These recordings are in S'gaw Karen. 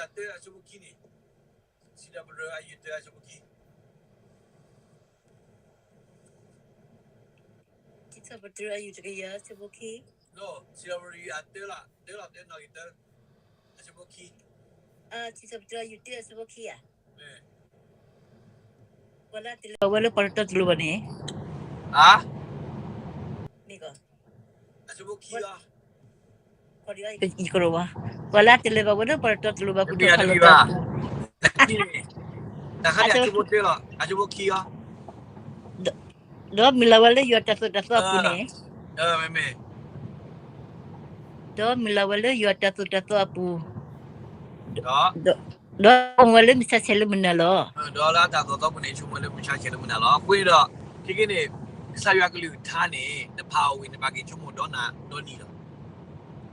အတၢ အဆၢဖိခံန့ၣ်, စံးထီၣ်ပတြၢၤအယုၢ်တၢ အဆၢဖိခံ, စံးထီၣ်ပတြၢၤအယုၢ်တကယၤ အဆၢဖိခံ, စံးထီၣ်ပတြၢၤအယုၢ်အတၢလီၤ, တၢလီၤတၢနီၣ်ဂံၢ်တၢ, အဆၢဖိခံ, စံးထီၣ်ပတြၢၤအယုၢ်တၢ အဆၢဖိခံဧါ, ပှၤလၢအတလဲၤဘၣ်ဝဲလၢပှၤတတီတလိၤဘၣ်န့ၣ်, မ့ၢ်ကီး, အဆၢဖိခံလီၤ, ယကရိဘၣ်, ပှၤလၢအတလဲၤဘၣ်ဝဲလၢပှၤတတီတလိၤဘၣ် ပဒိၣ်ဖးလီၤတၢ်ပူၤ, တၢ်ခါန့ၣ် အဆၢဖိတၢလီၤ, အဆၢဖိခံလီၤ, ဒီးမုၢ်လၢ်ဝဲလၢယွၤတၢ်သိၣ်တၢ်သီအပူၤန့ၣ်, ဒီးမုၢ်လၢ်ဝဲလၢယွၤတၢ်သိၣ်တၢ်သီအပူၤ, ဒီးဆိကမိၣ်ဝဲလၢမုၢ်ဆါဆဲးလၢမုၢ်နၤလီၤ. ဒီးလၢအတၢ်သိၣ်တၢ်သီပူၤန့ၣ် ဆိကမိၣ်လၢမုၢ်ဆါဆဲးလၢမုၢ်နၤလီၤ. အဃိန့ၣ်ဒီး ခဲကနံၣ်န့ၣ် ကစၢ်ယွၤကလုၢ်ကထါန့ၣ် နဖးအီၤဝံၤန့ၣ် နဘၣ်က့ၤဆိကမိၣ်ဒီနၤဒီနံၤလီၤ.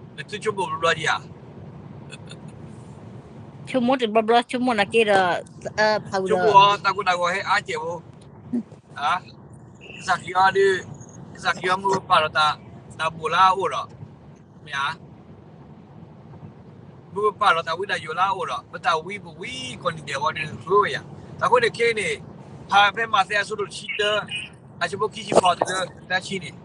နသုဆိကမိၣ်ဘျီဘျီဒံးဧါ. ဆိကမိၣ်တဘျီဘျီ ဆိကမိၣ်နာ်က့ဒီး, ဆိကမိၣ်အီၤ တၢ်ကိၢ်တၢ်ဂီၤဟဲအါစဲးဖိ, ကစၢ်ခရံာ်အီၤဒီး, ကစၢ်ခရံာ်အီၤ မုၢ်ပပၢ်ဒီးတၢ်, တၢ်ဘိၣ်လၢအအိၣ်ဒီး, မ့ၢ်ဧါ, မုၢ်ပပၢ်ဒီးတၢ်ဝံတၢ်ယိးလၢအအိၣ်ဒီး ပတၢ်ဝံပဝံကိးနံၤဒဲးဝဲဒီး ရၢဝဲယၤ. တၢ်အဃိန့ၣ်ခဲအံၤန့ၣ်, ဖးဖဲမးသဲအဆၢဒိၣ်တဆံတၢ, အဆၢဖိခံဆံဃိးတုၤလၢသၢဆံန့ၣ်,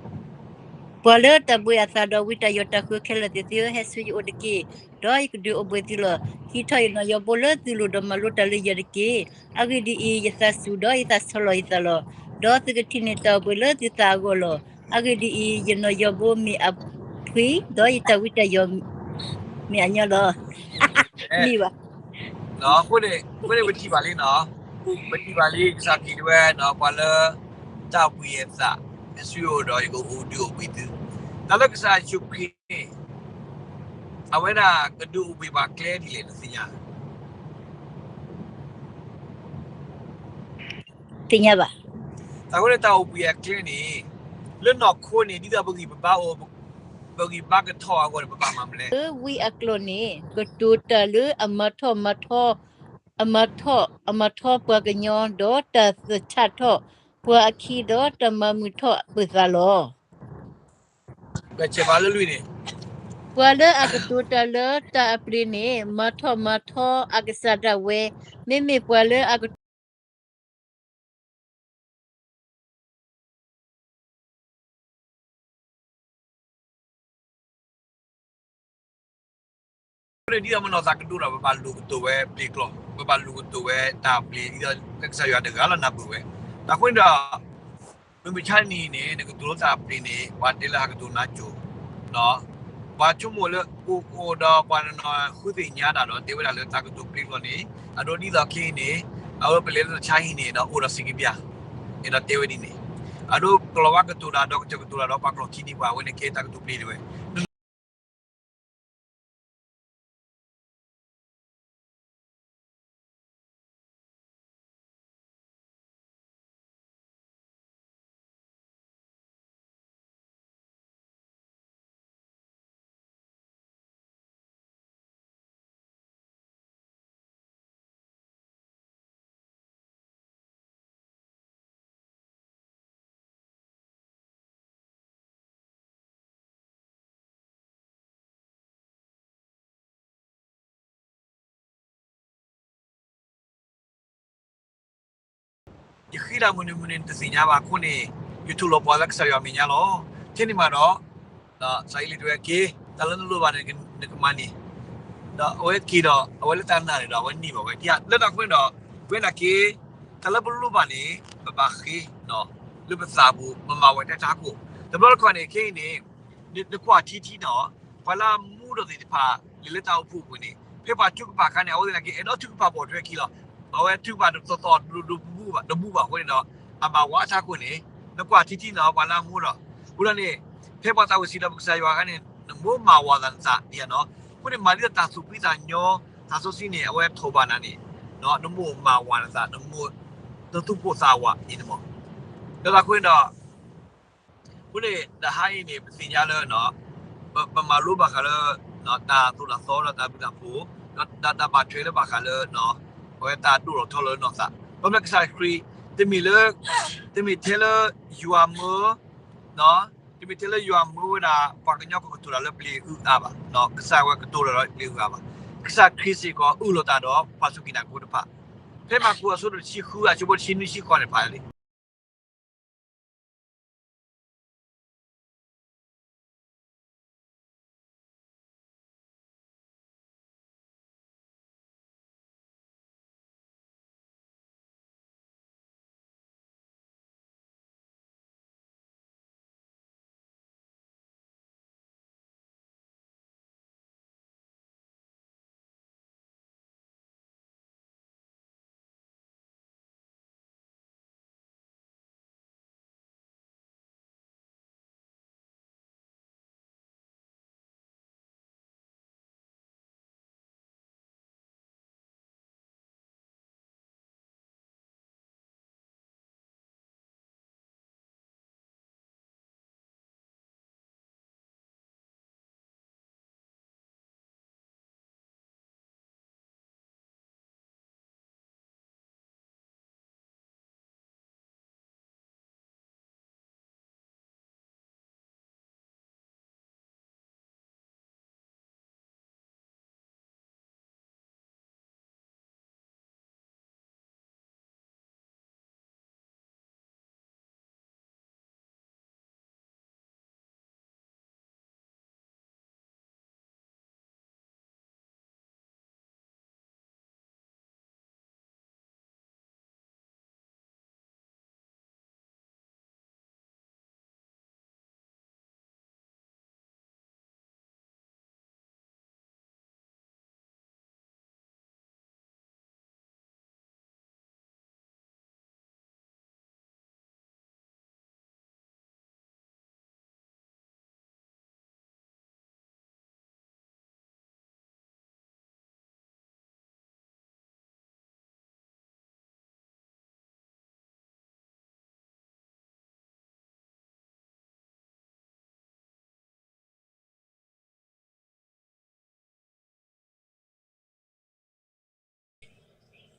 ပှၤလၢတၢ်ဘှံးအသးဒီးဝံတၢ်ယိးတၢ်ဃၢခဲလၢာ်သ့ၣ်သုဧၢ, ဟဲဆူယအိၣ်တက့ၢ်, ဒီးယကဒုးအိၣ်ဘှံးသုလီၤ. ဟံးထီၣ်ယနီၣ်ယီၤဘိလၢသုလိၤဒီးမၤလိတၢ်လၢယၤတက့ၢ်. အဂ့ၢ်ဒ်အံၤ, ယသးစူၤဒီးယသးဆီလီၤယသးလီၤ. ဒီးသုကထံၣ်န့ၢ်တၢ်အိၣ်ဘှံးလၢသုသးအဂီၢ်လီၤ. အဂ့ၢ်ဒ်အံၤ, ယနီၣ်ယီၤဘိမ့ၢ်အဖှံ, ဒီးယတၢ်ဝံတၢ်ယိးမ့ၢ်အညီလီၤ. မ့ၢ်ဘၣ်. အဃိန့ၣ် အဃိန့ၣ်ပထံၣ်ဘၣ်လံနီၤ, ပထံၣ်ဘၣ်လံ ကစၢ်ခရံာ်တဲဝဲနီၤ ပှၤလၢ တၢ်ဘှံးအသး ဟဲဆူယအိၣ်ဒီးယကဒုးအိၣ်ဘှံးသု, တၢ်လၢကစၢ်ယ့ၣ်ၡူးခရံာ်န့ၣ် အဝဲဒၣ်ကဒုးအိၣ်ဘှံးပှၤကျဲဒ်လဲၣ် နသ့ၣ်ညါ သ့ၣ်ညါဘၣ်. တၢ်ဃိန့ၣ် တၢ်အိၣ်ဘှံးအကျဲန့ၣ် လၢနီၢ်ခိန့ၣ် ဒ်သိးပဂံၢ်ပဘါအိၣ်, ပဂံၢ်ဘါကထီၣ်အဂီၢ်န့ၣ် ပဘၣ်မၤမနုၤလဲၣ်. လၢဝံအကျိာ်န့ၣ် ကတိၤတၢ်လၢအမၤထီၣ်မၤထီ, အမၤထီၣ်, အမၤထီပှၤကညီ ဒီးတၢ်သဆၣ်ထီၣ်ပှၤအခံ ဒီးတၢ်မၤမုာ်ထီၣ်အပၢၤသးလီၤ. ပှၤလၢအကတိၤတၢ်လၢတၢ်အပျ့ၤန့ၣ် မၤထီၣ်မၤထီအကစၢ်ဒၣ်ဝဲ, မ့မ့ၢ်ပှၤလၢအကတိၤ ဒ်သိးပနီၢ်သးကဒိၣ်ဒီး ပဘၣ်လိာ်ကတိၤဝဲပျ့ၤကျိာ်, ပဘၣ်လိာ်ကတိၤဝဲတၢ်ပျ့ၤ ဒ်သိးကစၢ်ယွၤတဂၤလီၤနၢ်ပၢၢ်ဝဲ. တၢ်ဃိန့ၣ်ဒီး မုၢ်မဆါတနံၤန့ၣ် နကတိၤလၢတၢ်ပျ့ၤန့ၣ် ပှၤတဲလၢအကတိၤနါစိၤ, ပှၤဆိကမိၣ်လၢအိၣ်အိၣ်ဒီးပှၤတနီၤဃုသ့ၣ်ညါတၢ်ဒီး တဲဝဲဒၣ်လၢတၢ်ကတိၤပျ့ၤကျိာ်န့ၣ် အဒိဒ်သိးခဲအံၤန့ၣ် အဝဲပလဲၤလၢတၢ်ဆါဟံၣ်န့ၣ်ဒီး အိၣ်ဒီးစံးကပျၢ်, အဲၣ်ဒိးတဲဝဲဒ်န့ၣ်, အဒိကလီၤဝါကတိၤတၢ်ဒီး ကစၢၢ်ကတိၤတၢ်ဒီး ပှၤကျိာ်ခံဒံးပှၤ အဝဲန့ၣ်ကဲတၢ်ကတိၤပျ့ၤဒၣ်ဝဲ ယဃ့တၢ်မုၢ်နံၤမုၢ်နံၤတသ့ၣ်ညါဘၣ်အဃိန့ၣ် ယတူၢ်လိာ်ပှၤလၢကစၢ်ယွၤအမဲာ်ညါလီၤ. ထဲန့ၣ်မးဒီး ကစၢ်အံၤလဲၤတဲဝဲက့ၤ တၢ်လၢနလိၣ်ဘၣ်န့ၣ်နကမၤန့ၣ်, ဒီးအဝဲက့ၤဒီး အဝဲလၢတၢ်နာ်န့ၣ်ဒီး အဝဲန့ၢ်ဘၣ်ဝဲ လၢတၢ်အဃိန့ၣ်ဒီး ပဝဲဒၣ်က့ၤ တၢ်လၢပလိၣ်ဘၣ်န့ၣ် ပဘၣ်ဃ့ လၢပသးပူၤ ပမၤဝဲတၢ်တခါခိၣ် တဘျီတခီၣ်န့ၣ် ခဲအံၤန့ၣ် နကွၢ်ထံထံနီၤ ပှၤလၢအမူဒီးသ့ၣ်တဖၣ် လဲၤလၢတၢ်အိၣ်ဖှိၣ်အပူၤန့ၣ် ဖဲပှၤထုကဖၣ်အခါန့ၣ် အဝဲသ့ၣ်နာ်က့ အဲၣ်ဒိးထုကဖၣ်ပိာ်ထွဲခံလီၤ. အဝဲထုကဖၣ်တသီၣ်သီၣ် တဘူၣ်ဘၣ်တဘူၣ်ဘၣ်အဃိန့ၣ်ဒီး အဘၣ်ဝးအါထါခိၣ်န့ၣ် နကွၢ်ထံထံနီၤ ပှၤလၢအမူဒီး အဃိဒီးန့ၣ် ဖဲပှၤသးဝံၣ်စံးဒီးပကစၢ်ယွၤအခါန့ၣ် နမိၢ်မၤဝးသးနသးဒ်နီၤ အဃိန့ၣ် မၤဒ်သိးတၢ်သူၣ်ဖှံသးညီ တၢ်စီဆှံန့ၣ် အဝဲထိးဘၣ်နၤန့ၣ် နမိၢ်မၤဝးနသး နမိၢ် နသူၣ်ပိၢ်သးဝးအံၤန့ၣ်မး ဒီးတၢ်အဃိန့ၣ်ဒီး အဃိန့ၣ် တဟါအံၤန့ၣ် ပသ့ၣ်ညါလၢ ပမၤလိဘၣ်ဃးလၢ တၢ်သိၣ်တၢ်သီဒီးတၢ်ဘျုးတၢ်ဖှိၣ် ဒီးတၢ်ဘၣ်ထွဲလၢဘၣ်ဃးလၢ အဝဲတၢ်ဒိၣ်ထီၣ်ထီထီၣ်လၢနီၢ်သး ဘၣ်မနုၤကစၢ်ခရံာ် တမ့ၢ်လၢ တမ့ၢ်ထဲလၢ ယွၤမၢ တမ့ၢ်ထဲလၢယွၤမၢဝဲဒၣ် ပှၤကညီကကတိၤတၢ်လၢပျ့ၤအုၣ်အါဘၣ်, ကစၢ်ဝဲကတိၤတၢ်လၢပျ့ၤအုၣ်အါဘၣ်. ကစၢ်ခရံာ်စ့ၢ်ကီးအုၣ်လီၤသးဒီးပှၤစူၢ်က့ၤနာ်က့ၤဖိတဖၣ်, ဖဲမၢ်ကူးအဆၢဒိၣ်တဆံဃု အဆၢဖိတဆံနွံဆံဃိးန့ၣ်ဖးလံ.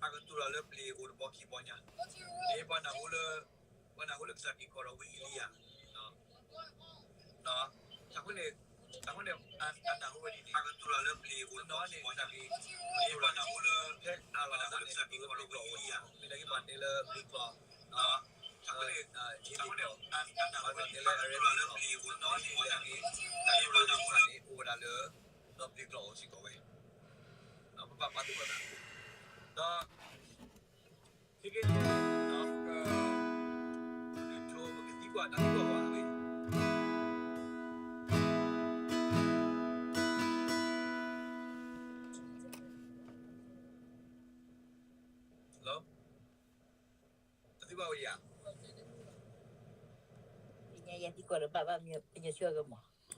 အကတိၤလီၤလၢပျ့ၤအိၣ်တဘီခံဘီညါ, ပှၤနၢ်ဟူလၢ, ပှၤနၢ်ဟူလၢကစၢ်ခရံာ်ကိးဒီးဝံအ့လံယၤ, အဃိန့ၣ်, အဃိန့ၣ်, အနၢ်ဟူဝဲဒ်န့ၣ်, အကတိၤလီၤလၢပျ့ၤအိၣ်တဘီခံဘီညါ, ဖဲအလီၢ်လၢကစၢ်ခရံာ်ကိးဒီးဝံအ့လံယၤ, မ့ၢ်ဒၣ်က့ၤပှၤတဲလၢဘျုးကျိာ်, အဃိန့ၣ်, အဝဲတဲလၢအရ့ဒိၣ်လီၤ, အဝဲတဲလၢအရ့ဒိၣ်လီၤန့ၣ်, တၢ်ယိၣ်ဘၣ်တၢ်မူန့ၣ် အိၣ်ဝဲဒၣ်လၢ, ဒီးဘျုးကျိာ်အိၣ်စ့ၢ်ကီးဝဲ, ပဘၣ်ပာ်သူၣ်ပာ်သး, ဒီး, ခဲကနံၣ်, ပကသံကွၢ်တၢ်သံကွၢ်ဝဲ, တၢ်သံကွၢ်ဝဲယၤ,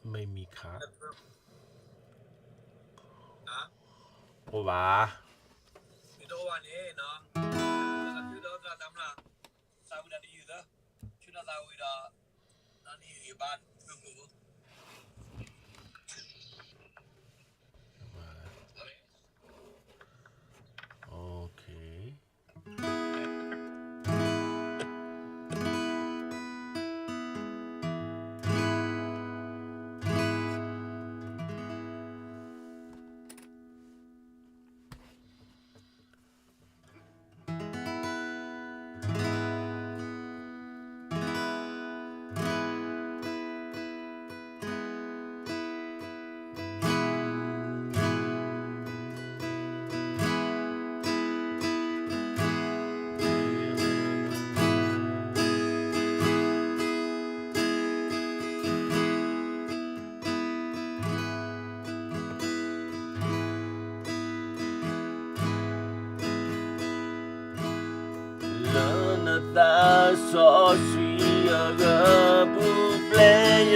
မ့ၢ်မံၤခါ, အိၣ်ဘၣ်, မ့ၢ်တအိၣ်ဘၣ်န့ၣ်, သးဝံၣ်ဒီး, သးဝံၣ်ဒီး, လၢနသးစီဆှံအဂီၢ် ပူၤဖျဲးယ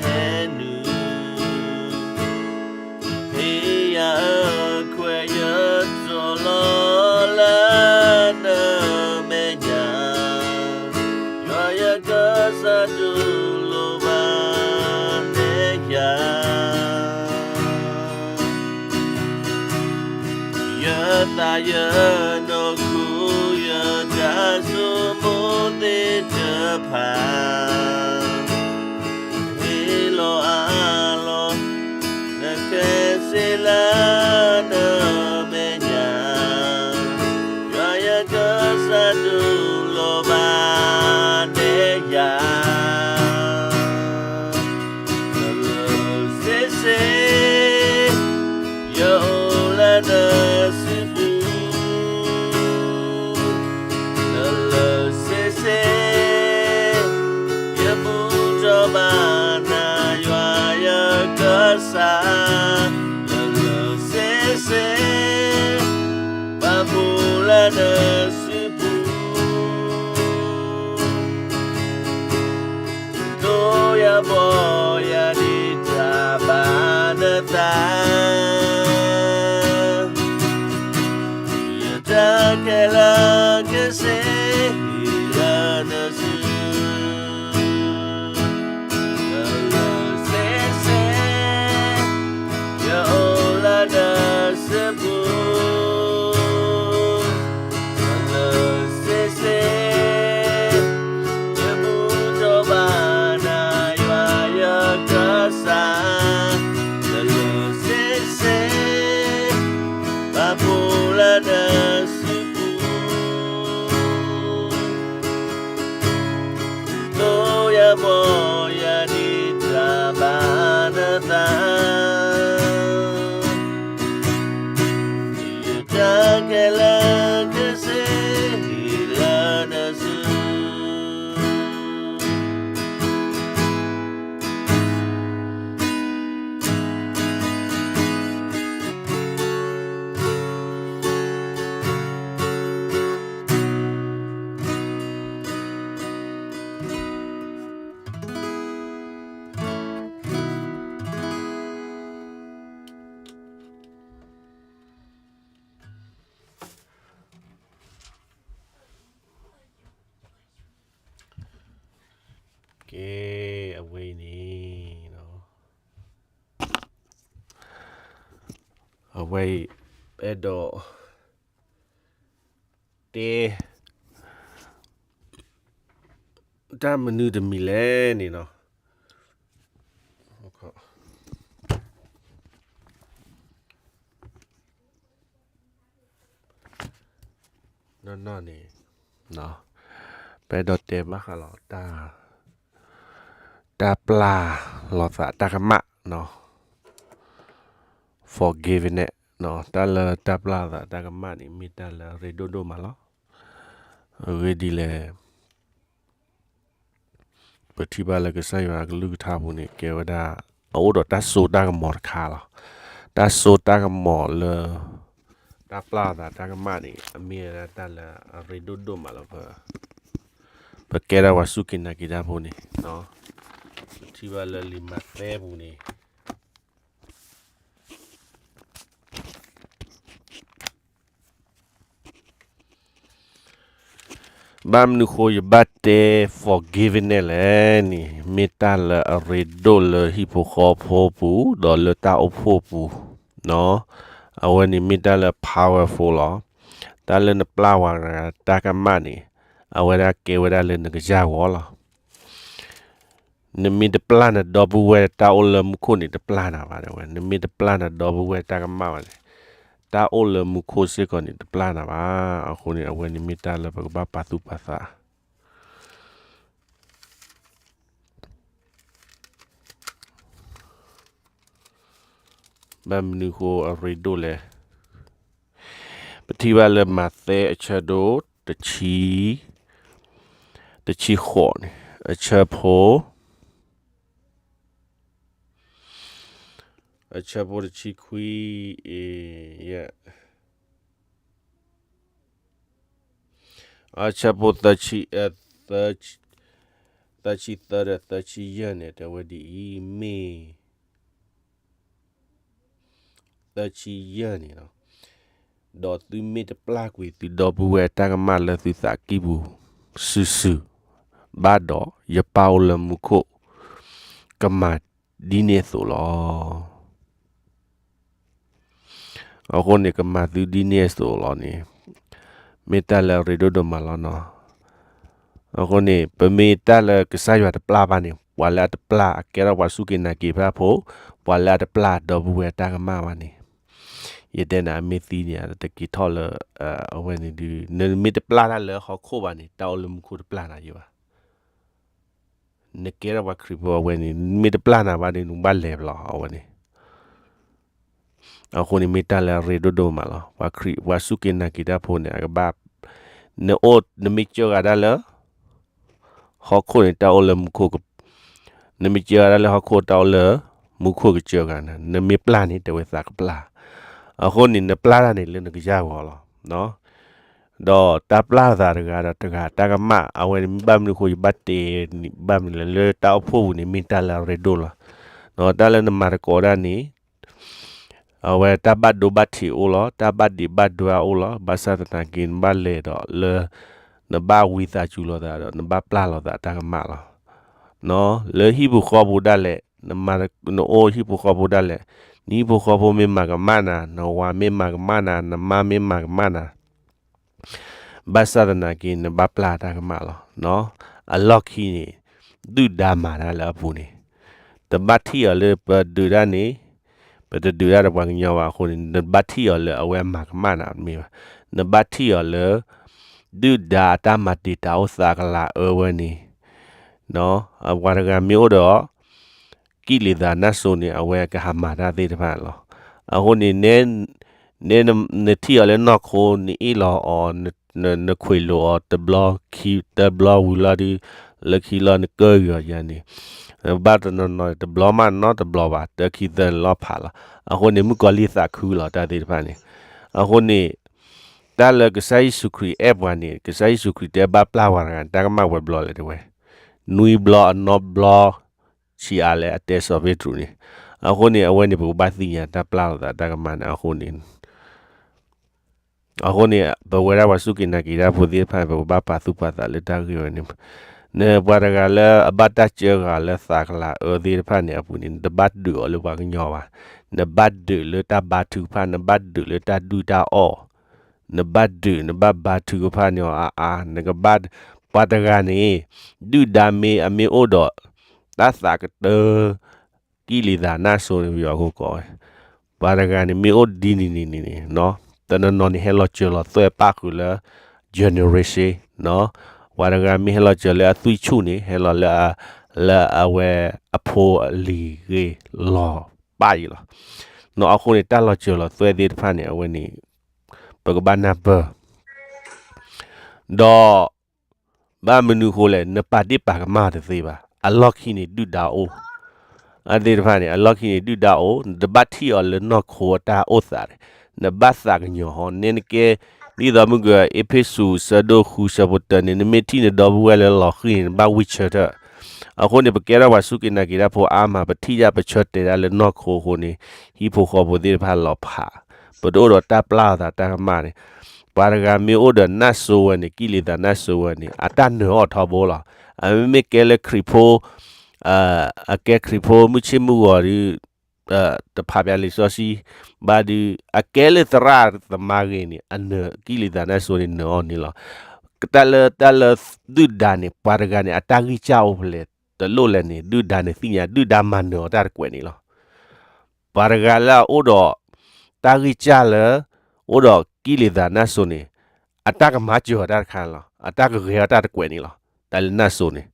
ဟဲနုာ်, ဟ့ၣ်ယၤအခွဲးယတီၤလီၤလၢနမဲာ်ညါ, ယွၤယကစၢ်တူၢ်လိာ်ဘၣ်နဲယၤ ယသးယနီၢ်ခိ ယတၢ်ဆိကမိၣ်သ့ၣ်တဖၣ်, ဟ့ၣ်လီၤအးလီၤ နကဲစ့လၢန နစုပူၤ, တိယဘီယၤဒံးတၢ်ဘၣ်နသး, ယတၢ်ခဲလၢာ်ကစ့လၢနစု လၢလၢဆ့ဆ့, ယအိၣ်လၢနစုပူၤ, လၢလၢဆ့ဆ့, ယဘူၣ်ထီၣ်ဘၣ်နၤယွၤယကစၢ်, လၢလၢဆ့ဆ့, ဘၣ်ဖှိၣ်လၢနစုပူၤ တိယဘီယၤဒံးတၢ်ဘၣ်နသး, ယတၢ်ခဲလၢာ်ကစ့လၢနစု ကဲ, အဝဲအံၤန့ၣ်, အဝဲအံၤ အဲၣ်ဒိး တဲ တၢ်မနုၤတမံၤလဲၣ်န့ၣ်လီၤ. နီၢ်နီၢ်န့ၣ် ပအဲၣ်ဒိးတဲဘၣ်ဃးလီၤ တၢ်ပျၢ်လိာ်သးတၢ်ကမၣ်, forgiveness, တၢ်လၢတၢ်ပျၢ်လိာ်သးတၢ်ကမၣ်န့ၣ် မ့ၢ်တၢ်လၢအရ့ဒိၣ်ဒိၣ်မးလီၤ. အဂ့ၢ်ဒ်လဲၣ် ပထံၣ်ဘၣ်လၢကစၢ်ယွၤအကလုၢ်ကထါပူၤန့ၣ် ကဲဝဲဒၣ် အအိၣ်ဒီးတၢ်စိတၢ်ကမီၤတခါလီၤ. တၢ်စိတၢ်ကမီၤလၢ တၢ်ပျၢ်လိာ်သးတၢ်ကမၣ်န့ၣ် အမ့ၢ်ဝဲဒၣ်တၢ်လၢအရ့ဒိၣ်ဒိၣ်မးလီၤ. ပကဲထီၣ်ပှၤစူၢ်က့ၤနာ်က့ၤတၢ်ဖိန့ၣ်, ပထံၣ်ဘၣ်လၢလံာ်မးသဲပူၤန့ၣ် ဘၣ်မနုၤဃိယဘၣ်တဲ forgiveness လဲၣ်န့ၣ်, မ့ၢ်တၢ်လၢအရ့ဒိၣ်လၢဟံၣ်ဖိဃီဖိပူၤ ဒီးလၢတၢ်အိၣ်ဖှိၣ်ပူၤ, အဝဲန့ၣ်မ့ၢ်တၢ်လၢ powerful လီၤ. တၢ်လၢနပျၢ်ဝဲတၢ်ကမၣ်န့ၣ် အဝဲဒၣ်ကဲဝဲဒၣ်လၢနကစၢ်ဂီၢ်လီၤ. နမ့ၢ်တပျၢ်နဒီပုၢ်ဝဲၢ်တၢ်အိၣ်လၢမူခိၣ်န့ၣ် တပျၢ်နၤဘၣ်ဝဲ, နမ့ၢ်တပျၢ်နဒီပုၢ်ဝဲၢ်တၢ်ကမၣ်ဘၣ်န့ၣ်, တၢ်အိၣ်လၢမူခိၣ်စ့ၢ်ကီးန့ၣ် တပျၢ်နၤဘၣ်. အဃိန့ၣ် အဝဲန့ၣ်မ့ၢ်တၢ်လၢပကဘၣ်ပာ်သူၣ်ပာ်သး ဘၣ်မနုၤဃိအရ့ဒိၣ်လဲၣ်. ပထံၣ်ဘၣ်လၢမးသဲအဆၢဒိၣ်တဆံ, တဆံဃိးန့ၣ်, အဆၢဖိ အဆၢဖိတဆံခွံ, အဆၢဖိ သၢဆံသၢဒီးသၢဆံယဲၢ်န့ၣ် တဲဝဲဒ်အံၤ, မ့ၢ် သၢဆံယဲၢ်န့ၣ်လီၤ. ဒီးသုမ့ၢ်တပျၢ်ကွံာ်သုဒီပုၢ်ဝဲၢ်တၢ်ကမၣ်လၢသုသးကံၢ်ပူၤစုာ်စုာ်ဘၣ်ဒီး, ယပၢ်အိၣ်လၢမူခိၣ် ကမၤဒ်န့ၣ်အသိးလီၤ. အဃိန့ၣ် ကမၤသုဒ်န့ၣ်အသိးလီၤန့ၣ်, မ့ၢ်တၢ်လၢအရ့ဒိၣ်ဒိၣ်မးလီၤနီၤ. အဃိန့ၣ် ပမ့ၢ်တၢ်လၢကစၢ်ယွၤတပျၢ်ဘၣ်န့ၣ်, ပှၤလၢအတပျၢ်အကဲထီၣ်ပှၤစူၢ်က့ၤနာ်က့ၤတၢ်ဖိ, ပှၤလၢအတပျၢ်ဒီပုၢ်ဝဲၢ်တၢ်ကမၣ်ဘၣ်န့ၣ်, ယတဲနၤအမ့ၢ်သံန့ၣ် တက့ၤထီၣ်လၢ အဝဲန့ၣ်ဒုး နမ့ၢ်တပျၢ်တၢ်လၢဟီၣ်ခိၣ်ဘၣ်န့ၣ် တၢ်အိၣ်လၢမူခိၣ်တပျၢ်နၤယံၤဘၣ်. နကဲထီၣ်ပှၤခရံာ်ဖိအဝဲန့ၣ် မ့ၢ်တပျၢ်နၤဘၣ်န့ၣ် နဘၣ်လဲၤဘျီအဝဲန့ၣ်. အဃိန့ၣ်မ့ၢ်တၢ်လၢအရ့ဒိၣ်ဒိၣ်မးလီၤ. ပှၤခရံာ် ပှၤစူၢ်က့ၤနာ်က့ၤတၢ်ဖိန့ၣ် အကဘၣ်, နအိၣ် နမ့ၢ်စၢဃာ်တၢ်လၢ ဟီၣ်ခိၣ်န့ၣ် တၢ်အိၣ်လၢမူခိၣ်က, နမ့ၢ်စၢဃာ်တၢ်လၢဟီၣ်ခိၣ် တၢ်အိၣ်လၢမူခိၣ်ကစၢဃာ်နၤ, နမ့ၢ်ပျၢ်န့ၣ် တဲဝဲသးကပျၢ်. အဃိန့ၣ် နပျၢ်တၢ်န့ၣ်လၢနကစၢ်ဂီၢ်လီၤ. ဒီးတၢ်ပျၢ်သးတဂၤဒီးတဂၤ တၢ်ကမၣ် အဝဲန့ၣ်မ့ၢ်ဘၣ်မနုၤအဃိ ယဘၣ်တဲဘၣ်မနုၤလဲၣ် လၢတၢ်အိၣ်ဖှိၣ်ပူၤန့ၣ် မ့ၢ်တၢ်လၢအရ့ဒိၣ်လီၤ. တၢ်လၢနမၤသကိးတၢ်န့ၣ် အဝဲတၢ်ဘၣ်ဒိဘၣ်ထံးအိၣ်လီၤ, တၢ်ဘၣ်ဒံးဘၣ်ဒွါအိၣ်လီၤ. ဘၣ်ဆၣ်သနာ်က့ နဘၣ်လဲၤဒီးလၢ နဘၣ်ဝံသးစူၤလိာ်သးဒီး နဘၣ်ပျၢ်လိာ်သးတၢ်ကမၣ်လီၤ. လၢဟံၣ်ဖိဃီဖိဒၣ်လဲာ် နမၤ နအိၣ်ဟံၣ်ဖိဃီဖိဒၣ်လဲာ်, နဟံၣ်ဖိဃီဖိမ့ၢ်မၤကမၣ်နၤ, နဝၤမ့ၢ်မၤကမၣ်နၤ, နမါမ့ၢ်မၤကမၣ်နၤ ဘၣ်ဆၣ်သနာ်က့ နဘၣ်ပျၢ်တၢ်ကမၣ်လီၤ. အလီၢ်ခံန့ၣ် ဒုၣ်ဒါမၤတၢ်လၢအပူၤန့ၣ် တဘၣ်ထံၣ်အီၤလၢပဒုးတၢ်န့ၣ် ပတဒုးတၢ်ဒီးပှၤကညီဘၣ်အဃိန့ၣ် နဘၣ်ထံၣ်အီၤလၢအဝဲမၤကမၣ်နၤတမ့ၢ်ဘၣ်. နဘၣ်ထံၣ်အီၤလၢ ဒုၣ်ဒါအတၢ်မၤတံာ်တာ်အိၣ်သးကလၤအၢဝဲန့ၣ် ပှၤတဂၤမ့ၢ်အိၣ်ဒီး ကံၣ်လံၤသးနၢ်စိၤန့ၣ် အဝဲကဟးမၤတၢ်သ့ၣ်တဖၣ်လီၤ. အဃိန့ၣ် နဲ နဲန နထံၣ်အီၤလၢနီၢ်ခိ နအ့ၣ်လီၤအီၤ န နခွံးလိာ်အီၤ တဘျီခံ တဘျီဝံၤလီၤဒုး လၢခံလီၤနကၢၢ်ဂီၤယၤန့ၣ် ဘၣ်တနီၤနီၤ တဘျီမးနီတဘျီဘၣ် တၢ်ခံသၢန့ၣ်လီၤဖးလီၤ. အဃိန့ၣ် မုၣ်ကီၤလံၢ်သးခုလီၤ တၢ်သ့ၣ်တဖၣ်န့ၣ်. အဃိန့ၣ် တၢ်လၢကစၢ်ယ့ၣ်ၡူးခရံာ်အဲၣ်ပှၤန့ၣ် ကစၢ်ယ့ၣ်ၡူးခရံာ်တဲဘၣ်ပျၢ်ပှၤတဂၤန့ၣ် တၢ်ကမၣ်ဝဲဘျီလဲၣ်တဲဝဲ နွံဘျီအနီဘျီ ဆံးအါလဲၣ် အတဲစီၤပ့းတရူးန့ၣ်. အဃိန့ၣ် အဝဲန့ၣ် ပကဘၣ်သ့ၣ်ညါတၢ်ပျၢ်လိာ်သးတၢ်ကမၣ်န့ၣ် အဃိန့ၣ် အဃိန့ၣ် ပဝဲဒၣ်ပှၤစူၢ်က့ၤနာ်က့ၤတၢ်ဖိသ့ၣ်တဖၣ် ပကဘၣ်ပာ်သူၣ်ပာ်သးလၢတၢ်ဂ့ၢ်ဝဲန့ၣ်. နပှၤတဂၤလၢအဘၣ်တၢ်စၢဃာ်လၢသးကလၤအၢသ့ၣ်တဖၣ်န့ၣ်အပူၤန့ၣ် နတဘၣ်ဒုးအီၤလၢပှၤကညီဘၣ်. နဘၣ်ဒုးလၢတၢ်ဘါထုကဖၣ် နဘၣ်ဒုးလၢတၢ်ဒုၣ်တၢ်အီၣ် နဘၣ်ဒုး နဘၣ်ဘါထုကဖၣ်န့ၢ်အီၤအါအါ နကဘၣ် ပှၤတဂၤန့ၣ် ဒုၣ်ဒါမ့ၢ်အမ့ၢ်အိၣ်ဒီး တၢ်သးကတၢၢ် ကံၣ်လံၤသးနၢ်စိၤန့ၣ် ပယီၤခိၣ်ကိးဝဲ ပှၤတဂၤန့ၣ်မ့ၢ်အိၣ်ဒ်န့ၣ်န့ၣ်န့ၣ် တနီၤနီၤန့ၣ် ဟဲလီၤစၢၤလီၤသွဲၣ်ပၣ်ဃုာ်လၢ generation ပှၤတဂၤမ့ၢ်ဟဲလီၤစၢၤလၢအသွံၣ်ဆူၣ်န့ၣ် ဟဲလီၤလၢ လၢအဝဲအဖိအလံၤဂ့ၢ်လီၤပၣ်ယံၤလီၤ. အဃိန့ၣ် တၢ်လီၤစၢၤလီၤသွဲၣ်သ့ၣ်တဖၣ်န့ၣ် အဝဲန့ၣ် ပကဘၣ်နၢ်ပၢၢ် ဒီး ဘၣ်မနုၤအဃိလဲၣ် နပာ်ဒ့ၣ်ပာ်ကမၣ်တသ့ဘၣ်. အလီၢ်ခံန့ၣ်ဒုၣ်ဒါအိၣ်, အသ့ၣ်တဖၣ်န့ၣ် အလီၢ်ခံန့ၣ်ဒုၣ်ဒါအိၣ် နတဘၣ်ထံၣ်အီၤလၢနီၢ်ခိအတၢ်အိၣ်သးန့ၣ် နဘၣ်သးကညီၤဟီ နဲနကဲ ဒ်သိးမုၢ်က အ့းဖ့းစူး ဆၢဒိၣ်ဃု ဆၢဖိတၢန့ၣ် နမ့ၢ်ထံၣ်နဒီပုၢ်ဝဲၢ်လၢလီၤဃံၤန့ၣ် နဘၣ်ဝံဆၢထၢၣ်. အဃိန့ၣ် ပကဲထီၣ်ပှၤစူၢ်က့ၤနာ်က့ၤတၢ်ဖိအါမး ပထံၣ်ဒၣ်ပဆၢတဲာ်ဒၣ်လၢနီၢ်ခိအဃိန့ၣ် ဟံၣ်ဖိဃီဖိသ့ၣ်တဖၣ်လီၤဖး ပတအိၣ်ဒီးတၢ်ပျၢ်သးတၢ်ကမၣ်န့ၣ် ပှၤတဂၤမ့ၢ်အိၣ်ဒီးနၢ်စိၤဝဲန့ၣ် ကံၣ်လံၤသးနၢ်စိၤဝဲန့ၣ် အတၢ်နၢၤအီၤထီဘိလီၤ. အမ့မ့ၢ်ကဲလၢခရံာ်ဖိ အကဲခရံာ်ဖိမုၢ်ဆ့ၣ်မုၢ်ဂီၤဒီး တဖးပျးလံာ်စီဆှံ ဘၣ်ဒီး အကဲလၢသရၣ်သမါဂ့ၤန့ၣ် အနၢၤကံၣ်လံၤသးနၢ်စိၤန့ၣ်နၢၤအီၤန့ၣ်လီၤ. တၢ်လၢ တၢ်လၢဒုၣ်ဒါန့ၣ် ပှၤတဂၤန့ၣ် အတၢ်ဂံၢ်စၢ်အိၣ်ဖဲလဲၣ် တလိၣ်လဲၣ်န့ၣ် ဒုၣ်ဒါန့ၣ်သ့ၣ်ညါ ဒုၣ်ဒါမၤနၢၤအီၤတၢ်တကွဲးန့ၣ်လီၤ. ပှၤတဂၤလၢအအိၣ်ဒီး တၢ်ဂံၢ်စၢ်လၢ အိၣ်ဒီးကံၣ်လံၤသးနၢ်စိၤန့ၣ် အတၢ်ကမၤစၢၤအီၤတၢ်တခါန့ၣ်လီၤ. အတၢ်ကဂဲၤအီၤတၢ်တကွဲးန့ၣ်လီၤ. တၢ်လၢနၢ်စိၤန့ၣ်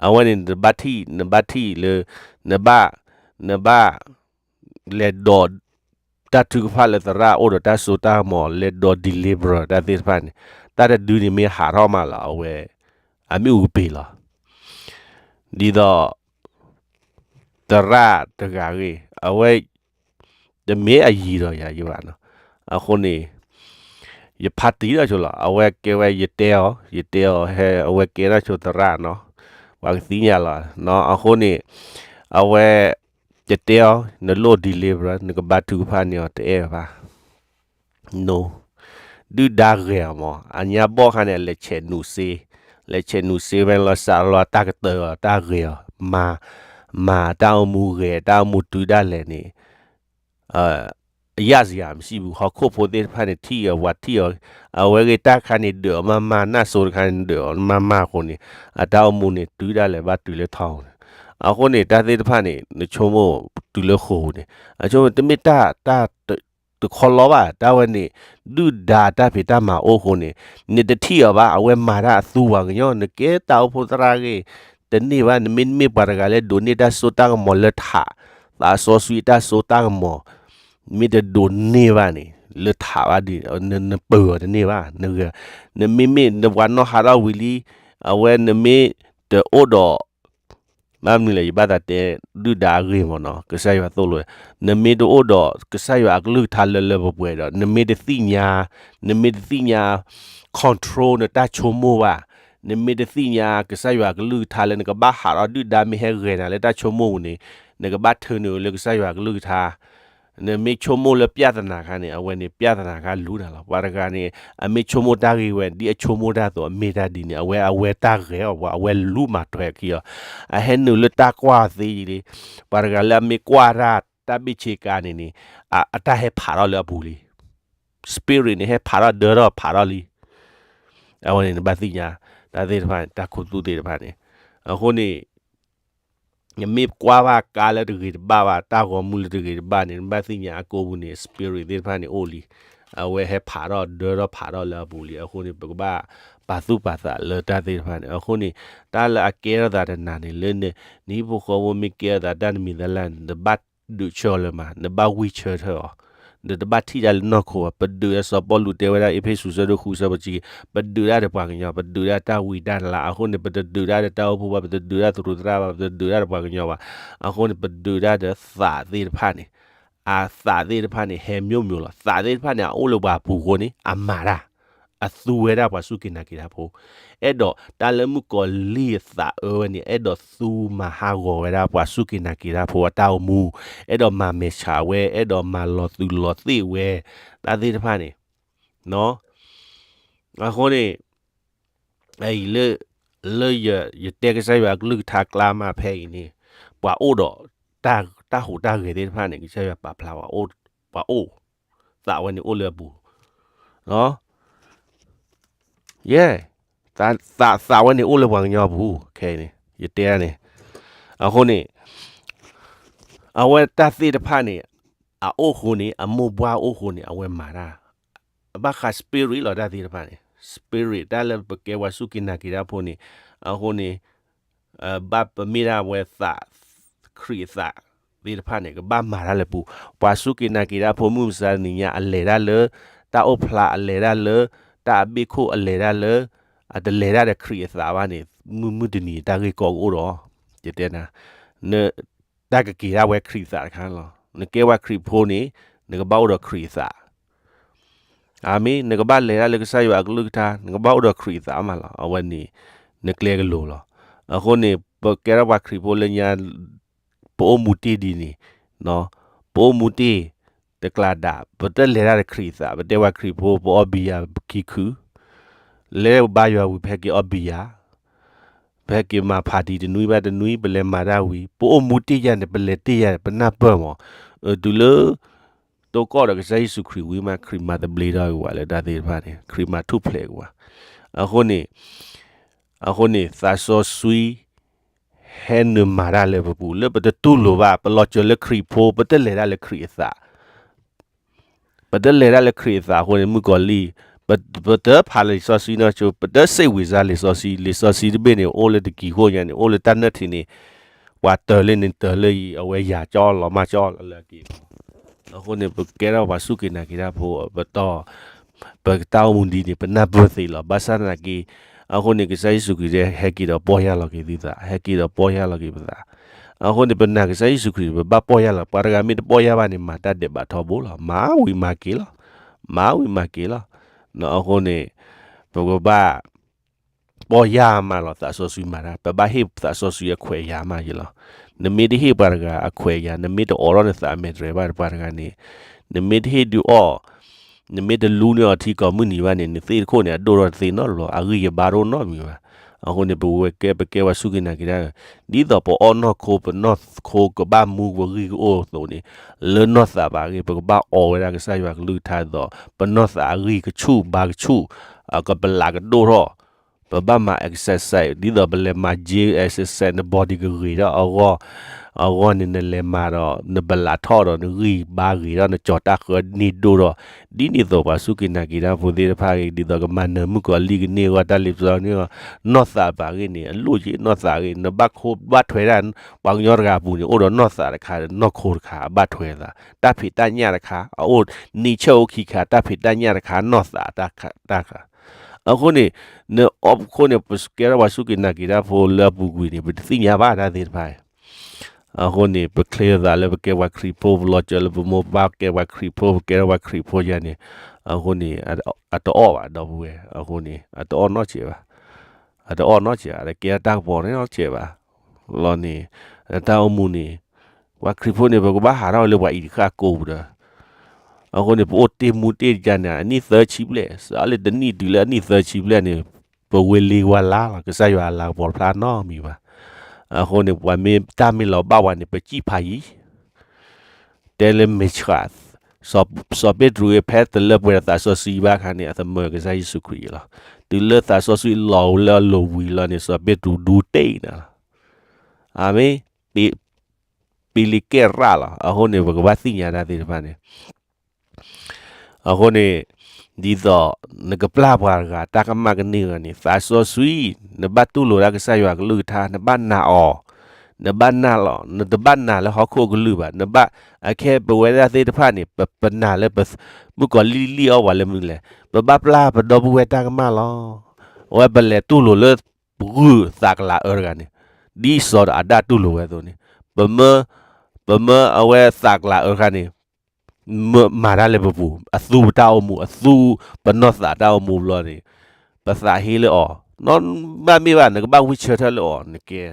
အဝဲန့ၣ်နတဘၣ်ထံၣ် နဘၣ်ထံၣ်လၢ နဘၣ် နဘၣ် လဲၤဒိး တၢ်ထုကဖၣ်လၢသရၣ်အိၣ်ဒီးတၢ်စိတၢ်ကမီၤ လဲၤဒိး deliver တၢ်သ့ၣ်တဖၣ်န့ၣ် တၢ်တဒုန့ၣ်မ့ၢ်ဟးထီၣ်မးလီၤ အဝဲ အမ့ၣ်အူကပ့ၤလီၤ. ဒ်သိး သရၣ်တဂၤဂ့ၤ အဝဲ တမ့ၢ်အယံၤဒီးယၤယဘၣ်နီၤ. အဃိန့ၣ် ယဖးတံၢ်တၢ်ဆိလီၤ. အဝဲကဲဝဲယတဲအီၤ ယတဲအီၤဟဲ အဝဲကဲတၢ်ဆိသရၣ်နီၤ. ပှၤကသ့ၣ်ညါလီၤနီၤ. အဃိန့ၣ် အဝဲ ယတဲအီၤ နလိၣ် deliver နကဘါထုကဖၣ်န့ၢ်အီၤတအဲၣ်ဘၣ် ဒုၣ်ဒါဂဲၤအီၤမး အညါဘီၣ်ခါန့ၣ် လဲၤဆဲးနူးစ့ လဲၤဆဲးနူးစ့ဝဲလီၤစးလီၤတၢ်ကတၢၢ်အီၤ တၢ်ဂဲၤအီၤ မၤ မၤတၢ်အိၣ်မူဂဲၤ တၢ်အိၣ်မူတုၤဒၣ်လဲာ်န့ၣ် အယၣ်စယၤမစံးဘူး ဟီၣ်ခိၣ်ဖိသ့ၣ်တဖၣ်န့ၣ် ထံၣ်အီၤ ပှၤထံၣ်အီၤ အဝဲဂ့ၤတၢ်တခါန့ၣ် ဒၢးအီၤမးမး နၢ်စိၤတခါန့ၣ် ဒၢးအီၤမးမးအဃိန့ၣ် အတၢ်အိၣ်မူန့ၣ် တုၤဒၣ်လဲာ်ဘၣ်တုၤလၢထီန့ၣ် အဃိန့ၣ် တၢ်သ့ၣ်တဖၣ်န့ၣ် နဆိကမိၣ်တုၤလၢဃိာ်န့ၣ် အဆိကမိၣ်တမ့ၢ်တၢ် တခီလီၤဘၣ် တၢ်ဝဲန့ၣ် ဒုၣ်ဒါတၢ်ဖံးတၢ်မၤအိၣ်အဃိန့ၣ် နတထံၣ်အီၤဘၣ် အဝဲမၤတၢ်အသူပှၤကညီ နကဲတၢ်အိၣ်ဖှိၣ်သရၣ်ဂ့ၤ တန့ၢ်ဘၣ် နမ့ၢ်တမ့ၢ်ပှၤတဂၤလၢဒိးန့ၢ်တၢ်စိတၢ်ကမီၤလၢထး သးစီဆှံတၢ်စိတၢ်ကမီၤ မ့ၢ်တဒိးန့ၢ်ဘၣ်န့ၣ် လၢထးဘၣ်ဒီး နပၢၤအီၤတန့ၢ်ဘၣ် နဂ့ၤ နမ့မ့ၢ်နပှၤနီၢ်ဟးထီၣ်ဝံၤလံ အဝဲနမ့ၢ်တအိၣ်ဒီး ဘၣ်မနုၤလဲၣ် ယဘၣ်သးတဲဒုၣ်ဒါအဂ့ၢ်မ့ၢ်နီၤ, ကစၢ်ယွၤသိၣ်လိဝဲ, နမ့ၢ်တအိၣ်ဒီးကစၢ်ယွၤအကလုၢ်ကထါလၢလၢပှဲၤပှဲၤဒီး နမ့ၢ်တသ့ၣ်ညါ, နမ့ၢ်တသ့ၣ်ညါ control နတၢ်ဆိကမိၣ်ဘၣ်, နမ့ၢ်တသ့ၣ်ညါကစၢ်ယွၤအကလုၢ်ကထါလၢနကဘၣ်ဟးထီၣ်ဒုၣ်ဒါမ့ၢ်ဟဲဂဲၤနၤလၢတၢ်ဆိကမိၣ်ပူၤန့ၣ်, နကဘၣ်ထၢနုာ်လၢကစၢ်ယွၤအကလုၢ်ကထါ နမ့ၢ်ဆိကမိၣ်လၢ ပြဿနာ ခါန့ၣ် အဝဲန့ၣ် ပြဿနာ ခါလူၤနၤလီၤ. ပှၤတဂၤန့ၣ် အမ့ၢ်ဆိကမိၣ်တၢ်ဂ့ၢ်ဝဲ ဒ်အဆိကမိၣ်တၢ်အသိး အမ့ၢ်တၢ်ဒ်န့ၣ် အဝဲ အဝဲတၢ်ဂဲၤအီၤပှၤ အဝဲလူၤမၤထွဲအခံအီၤ, အဟဲနုာ်လၢတၢ်ကွၢ်သ့လံ. ပှၤတဂၤလၢအမ့ၢ်ကွၢ်တၢ် တၢ်ဘ့ၣ်ဆ့ကၤန့ၣ်န့ၣ် အတၢ်ဟဲဖးထီၣ်လၢအပူၤလံ. spirit န့ၣ် ဟဲဖးထီၣ်ဒၢထီၣ်ဖးထီၣ်လံ. အဝဲန့ၣ်နဘၣ်သ့ၣ်ညါ တၢ်သ့ၣ်တဖၣ်န့ၣ် တၢ်ခူသူၣ်သ့ၣ်တဖၣ်န့ၣ်, အဃိန့ၣ် နမ့ၢ်ကွၢ်ဘၣ်ကါလၢတဂ့ၤတဘၣ်ဘၣ် တၢ်ဂီၤမူလၢတဂ့ၤတဘၣ်န့ၣ် နဘၣ်သ့ၣ်ညါအကိာ်ပူၤန့ၣ် spirit သ့ၣ်တဖၣ်န့ၣ်အိၣ်လံ. အဝဲဟဲဖးထီၣ်ဒၢထီၣ်ဖးထီၣ်လၢအပူၤလံ. အဃိန့ၣ် ပကဘၣ်ပာ်သူၣ်ပာ်သးလၢတၢ်သ့ၣ်တဖၣ်န့ၣ်. အဃိန့ၣ် တၢ်လၢအကဲထီၣ်သးတနၤန့ၣ် လၢနဟံၣ်ဖိဃီဖိမ့ၢ်ကဲထီၣ်သးတၢ်တမံၤသးလၢ် နတဘၣ်ဒုးဆၢအီၤလၢၤမး နဘၣ်ဝံဆၢထၢၣ်အီၤ နတဘၣ်ထံၣ်တၢ်လၢနီၢ်ခိဘၣ်. ပဒုးဒၣ် စီၤပီလူးတဲဝဲဒၣ် အ့းဖ့းစူး အဆၢဒိၣ်ဃု အဆၢဖိဆံ ပဒုးဒၣ်ဒီးပှၤကညီ ပဒုးဒၣ်တၢ်ဝံတၢ်လါ. အဃိန့ၣ် ပတဒုးဒၣ်ဒီးတၢ်အိၣ်ဖှိၣ်ဘၣ်, ပတဒုးဒၣ်သရူးသရၣ်ဘၣ်, ပတဒုးဒၣ်ဒီးပှၤကညီဘၣ်. အဃိန့ၣ် ပဒုးဒၣ်ဒီးသးသ့ၣ်တဖၣ်န့ၣ်, အသးသ့ၣ်တဖၣ်န့ၣ် ဟဲမျိးမျိးလီၤ. သးသ့ၣ်တဖၣ်န့ၣ် အအိၣ်လၢပှၤပူၤအဃိန့ၣ် အမၤတၢ်, အသူဝဲဒၣ်ပှၤစူၢ်က့ၤနာ်က့ၤတၢ်ဖိ အဲၣ်ဒိးတၢ်လၢမုၣ်ကီၤလံၢ်အသးအၢဝဲန့ၣ် အဲၣ်ဒိးသူမၤဟးဂီၤဝဲဒၣ်ပှၤစူၢ်က့ၤနာ်က့ၤတၢ်ဖိအတၢ်အိၣ်မူ, အဲၣ်ဒိးမၤမဲာ်ဆှးဝဲ, အဲၣ်ဒိးမၤလီၤသူၣ်လီၤသ့ၣ်ဝဲ, တၢ်သ့ၣ်တဖၣ်န့ၣ်, အဃိန့ၣ် လၢ လၢယတဲကစၢ်ယွၤအကလုၢ်ကထါကျါမးဖဲအံၤန့ၣ်, ပှၤအိၣ်ဒီး တၢ်ဟူးတၢ်ဂဲၤသ့ၣ်တဖၣ်န့ၣ် ကစၢ်ယွၤပာ်ဖျါ ပှၤအိၣ်, သးဝဲန့ၣ်အိၣ်လၢအပူၤ, ယဲ, သးဝဲန့ၣ်အိၣ်လၢပှၤကညီအပူၤ ခဲအံၤန့ၣ် ယတဲန့ၣ်, အဃိန့ၣ် အဝဲတၢ်သ့ၣ်တဖၣ်န့ၣ် အအိၣ်ဃိန့ၣ် အမိၢ်ပှၢ်အိၣ်ဃိန့ၣ် အဝဲမၤတၢ်, ဘၣ်ဃး spirit လီၤ တၢ်သ့ၣ်တဖၣ်န့ၣ် spirit တၢ်လၢပကဲပှၤစူၢ်က့ၤနာ်က့ၤတၢ်ဖိန့ၣ်, အဃိန့ၣ် ဘၣ်ပမ့ၢ်ဒၣ်ဝဲသး, ခရံာ်အသးသ့ၣ်တဖၣ်န့ၣ် ကဘၣ်မၤတၢ်လၢပူၤ, ပှၤစူၢ်က့ၤနာ်က့ၤတၢ်ဖိမုၢ်မဆါတနံၤညါ အလဲၤတၢ်လၢ တၢ်အိၣ်ဖျါ အလဲၤတၢ်လၢ တၢ်အဘ့ၣ်ခိၣ် အလဲၤတၢ်လၢ အတလဲၤတၢ်ဒီးခရံာ်အသးဘၣ်န့ၣ် မုၢ်မုၢ်တနံၤတၢ်ဂ့ၢ်ကီကအိၣ်ဒီး, ယတဲနၤ, န တၢ်ကက့ၤဒၣ်ဝဲခရံာ်အသးတခါလီၤ. နကဲဝဲခရံာ်ဖိန့ၣ် နကဘၣ်အိၣ်ဒီးခရံာ်အသး, အၤမ့ၣ်, နကဘၣ်လဲၤတၢ်လၢကစၢ်ယွၤအကလုၢ်ကထါ နကဘၣ်အိၣ်ဒီးခရံာ်အသးမးလီၤ. အဝဲန့ၣ် နကျဲကလိၤလီၤ. အဃိန့ၣ် ပကဲထီၣ်ပှၤခရံာ်ဖိလၢညါ ပအိၣ်မူတ့ၢ်ဒ်န့ၣ်, ပအိၣ်မူတ့ၢ် တကျါဒၣ် ပတလဲၤတၢ်ဒီးခရံာ်အသး, ပတဲပှၤခရံာ်ဖိ ပအီၣ်ဘံယၤခံခု, လဲၤဘါယွၤဝံၤ ပဟဲက့ၤအီၣ်ဘံယၤ, ပဟဲက့ၤမၤဖးတံၤတနွံဘၣ်တနွံ ပလဲၤမၤတၢ်ဝံၤ ပအိၣ်မူတ့ၢ်ယၤန့ၣ် ပလဲၤတ့ၢ်ယၤန့ၣ် ပနၢ်ပၢၢ်မး, တုၤလၢ တိၢ်ကီၢ်ဒီးကစၢ်ယ့ၣ်ၡူးခရံာ်ဝံၤမး ခရံာ်မၤသဘျ့ထီၣ်က့ၤဝဲလၢတၢ်သ့ၣ်တဖၣ်န့ၣ် ခရံာ်မၤထူၣ်ဖျဲးက့ၤဝဲ, အဃိန့ၣ် အဃိန့ၣ် သးစီဆှံ ဟဲနုာ်မၤတၢ်လၢပပူၤ လၢပတတူၢ်လိာ်ဘၣ် ပလီၤစၢၤလၢခရံာ်ဖိ ပတလဲၤတၢ်လၢခရံာ်အသး ပတလဲၤတၢ်လၢခရံာ်အသးအဃိန့ၣ် မုၣ်ကီၤလံၢ်, ပတဖးလံာ်စီဆှံနီၢ်ဆိ ပတစ့ၣ်ဝံၤစါလံာ်စီဆှံ, လံာ်စီဆှံတဘ့ၣ်န့ၣ် အိၣ်လၢတကံၤဃိညါန့ၣ် အိၣ်လၢတၢ်နၢၣ်ထံးန့ၣ်, ပှၤတၢၤလၢန့ၣ်တၢၤလၢအံၤ အဝဲယၤကၠီလီၤမၢ်ကၠီလီၤလၢအက့ၤ အဃိန့ၣ် ပကဲထီၣ်ပှၤစူၢ်က့ၤနာ်က့ၤတၢ်ဖိ ပတီၢ် ပတၢ်အိၣ်မူဒ်န့ၣ် ပနၢ်ပၢၢ်သ့လီၤ. ဘၣ်ဆၣ်သနာ်က့ အဃိန့ၣ် ကစၢ်ယ့ၣ်ၡူးခရံာ်တဲ ဟဲက့ၤဒီးပီၢ်ယၢ်လီၤက့ၤသုသး, ဟဲက့ၤဒီးပီၢ်ယၢ်လီၤက့ၤပသး. အဃိန့ၣ် ပနာ်ကစၢ်ယ့ၣ်ၡူးခရံာ်န့ၣ် ပဘၣ်ပီၢ်ယၢ်လီၤ. ပှၤတဂၤမ့ၢ်တပီၢ်ယၢ်ဘၣ်န့ၣ် မၤတၢ်ဒဲးဘးထီဘိလီၤ. မၤဝံၤမၤက့ၤလီၤ. မၤဝံၤမၤက့ၤလီၤ. အဃိန့ၣ် ပကဘၣ် ပီၢ်ယၢ်မးလီၤ သးစီဆှံမၤတၢ်, ပဘၣ်ဟ့ၣ်သးစီဆှံအခွဲးအယာ်မးယလီၤ. နမ့ၢ်တဟ့ၣ်ပှၤတဂၤအခွဲးအယာ်, နမ့ၢ်တအိးထီၣ်နသးအမဲာ်တြဲၤဘၣ်ပှၤတဂၤန့ၣ်, နမ့ၢ်တဟ့ၣ်ဒုးအီၣ်, နမ့ၢ်တလူန့ၢ်အီၤထံကိးမုၢ်နံၤဘၣ်န့ၣ် နသ့ၣ်တခိၣ်န့ၣ် အဒိၣ်ထီၣ်တသ့နီတဘျီ, အဂံၢ်ယဘါတအိၣ်နီတမံၤဘၣ်. အဃိန့ၣ် ပဝဲကဲ ပကဲပှၤစူၢ်က့ၤနာ်က့ၤတၢ်, ဒ်သိးပအီၣ်နီၢ်ခိ ပနီၢ်ခိကဘၣ်မူပဂံၢ်ကအိၣ်အသိးန့ၣ်, လၢနီၢ်သးဘၣ်အဂ့ၢ် ပကဘၣ်အီဝဲဒၣ်ကစၢ်ယွၤကလုၢ်ကထါဒ်သိး ပနီၢ်သးအဂံၢ်ကဆူၣ်ဘါကဆူၣ်, ကပလးကဒိၣ်ထီၣ် ပဘၣ်မၤ exercise ဒ်သိးပလဲၤမၤ gym exercise န body ကဂ့ၤထီၣ်အဂီၢ်, အဂီၢ်န့ၣ် နလဲၤမၤဒီး နပလးထီၣ်ဒီး နဂံၢ်ဘါဂ့ၤထီၣ် နကၠီၤတၢ်ဃၢန့ၢ်ဒိၣ်ထီၣ်, ဒ်န့ၣ်အသိးပှၤစူၢ်က့ၤနာ်က့ၤတၢ်ဖိသ့ၣ်တဖၣ်ဂ့ၤ ဒ်သိးကမၤနၢၤမုၣ်ကီၤလံၢ်ကန့ၢ်အဂီၢ် တၢ်လ့ပစီန့ၢ်အဂီၢ်, နီၢ်သးဘၣ်ဂ့ၢ်န့ၣ် အလိၣ်က့ၤနီၢ်သးဂ့ၢ် နဘၣ်ခိဘၣ်ထွဲဒၣ် ပှၤကညီတဂၤအပူၤန့ၣ် အိၣ်ဒီးနီၢ်သးတခါ နီၢ်ခိတခါ အဘၣ်ထွဲသး, တၢ်ဖံးတၢ်ညၣ်တခါ အအိၣ် nature အိၣ်ခံခါ တၢ်ဖံးတၢ်ညၣ်တခါ နီၢ်သးတၢ်ခါ အဃိန့ၣ် နအီၣ်ခိၣ်န့ၣ် ပကဲထီၣ်ပှၤစူၢ်က့ၤနာ်က့ၤတၢ်ဖိလၢအပူၤကွံာ်န့ၣ် ပတသ့ၣ်ညါဘၣ်တၢ်သ့ၣ်တဖၣ် အဃိန့ၣ် ပချ့သးလၢပကဲပှၤခရံာ်ဖိ ပလီၤစၢၤလၢပမိၢ်ပၢ်ကဲပှၤခရံာ်ဖိ ပကဲထီၣ်ပှၤခရံာ်ဖိယါန့ၣ် အဃိန့ၣ် အတအီၣ်ဘၣ်ဒီပုၢ်ဝဲၢ် အဃိန့ၣ် အတအီၣ်နီတစဲးဘၣ် အတအီၣ်နီတစဲးဘၣ် အတကဲတၢ်ကပီၤန့ၣ်နီတစဲးဘၣ် လီၤန့ၣ် တၢ်အိၣ်မူန့ၣ် ပှၤခရံာ်ဖိန့ၣ် ပကဘၣ်ဟးထီၣ်လၢပှၤအံၤတဃၣ်ကိးပူၤဒီး အဃိန့ၣ် ပအိၣ်တ့ၢ်မူတ့ၢ်ယါန့ၣ် အနံၣ်သၢဆံဘျဲၣ် စးလၢတနံၣ်တုၤလၢအနံၣ်သၢဆံဘျဲၣ်န့ၣ် ပဝဲလ့ဝါလါလီၤ ကစၢ်ယွၤအလၤကပီၤတဖျါနီတမံၤဘၣ်. အဃိန့ၣ် ပှၤမ့ၢ်တၢ်မ့ၢ်လီၤဘၣ်ဝဲန့ၣ် ပစံၣ်ဖးယံၤ တဲလၢမ့ၢ်ဆှး စီၤပ့းတရူးဖဲတလၢပှဲၤဒီးသးစီဆှံဘၣ်အခါန့ၣ် အသမၢကစၢ်ယ့ၣ်ၡူးခရံာ်လီၤ. တုၤလၢသးစီဆှံလီၤလၢအလိၤဝံၤလီၤန့ၣ် စီၤပ့းတရူးဒူတ့ၢ်နၤလီၤ. အၤမ့ၣ် ပ့ၤလ့ကဲၣ်ရၣ်လီၤ. အဃိန့ၣ် ပကဘၣ်သ့ၣ်ညါတၢ်သ့ၣ်တဖၣ်န့ၣ် အဃိန့ၣ် ဒ်သိး နကပျၢ်ပှၤတဂၤတၢ်ကမၣ်ကန့ၢ်ဂၤန့ၣ် သးစီဆှံ နဘၣ်တူၢ်လိာ်ဒၣ်ကစၢ်ယွၤကလုၢ်ကထါ နဘၣ်နာ်အီၤ နဘၣ်နာ်လီၤ နတဘၣ်နာ်လၢဟီၣ်ခိၣ်ကလုၢ်ဘၣ် နဘၣ် အခဲပဝဲဒၣ်သ့ၣ်တဖၣ်န့ၣ် ပနာ်လၢ မုၣ်ကီၤလံၢ်လံၢ်အီၣ်ပှၤလၢမနုၤလဲၣ် ပဘၣ်ပျၢ်ပဒီပုၢ်ဝဲၢ်တၢ်ကမၣ်လီၤ. အဝဲပလဲၤတူၢ်လိာ်လၢ ဂုၢ်သးကလၤအၢတဂၤန့ၣ် ဒ်စီၤအၤဒၣ်တူၢ်လိာ်ဝဲအသိးန့ၣ် ပမၢ ပမၢအဝဲသးကလၤအၢတခါန့ၣ် မၤတၢ်လၢပပူၤ အသူပတၢ်အိၣ်မူ အသူပနီၢ်သးတၢ်အိၣ်မူဘျီန့ၣ် ပသးဟ့လၢအီၤ နီၢ်ဘၣ်မ့ၢ်ဘၣ် နကဘၣ်ဝံဆၢထၢၣ်လၢအီၤ နကဲ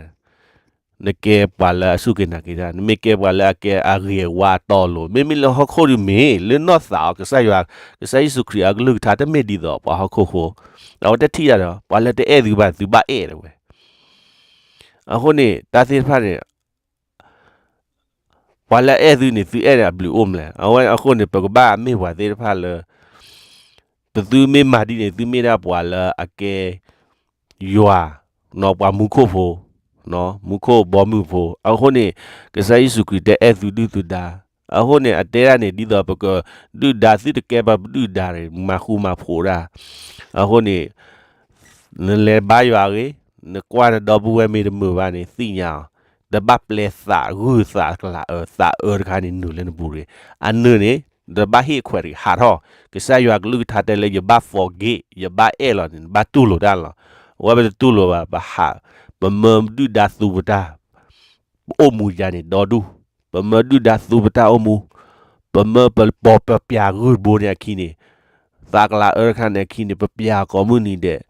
နကဲပှၤလၢအစူၢ်က့ၤနာ်က့ၤတၢ် နမ့ၢ်ကဲပှၤလၢအကဲအဂ့ၤအဝါအတီအလိၤ မ့မ့ၢ်လၢဟီၣ်ခိၣ်ဒုးမ့ၢ် လၢနီၢ်သးအီၤ ကစၢ်ယွၤ ကစၢ်ယ့ၣ်ၡူးခရံာ်အကလုၢ်ကထါတမ့ၢ်ဒ်သိးပှၤဟီၣ်ခိၣ်ဖိ အဝဲတထံၣ်တၢ်ဒီး ပှၤလၢတအဲၣ်သုဘၣ် သုဘၣ်အဲၣ်တဝဲ အဃိန့ၣ် တၢ်သ့ၣ်တဖၣ်န့ၣ် ပှၤလၢအအဲၣ်သုန့ၣ် သုအဲၣ်န့ၣ်အဘျုးအိၣ်မလဲၣ်. အဝဲအဃိန့ၣ် ပကဘၣ်မ့ၢ်ပှၤသ့ၣ်တဖၣ်လၢ ပသုမ့ၢ်မၤဒ်န့ၣ် သုမ့ၢ်ဒၣ်ပှၤလၢအကဲ ယွၤ ပှၤမူခိၣ်ဖိ မူခိၣ်ဘီမုၢ်ဖိ အဃိန့ၣ် ကစၢ်ယ့ၣ်ၡူးခရံာ်တဲအဲၣ်သုဒုၣ်သုဒါ အဃိန့ၣ် အတဲဒၣ်န့ၣ် ဒ်သိးပကဒုၣ်ဒါ သုတကဲပှၤဒုၣ်ဒါန့ၣ် မၤဃူမၤဖိးဒၣ် အဃိန့ၣ် နလဲၤဘါယွၤအဂ့ၢ် နကွၢ်နဒီပုၢ်ဝဲၢ်မ့ၢ်တမုာ်ဘၣ်န့ၣ် သ့ၣ်ညါအီၤ တဘၣ်ပျဲသးဂုၢ်သးကလၤအၢ သးအၢတခါန့ၣ် နုာ်လၢနပူၤတဂ့ၤ အနုာ်န့ၣ် တဘၣ်ဟ့ၣ်ခွဲးတဂ့ၤ ဟးထီၣ် ကစၢ်ယွၤကလုၢ်ကထါတဲလၢယဘၣ် forgive ယဘၣ်အဲၣ်လီၤန့ၣ် နဘၣ်တူၢ်လိာ်တၢ်လီၤ. အဝဲပတတူၢ်လိာ်ဘၣ် ပဟး ပမၢဒုၣ်ဒါသူပတၢ် ပအိၣ်မူယါန့ၣ် ဒီဒူၣ် ပမၢဒုၣ်ဒါသူပတၢ်အိၣ်မူ ပမၢပပီၢ်ပပျၢ်ဂုၢ်ဘိန့ၣ်အခံန့ၣ် သးကလၤအၢတခါန့ၣ်အခံန့ၣ် ပပျၢ်ကိးမုၢ်နံၤဒဲး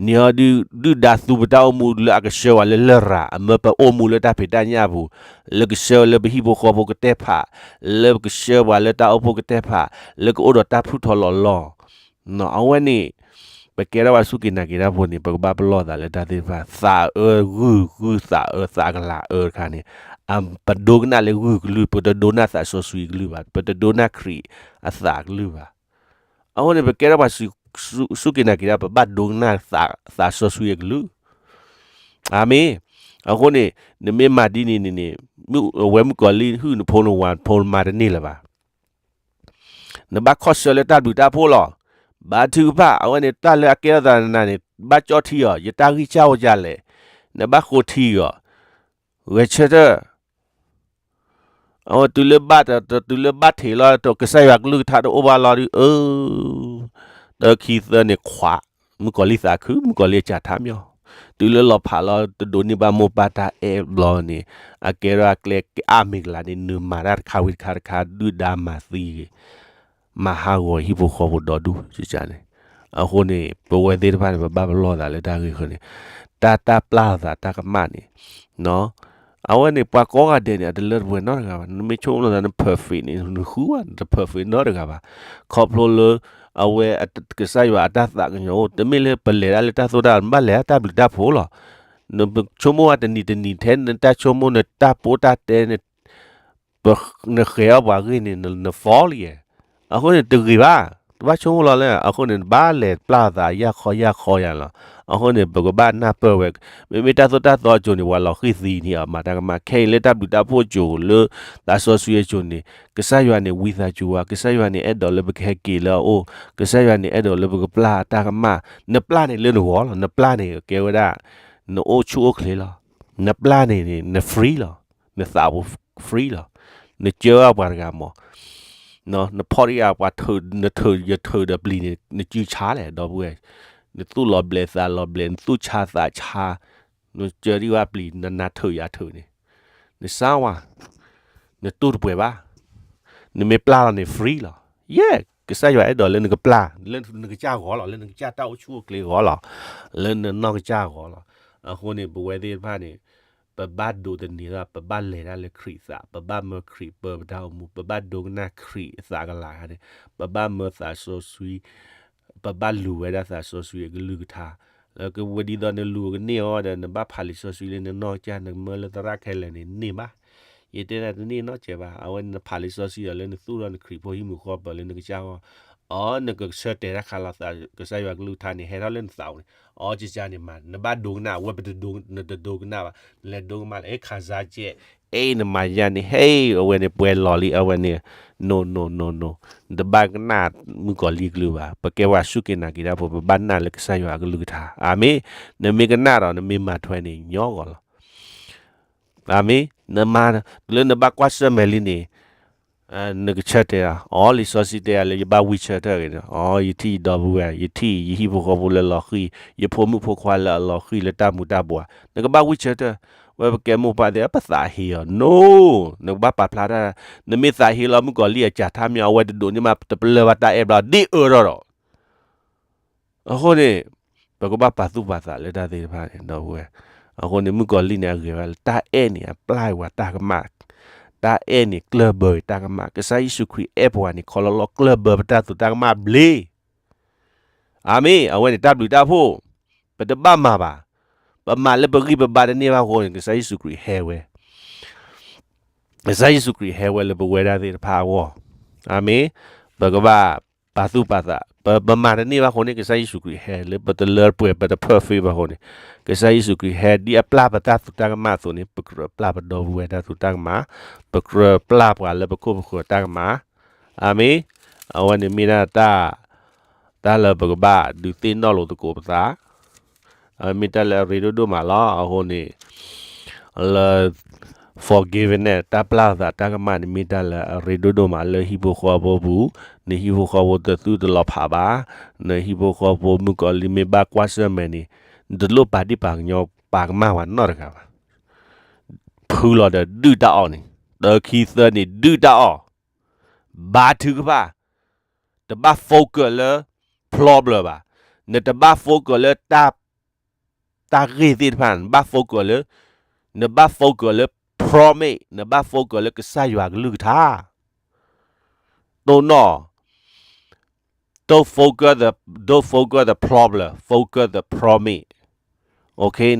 န့ၢ်အီၤဒုၣ်ဒါသူပတၢ်အိၣ်မူလၢအကဆှၢဝဲလၢလရာ် အမၢပအိၣ်မူလၢတၢ်ဖံးတၢ်ညၣ်ပူၤ လၢကဆှၢဝဲလၢပဟံၣ်ဖိဃီဖိကတဲဖး လၢကဆှၢပှၤလၢတၢ်အိၣ်ဖှိၣ်ကတဲဖး လၢကအိၣ်ဒီးတၢ်ဖုၣ်ထီၣ်လီၤလီၢ် အဝဲန့ၣ် ပကဲထီၣ်ပှၤစူၢ်က့ၤနာ်က့ၤတၢ်ဖိန့ၣ် ပကဘၣ်ပလီၢ်သးလၢတၢ်သ့ၣ်တဖၣ် သးအၢဂုၢ်ဂုၢ်သးအၢသးကလၤအၢတခါန့ၣ် ပဒိကနၣ်လၢဂုၢ်ကလုၢ် ပတဒိကနၣ်သးစီဆှံကလုၢ်ဘၣ် ပတဒိကနၣ်ခရံာ်အသးကလုၢ်ဘၣ်. အဃိန့ၣ် ပကဲထီၣ်ပှၤစူၢ်က့ၤနာ်က့ၤတၢ် ပဘၣ်ဒိကနၣ်သးစီဆှံအကလုၢ် အၤမ့ၣ်. အဃိန့ၣ် နမ့ၢ်မၤဒ်န့ၣ်န့ၣ်န့ၣ် အဝဲမုၣ်ကီၤလံၢ်ဟုၣ်နဖိနဝၤနဖိနမါတန့ၢ်လၢၤဘၣ်. နဘၣ်ခီဆၢလၢတၢ်ဘျုးတၢ်ဖှိၣ်လီၤ. ဘါထုကဖၣ် အဝဲန့ၣ် တၢ်လၢအကဲထီၣ်သးနၤန့ၣ် ဘၣ်ကၠီထံအီၤ ယတၢ်ဂံၢ်စၢ်အိၣ်ဒ်လဲၣ်. နဘၣ်ဃိထံအီၤ ဂဲၤဆၢထၢၣ် အဝဲတုၤလၢဘၣ်တ တုၤလၢဘၣ်ထံးလီၤ ကစၢ်ယွၤကလုၢ်ကထါတအိၣ်ဘၣ်လီၤဒီး အၢ တခံသၢန့ၣ်ခွး မုၣ်ကီၤလံၢ်သးခု မုၣ်ကီၤလံၢ်အစၢ်ထါမၠီ တုၤလၢလီၤဖးလီၤ တဒိးန့ၢ်ဘၣ်မိၢ်ပၢ်တၢ်အဲၣ်ဘျီန့ၣ် အကဲထီၣ်အကျဲကအါမ့ၢ်ကလၤန့ၣ် နုာ်မၤတၢ်တခါဝံၤတခါတခါ ဒုၣ်ဒါမၤသံဂ့ၤ မၤဟးဂီၤဟံၣ်ဖိဃီဖိဒီဒူၣ်န့ၣ်. အဃိန့ၣ် ပဝဲသ့ၣ်တဖၣ်န့ၣ် ပဘၣ်ပလီၢ်သးလၢတၢ်ဂ့ၢ်ဃီန့ၣ် တၢ်တၢ်ပျၢ်သးတၢ်ကမၣ်န့ၣ် အဝဲန့ၣ် ပှၤကိးဂၤဒဲးန့ၣ် အတလၢတပှဲၤနီတဂၤဘၣ်. နမ့ၢ်ဆိကမိၣ်လီၤသး န perfect န့ၣ် နဃုဝဲ နတ perfect နီတဂၤဘၣ်. ခီဖျိလၢ အဝဲ ကစၢ်ယွၤအတၢ်သးကညီၤအိၣ် တမ့ၢ်လၢပလဲၤဒၣ်လၢတၢ်သိၣ်တၢ် နဘၣ်လဲၤဒၣ်တၢ်ဘျုးတၢ်ဖှိၣ်လီၤ. နဆိကမိၣ်ဝဲတနံၤတနံၤ ထဲနတၢ်ဆိကမိၣ် နတၢ်ပိတၢ်တဲ နဃဲၤအီၣ်ပှၤဂ့ၢ်န့ၣ် န fall လံ. အဃိန့ၣ် တဂ့ၤဘၣ်, တဘၣ်ဆိကမိၣ်လီၤလဲၣ်. အဃိန့ၣ် နဘၣ်လဲၤပျၢ်သးယၢ်ခီယၢ်ခီယၤလီၤ. အဃိန့ၣ် ပကဘၣ်နၢ်ပၢၢ်ဝဲ, မ့မ့ၢ်တၢ်သိၣ်တၢ်သီအစိၤန့ၣ် ပှၤလီၤဃံၢ်သံန့ၣ် အမၤတၢ်ကမၣ်, ခဲအံၤလၢတၢ်ဘျုးတၢ်ဖှိၣ်အစိၤ လၢသးစီဆှံအစိၤန့ၣ် ကစၢ်ယွၤန့ၣ် ဝံသးစူၤဝဲ, ကစၢ်ယွၤန့ၣ် အဲၣ်ဒိးလၢပကဟဲက့ၤလၢအအိၣ်, ကစၢ်ယွၤန့ၣ် အဲၣ်ဒိးလၢပကပျၢ်အတၢ်ကမၣ်, နပျၢ်န့ၣ်လၢနဂီၢ်လီၤ. နပျၢ်န့ၣ် ကဲဝဲဒၣ် နအိၣ်ဆူၣ်အိၣ်ချ့လီၤ. နပျၢ်န့ၣ်န့ၣ် န free လီၤ. နသးဖိ free လီၤ. နကၢအပှၤတဂၤမး, နဖီၣ်တယၤပှၤ, နထုးယထုးဒီးပျံၤန့ၣ် နစုဆါလဲၣ် ဒီပုၢ်ဝဲၢ်, နသူၣ်လီၤဘျဲးသးလီၤဘျဲး, နသူၣ်ဆါသးဆါ, နစၢၤဒံးဝဲပျံၤ နနၤထုးယၤထုးန့ၣ်, နစါဝါ, နတူၢ်တပှဲၤဘၣ်, နမ့ၢ်ပျၢ်လီၤန့ၣ် free လီၤ. ယဲၢ်, ကစၢ်ယွၤအဲၣ်ဒိးလၢနကပျၢ်, လၢနကစၢ်ဂီၤလီၤ, လၢနကစၢ်တၢ်အိၣ်ဆူၣ်အိၣ်ချ့ဂီၤလီၤ, လၢနနီၢ်ကစၢ်ဂီၤလီၤ. အဃိန့ၣ် ပဝဲသ့ၣ်တဖၣ်န့ၣ် ပဘၣ်ဒိးသန့ၤဒီး ပဘၣ်လဲၤတၢ်လၢခရံာ်အသး, ပဘၣ်မၢခရံာ်ပၢပတၢ်အိၣ်မူ, ပဘၣ်ဒိကနၣ်ခရံာ်အသးကလၤခါန့ၣ်, ပဘၣ်မၢသးစီဆှံ, ပဘၣ်လူၤဝဲဒၣ်သးစီဆှံအကလုၢ်ကထါ, လၢကဝဲဒ်သိးနလူၤကန့ၢ်အီၤဒီး နဘၣ်ဖးလံာ်စီဆှံလၢနနီၢ်ကစၢ် နကမၢလၢသရၣ်ခဲလၢာ်န့ၣ် န့ၢ်ဘၣ်. ယတဲဒၣ်တန့ၢ်နီတစဲးဘၣ်, အဝဲန့ၣ်နဖးလံာ်စီဆှံဒီးလၢနသူၣ်ထီၣ်နခရံာ်ဖိဟံၣ်မုာ်ဃီပၢၤလၢနကစၢ်ဂီၢ်, အီ နကဆၢတဲာ်တၢ်ခးလီၤသး ကစၢ်ယွၤကလုၢ်ကထါန့ၣ် ဟဲထီၣ်လၢနသးပူၤန့ၣ်, အီ ကကန့ၣ်မး နဘၣ်ဒိကနၣ်, အဝဲပတဒိ, နတဒိကနၣ်ဘၣ်, နလဲၤဒိကနၣ်လၢ အဲ ခးစါကဲး, အဲ နမၤယၤန့ၣ် ဟဲ အဝဲန့ၣ်ပှဲၤလီၤလံ အဝဲန့ၣ်, no no no no, နတဘၣ်ကနၣ်မုၣ်ကီၤလံၢ်ကလုၢ်ဘၣ်, ပကဲပှၤစူၢ်က့ၤနာ်က့ၤတၢ်ဖိ ပဘၣ်နာ်လၢကစၢ်ယွၤအကလုၢ်ကထါ, အၤမ့ၣ်, နမ့ၢ်ကနၣ်ဒီး နမ့ၢ်မၤထွဲန့ၣ် ညီဂီၤလီၤ. အၤမ့ၣ်, နမၤ, လၢနဘၣ်ကွၢ်ဆၢၣ်မဲာ်လံန့ၣ်, နကဆၢတဲာ်ဧါ, အီ လံာ်စီဆှံတဲယၤလၢယဘၣ်ဝံဆၢထၢၣ်ဂ့ၤန့ၣ်, အီ ယထံၣ်ယဒီပုၢ်ဝဲၢ်, ယထံၣ်ယဟံၣ်ဖိဃီဖိလၢအလီၤဃံၤ, ယဖိမုၣ်ဖိခွါလၢအလီၤဃံၤလၢတၢ်မူၤတၢ်ဘှီး, နကဘၣ်ဝံဆၢထၢၣ်, ဝဲပကဲမိၢ်ပၢ်သ့ၣ် ပသးဟ့အီၤ, no, နကဘၣ်ပာ်ဖျါတၢ်, နမ့ၢ်သးဟ့လီၤမုၣ်ကီၤလံၢ်အစၢ်ထါမ့ၢ် အဝဲတဒိးန့ၢ်မး တပလၢၢ်ဘၣ်တၢ်အဲၣ်ဘျီ ဒ်အၢထီၣ်ဒီး အဃိန့ၣ်, ပကဘၣ်ပာ်သူၣ်ပာ်သးလၢတၢ်သ့ၣ်တဖၣ်န့ၣ် ဒီပုၢ်ဝဲၢ်, အဃိန့ၣ် မုၣ်ကီၤလံၢ်န့ၣ် အဂ့ၤဝဲလၢ တၢ်အဲၣ်န့ၣ် အပျၢ်ဝဲတၢ်ကမၣ်, တၢ်အဲၣ်န့ၣ် ကျၢၢ်ဘၢတၢ်ကမၣ်, ကစၢ်ယ့ၣ်ၡူးခရံာ်အဲၣ်ပှၤန့ၣ် ခီလီလီကျၢၢ်ဘၢပတၢ်သူတၢ်ကမၣ်ဘျ့ အၤမ့ၣ်, အဝဲန့ၣ်တၢ်ဘျုးတၢ်ဖှိၣ်, ပတဘၣ်မၤဘၣ်, ပမၤလၢပဂံၢ်ပဘါတန့ၢ်ဘၣ်အဃိန့ၣ် ကစၢ်ယ့ၣ်ၡူးခရံာ်ဟဲဝဲ ကစၢ်ယ့ၣ်ၡူးခရံာ်ဟဲဝဲလၢပဝဲဒၣ်သ့ၣ်တဖၣ်အဂီၢ်, အၤမ့ၣ်, ပကဘၣ်ပာ်သူၣ်ပာ်သး, ပ, ပမၤတန့ၢ်ဘၣ်အဃိန့ၣ် ကစၢ်ယ့ၣ်ၡူးခရံာ်ဟဲလၢပတလၢပှဲၤ ပတ perfect ဘၣ်အဃိန့ၣ်, ကစၢ်ယ့ၣ်ၡူးခရံာ်ဟဲဒ်အပျၢ်ပတၢ်သူတၢ်ကမၣ်အသိးန့ၣ် ပကြၢးပျၢ်ပဒီပုၢ်ဝဲၢ်တၢ်သူတၢ်ကမၣ်, ပကြၢးပျၢ်ပှၤလၢပခိၣ်ပဃၢၤတၢ်ကမၣ်, အၤမ့ၣ်, အဝဲန့ၣ်မ့ၢ်ဒၣ်တၢ်, တၢ်လၢပကဘၣ်ဒုးသ့ၣ်နီၣ်လိာ်သကိးပသး မ့ၢ်တၢ်လၢအရ့ဒိၣ်ဒိၣ်မးလီၤ. အဃိန့ၣ် လၢ forgiveness တၢ်ပျၢ်သးတၢ်ကမၣ်န့ၣ် မ့ၢ်တၢ်လၢအရ့ဒိၣ်ဒိၣ်မးလၢဟံၣ်ဖိဃီဖိပူၤ, နဟံၣ်ဖိဃီဖိတသူၣ်တလီၤဖးဘၣ်, နဟံၣ်ဖိဃီဖိမုၣ်ကီၤလံၢ်မ့ၢ်ဘၣ်ကွၢ်ဆၢၣ်မဲာ်န့ၣ်, နတလိၣ်ပာ်ဒံၣ်ပာ်ကညီပာ်ကမၣ်ပှၤနီတဂၤဘၣ်. ဖုလီၤဒီးဒုၣ်တၢ်အီၣ်န့ၣ်, တခံသၢန့ၣ်ဒုၣ်တၢ်အီၣ်, ဘါထုကဖၣ်, တဘၣ် focus လၢ problem ဘၣ်, နတဘၣ် focus လၢ တၢ်ဂ့ၢ်သ့ၣ်တဖၣ်, နဘၣ် focus လၢ, နဘၣ် focus လၢ promise, နဘၣ် focus လၢကစၢ်ယွၤကလုၢ်ကထါ, တိၢ်နီၣ်, don't focus the, don't focus the problem, focus the promise,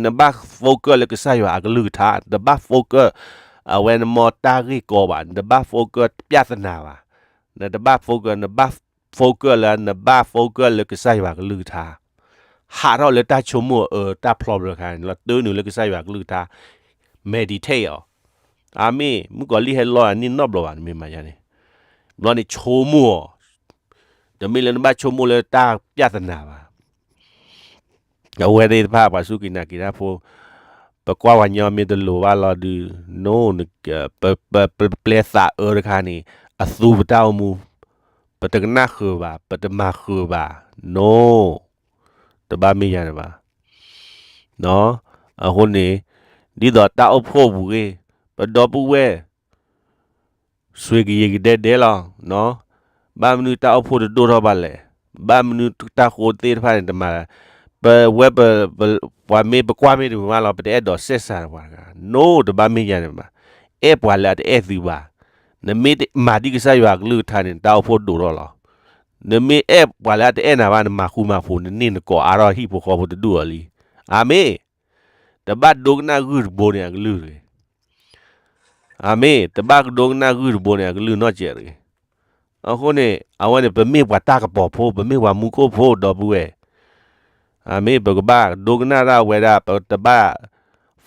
နဘၣ် focus လၢကစၢ်ယွၤအကလုၢ်ကထါ, နတဘၣ် focus အဝဲန့ၣ်မ့ၢ်တၢ်ဂ့ၢ်ကီဘၣ်, နတဘၣ် focus ပြဿနာဘၣ်, နတဘၣ် focus, နဘၣ် focus လၢ, နဘၣ် focus လၢကစၢ်ယွၤကလုၢ်ကထါ, ဟးထီၣ်လၢတၢ်ဆိကမိၣ်အၢ တၢ် problem တခါန့ၣ်လီၤ, တုၤနုာ်လၢကစၢ်ယွၤကလုၢ်ကထါ, meditate အီၤ, အၤမ့ၣ်, မုၣ်ကီၤလံၢ်ဟဲလီၤအန့ၣ်နီတဘျီဘၣ်, နမ့ၢ်မၤယါန့ၣ်, ဘျီန့ၣ်ဆိကမိၣ်အီၤ, တမ့ၢ်လၢနဘၣ်ဆိကမိၣ်လၢတၢ်ပြဿနာဘၣ်. အဝဲသ့ၣ်တဖၣ်ပှၤစူၢ်က့ၤနာ်က့ၤတၢ်ဖိ, ပကွၢ်ပှၤညီမ့ၢ်တလိၤဘၣ်လီၤဒုး, န, ပ, ပ, ပပျဲသးအၢတခါန့ၣ်, အသူပတၢ်အိၣ်မူ, ပတကနၣ်ဃုာ်ဘၣ်, ပတမၤဃုာ်ဘၣ်, န, တဘၣ်မ့ၢ်ယါန့ၣ်ဘၣ်. အဃိန့ၣ်, ဒ်သိးတၢ်အိၣ်ဖှိၣ်ပူၤဂ့ၤ, ပဒီပုၢ်ဝဲၢ် စွ့ၤကယံာ်ကဒဲဒဲလီၤ. ဘၣ်မနုၤတၢ်အိၣ်ဖှိၣ်တဒိၣ်ထီၣ်ဘၣ်လဲၣ်. ဘၣ်မနုၤတၢ်ဃိသ့ၣ်တဖၣ်န့ၣ်တမၤ, ပဝဲပ, ပ, ပှၤမ့ၢ်ပကွၢ်မ့ၢ်တမုာ်မးလီၤ ပတအဲၣ်ဒိးဆဲးစၢ်ပှၤတဂၤ. န, တဘၣ်မ့ၢ်ယါန့ၣ်ဘၣ်. အဲၣ်ပှၤလၢအတအဲၣ်သုဘၣ်. နမ့ၢ်မၤဒ်ကစၢ်ယွၤအကလုၢ်ကထါန့ၣ် တၢ်အိၣ်ဖှိၣ်ဒိၣ်ထီၣ်လီၤ. နမ့ၢ်အဲၣ်ပှၤလၢအတအဲၣ်နၤဘၣ် နမၤဃူမၤဖိး နန့ၢ်နကိးအါထီၣ်ဟံၣ်ဖိဃီဖိတဒူၣ်အီၤလံ. အၤမ့ၣ်. တဘၣ်ဒိကနၣ်ဂုၢ်တဘိန့ၣ်အကလုၢ်တဂ့ၤ. အၤမ့ၣ်, တဘၣ်ဒိကနၣ်ဂုၢ်တဘိန့ၣ် အကလုၢ်နီတစဲးတဂ့ၤ. အဃိန့ၣ် အဝဲန့ၣ် ပမ့ၢ်ပှၤတၢ်ကပီၤဖိ, ပမ့ၢ်ပှၤမူခိၣ်ဖိ ဒီပုၢ်ဝဲၢ်. အၤမ့ၣ်, ပကဘၣ်ဒိကနၣ်ဒၣ်ဝဲဒၣ်, ပတဘၣ်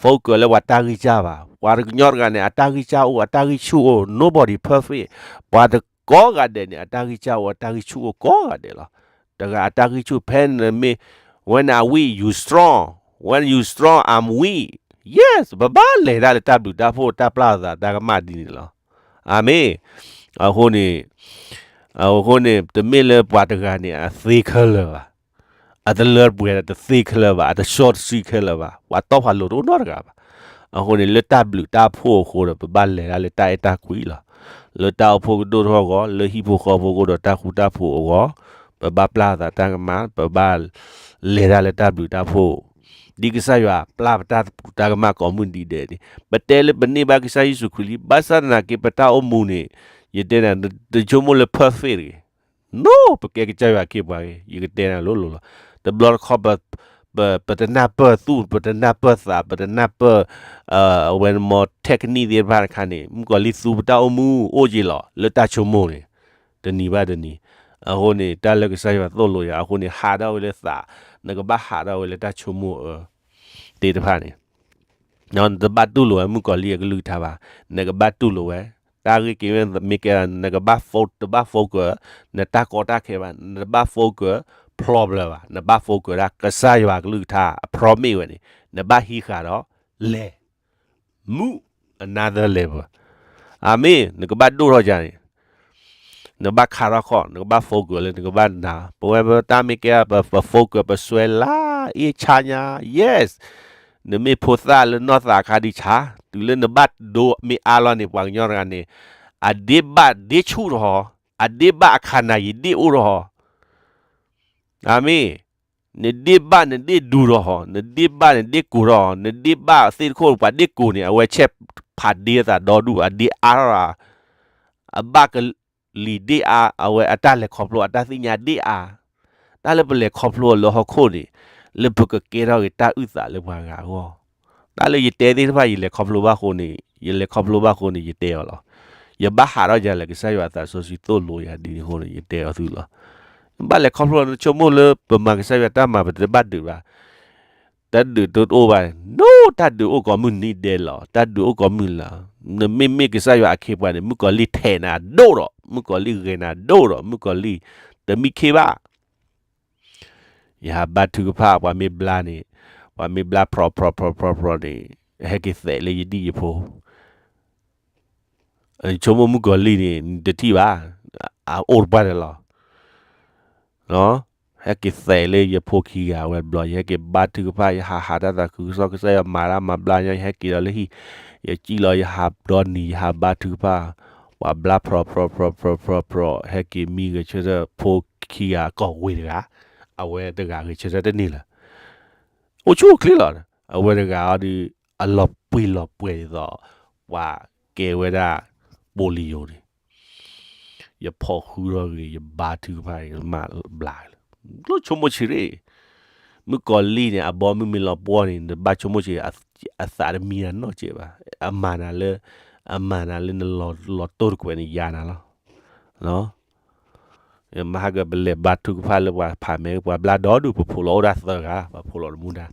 focus လၢပှၤတၢ်ဂံၢ်စၢ်ဘၣ်. ပှၤကညီတဂၤန့ၣ် အတၢ်ဂံၢ်စၢ်အိၣ်, အတၢ်ဂံၢ်ဆူၣ်အိၣ်, nobody perfect. ပှၤတကိးဂၤဒဲးန့ၣ် အတၢ်ဂံၢ်စၢ်အိၣ်, အတၢ်ဂံၢ်ဆူၣ်အိၣ်ကိးဂၤဒဲးလီၤ. တဂၤအတၢ်ဂံၢ်ဆူၣ်ဖဲန့ၣ်မ့ၢ်, when I'm weak, you strong. When you strong, I'm weak. Yes, ပဘၣ်လဲၤတၢ်လၢတၢ်ဘျုးတၢ်ဖှိၣ် တၢ်ပျၢ်သးတၢ်ကမၣ်ဒ်န့ၣ်လီၤ. အၤမ့ၣ်. အဃိန့ၣ်, အဃိန့ၣ် တမ့ၢ်လၢပှၤတဂၤန့ၣ် အသ့ခဲလၢာ်ဘၣ်. အတလၢပှဲၤတသ့ခဲလၢာ်ဘၣ်, အတစီတဆှံခဲလၢာ်ဘၣ်, ပှၤတီပှၤလိၤတအိၣ်နီတဂၤဘၣ်. အဃိန့ၣ် လၢတၢ်ဘျုးတၢ်ဖှိၣ်အဃိဒီး ပဘၣ်လဲၤဒၣ်လၢတၢ်အဲၣ်တၢ်ကွံလီၤ. လၢတၢ်အိၣ်ဖှိၣ်ကဒိၣ်ထီၣ်အဂီၢ်, လၢဟံၣ်ဖိဃီဖိအဃိဒီးတၢ်ဃူတၢ်ဖိးအဂီၢ်, ပဘၣ်ပျၢ်သးတၢ်ကမၣ်, ပဘၣ်လဲၤဒၣ်လၢတၢ်ဘျုးတၢ်ဖှိၣ်, ဒ်ကစၢ်ယွၤပျၢ်ပတၢ်ပူၤတၢ်ကမၣ်ကိးမုၢ်နံၤဒဲးန့ၣ်, ပတဲလၢပန့ၢ်ဘၣ်ကစၢ်ယ့ၣ်ၡူးခရံာ်လံ, ဘၣ်ဆၣ်သနာ်က့ ပတၢ်အိၣ်မူန့ၣ်, ယတဲနၤ, တဆိကမိၣ်လၢ perfect တဂ့ၤ. နီၢ် ပကဲကစၢ်ယွၤအခ့အပှၤဂ့ၤ, ယကတဲနၤလိၤလိၤလီၤ. တဘျီတခီၣ် ပတနၢ်ပၢၢ်သူၣ်, ပတနၢ်ပၢၢ်သး, ပတနၢ်ပၢၢ် အဝဲမ့ၢ် technique သ့ၣ်တဖၣ်တခါန့ၣ်, မုၣ်ကီၤလံၢ်သူပတၢ်အိၣ်မူအိၣ်က့ၤလီၤ လၢတၢ်ဆိကမိၣ်န့ၣ်, တနံၤဘၣ်တနံၤ. အဃိန့ၣ် တၢ်လၢကစၢ်ယွၤသိၣ်လိယၤအဃိန့ၣ်, ဟးထီၣ်ဝဲလၢသး, နကဘၣ်ဟးထီၣ်ဝဲလၢတၢ်ဆိကမိၣ်အၢ သ့ၣ်တဖၣ်န့ၣ်, နတဘၣ်တူၢ်လိာ်ဝဲမုၣ်ကီၤလံၢ်အကလုၢ်ကထါဘၣ်, နကဘၣ်တူၢ်လိာ်ဝဲ, တၢ်ဂ့ၢ်က့ၤဝဲမ့ၢ်ကဲ, နကဘၣ်, တဘၣ် focus နတၢ်ကီတၢ်ခဲဘၣ်, နတဘၣ် focus problem ဘၣ်, နဘၣ် focus ဒၣ်ကစၢ်ယွၤကလုၢ်ကထါအ promise ဝဲန့ၣ်, နဘၣ်ဟံးဃာ်ဒီးလဲၤ move another level. အၤမ့ၣ်, နကဘၣ်ဒိၣ်ထီၣ်ယၤန့ၣ်, နကဘၣ်ခးထီၣ်ခီၣ်, နကဘၣ် focus လၢနကဘၣ်နၤ, ပဝဲပတၢ်မ့ၢ်ကဲ ပ focus ပစွဲလၢအ့ၣ်ဆါညါ, yes, နမ့ၢ်ဖိသၣ်လၢနီၢ်သးအခါဒံးဆါ, တုၤလၢနဘၣ်ဒိမ့ၢ်အါလီၤန့ၣ် ပှၤကညီတဂၤန့ၣ်, အဒ့ဘၣ်ဒ့ဆူၣ်ထီၣ်, အဒ့ဘၣ်အခးနၤယံာ်ဒ့အိၣ်ထီၣ်, အၤမ့ၣ်, နဒ့ဘၣ်နဒ့ဒူထီၣ်, နဒ့ဘၣ်နဒ့ကိၢ်ထီၣ်, နဒ့ဘၣ်သ့ၣ်တခိၣ်ပှၤဒ့ကိၢ်န့ၣ် အဝဲဆဲးဖးဒ့သးဒီဒူၣ် အဒ့အါထီၣ်, အဘၣ်ကလံၤဒ့အါ, အဝဲအတၢ်လဲၤခီဖျိအတၢ်သ့ၣ်ညါဒ့အါ, တၢ်လၢပလဲၤခီဖျိအီၤလၢဟီၣ်ခိၣ်န့ၣ်, လၢပကကဲထီၣ်က့ၤတၢ်အုၣ်သးလၢပှၤဂၤအဂီၢ်, တၢ်လၢယတဲသ့ၣ်တဖၣ် ယလဲၤခီဖျိဘၣ်အဃိန့ၣ်, ယလဲၤခီဖျိဘၣ်အဃိန့ၣ် ယတဲအီၤလီၤ. ယဘၣ်ဟးထီၣ်ယၤလဲၣ် ကစၢ်ယွၤအသးစီဆှံသိၣ်လိယၤဒ်န့ၣ်အဃိန့ၣ် ယတဲအီၤသုလီၤ. ဘၣ်လဲၤခီဖျိနဆိကမိၣ်လၢပမၤကစၢ်ယွၤတၢ်မၤ ပတဘၣ်ဒုးဘၣ်, တၢ်ဒုးတအိၣ်ဘၣ်, နီၢ် တၢ်ဒုးအိၣ်ကိးမုၢ်နံၤဒဲးလီၤ, တၢ်ဒုးအိၣ်ကိးမုၢ်လၢ်, နမ့မ့ၢ်ကစၢ်ယွၤအခ့အပှၤန့ၣ် မုၣ်ကီၤလံၢ်ထဲးနၤဒိၣ်ဒီး, မုၣ်ကီၤလံၢ်ဂဲၤနၤဒိၣ်ဒီး, မုၣ်ကီၤလံၢ်တမံခ့ဘၣ် ယဟးဘါထုကဖၣ် ပှၤမ့ၢ်ဘျါန့ၣ်, ပှၤမ့ၢ်ဘျါဖြီဖြီဖြီဖြီန့ၣ်, ဟဲက့ၤသဲးလၢယဒံၣ်ယဖိ, ဆိကမိၣ်မုၣ်ကီၤလံၢ်န့ၣ် နတထံၣ်ဘၣ်, အအိၣ်တပှၢ်န့ၣ်လီၤ. ဟဲက့ၤသဲးလၢယဖိခံဂၤဝဲတဘျီ, ယဟဲက့ၤဘါထုကဖၣ်, ယဟးဟးတၢ်သးခုကစီၣ်, ကစၢ်ယွၤမၤတၢ်မၤဘျါညီ, ယဟဲက့ၤဒီးလၢဟံၣ်, ယစံၣ်လီၤ ယဟးဒီနံၤ ယဟးဘါထုကဖၣ်, ပှၤဘျါဖြီဖြီဖြီဖြီဖြီဖြီ, ဟဲက့ၤမံဂဲၤဆၢထၢၣ်ဖိခံဂၤကီၢ်ဝ့ၢ်တဂၤ, အဝဲတဂၤဂဲၤဆၢထၢၣ်တန့ၢ်လၢၤ အိၣ်ဆူၣ်အိၣ်ချ့လီၤ. အဝဲတဂၤအီၤဒီး အလီၤပှံၢ်လီၤပှဲၤဒ်သိး ပှၤကဲဝဲဒၣ် ပိလံၤယိၤန့ၣ်, ယဖီၣ်ဃုထီၣ်ဂ့ၤ, ယဘါထုကဖၣ်ဂ့ၤ, မၤဘျါလၢ, လိၣ်ဆိကမိၣ်ဆံးရ့ၣ်, မုၣ်ကီၤလံၢ်န့ၣ် အဘီမုၢ်မ့ၢ်လီၤပှီၢ်န့ၣ် နဘၣ်ဆိကမိၣ်ဆံး, အသးတမံနၤနီတစဲးဘၣ်, အမၤနၤလၢ, အမၤနၤလၢနလီၤတိၢ်တကွဲးန့ၣ်ယါနၤလီၤ. မဟါကပလဲၤဘါထုကဖၣ်လၢပှၤဖးမဲာ် ပှၤဘျါဒီဒူၣ် ပဖိးလီၤအိၣ်ဒၣ်သၢဂၤ ပှၤဖိးလီၤတမူဒါ,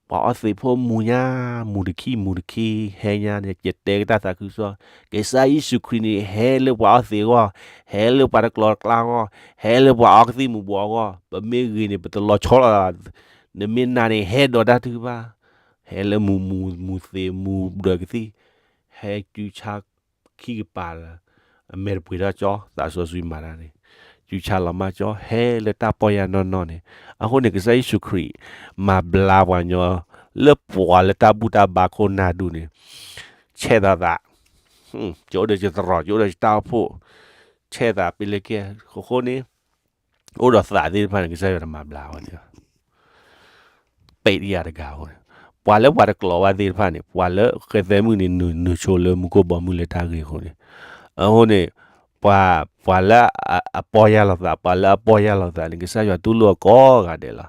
ပှၤအီသံးဖိမူၤညါ, မူၤတခံမူၤတခံ, ဟဲညါန့ၣ် ယတဲကတၢ်သးခုကစီၣ်, ကစၢ်ယ့ၣ်ၡူးခရံာ်န့ၣ် ဟဲလၢပှၤအီသံးအဂီၢ်, ဟဲလၢပှၤတကျိၤတကျါအဂီၢ်, ဟဲလၢပှၤအီကသံၣ်မူၤဘှီးအဂီၢ်, ပမ့ၢ်ဂ့ၤန့ၣ် ပတလီၤဆီလီၤ, နမ့ၢ်နၤန့ၣ် ဟဲဒိးတၢ်ထုကဖၣ်, ဟဲလၢမူၤမူၤမူၤသံးမူၤဒၢးကသံၣ်, ဟဲစုဆါ ခံကပၤလၢ အမဲာ်တပှ့ၤထီၣ်ကၠီ သးစီဆှံမၤတၢ်န့ၣ်, စုဆါလီၤမၢ်ကၠီ ဟဲလၢတၢ်ပီၢ်ယၢ်နီၢ်နီၢ်န့ၣ်, အဃိန့ၣ် ကစၢ်ယ့ၣ်ၡူးခရံာ် မၤဘျါပှၤကညီ လၢပှၤလၢတၢ်ဘူၣ်တၢ်ဘါခိၣ်နၢ်ဒူၣ်န့ၣ်, ဆဲးသးသး, ယအိၣ်ဒီးယသရိာ် ယအိၣ်ဒီးယတၢ်အိၣ်ဖှိၣ်, ဆဲးသးပ့လဲကဲ, အဃိန့ၣ် အိၣ်ဒီးသးသ့ၣ်တဖၣ်န့ၣ် ကစၢ်ယွၤတမၤဘျါဝဲန့ၣ် ပဲာ်တယၤတဂၤအဃိန့ၣ်, ပှၤလၢပှၤတကျိၤဘၣ်သ့ၣ်တဖၣ်န့ၣ် ပှၤလၢဃဲသဲမုၣ်န့ၣ် နုာ်ဆိလၢမူခိၣ်ဘီမုၢ်လၢတၢ်ဂ့ၢ်အဃိန့ၣ်, အဃိန့ၣ် ပှၤ ပှၤလၢအပီၢ်ယၢ်လီၤသး ပှၤလၢအပီၢ်ယၢ်လီၤသးန့ၣ် ကစၢ်ယွၤတူၢ်လိာ်အကိးဂၤဒဲးလီၤ.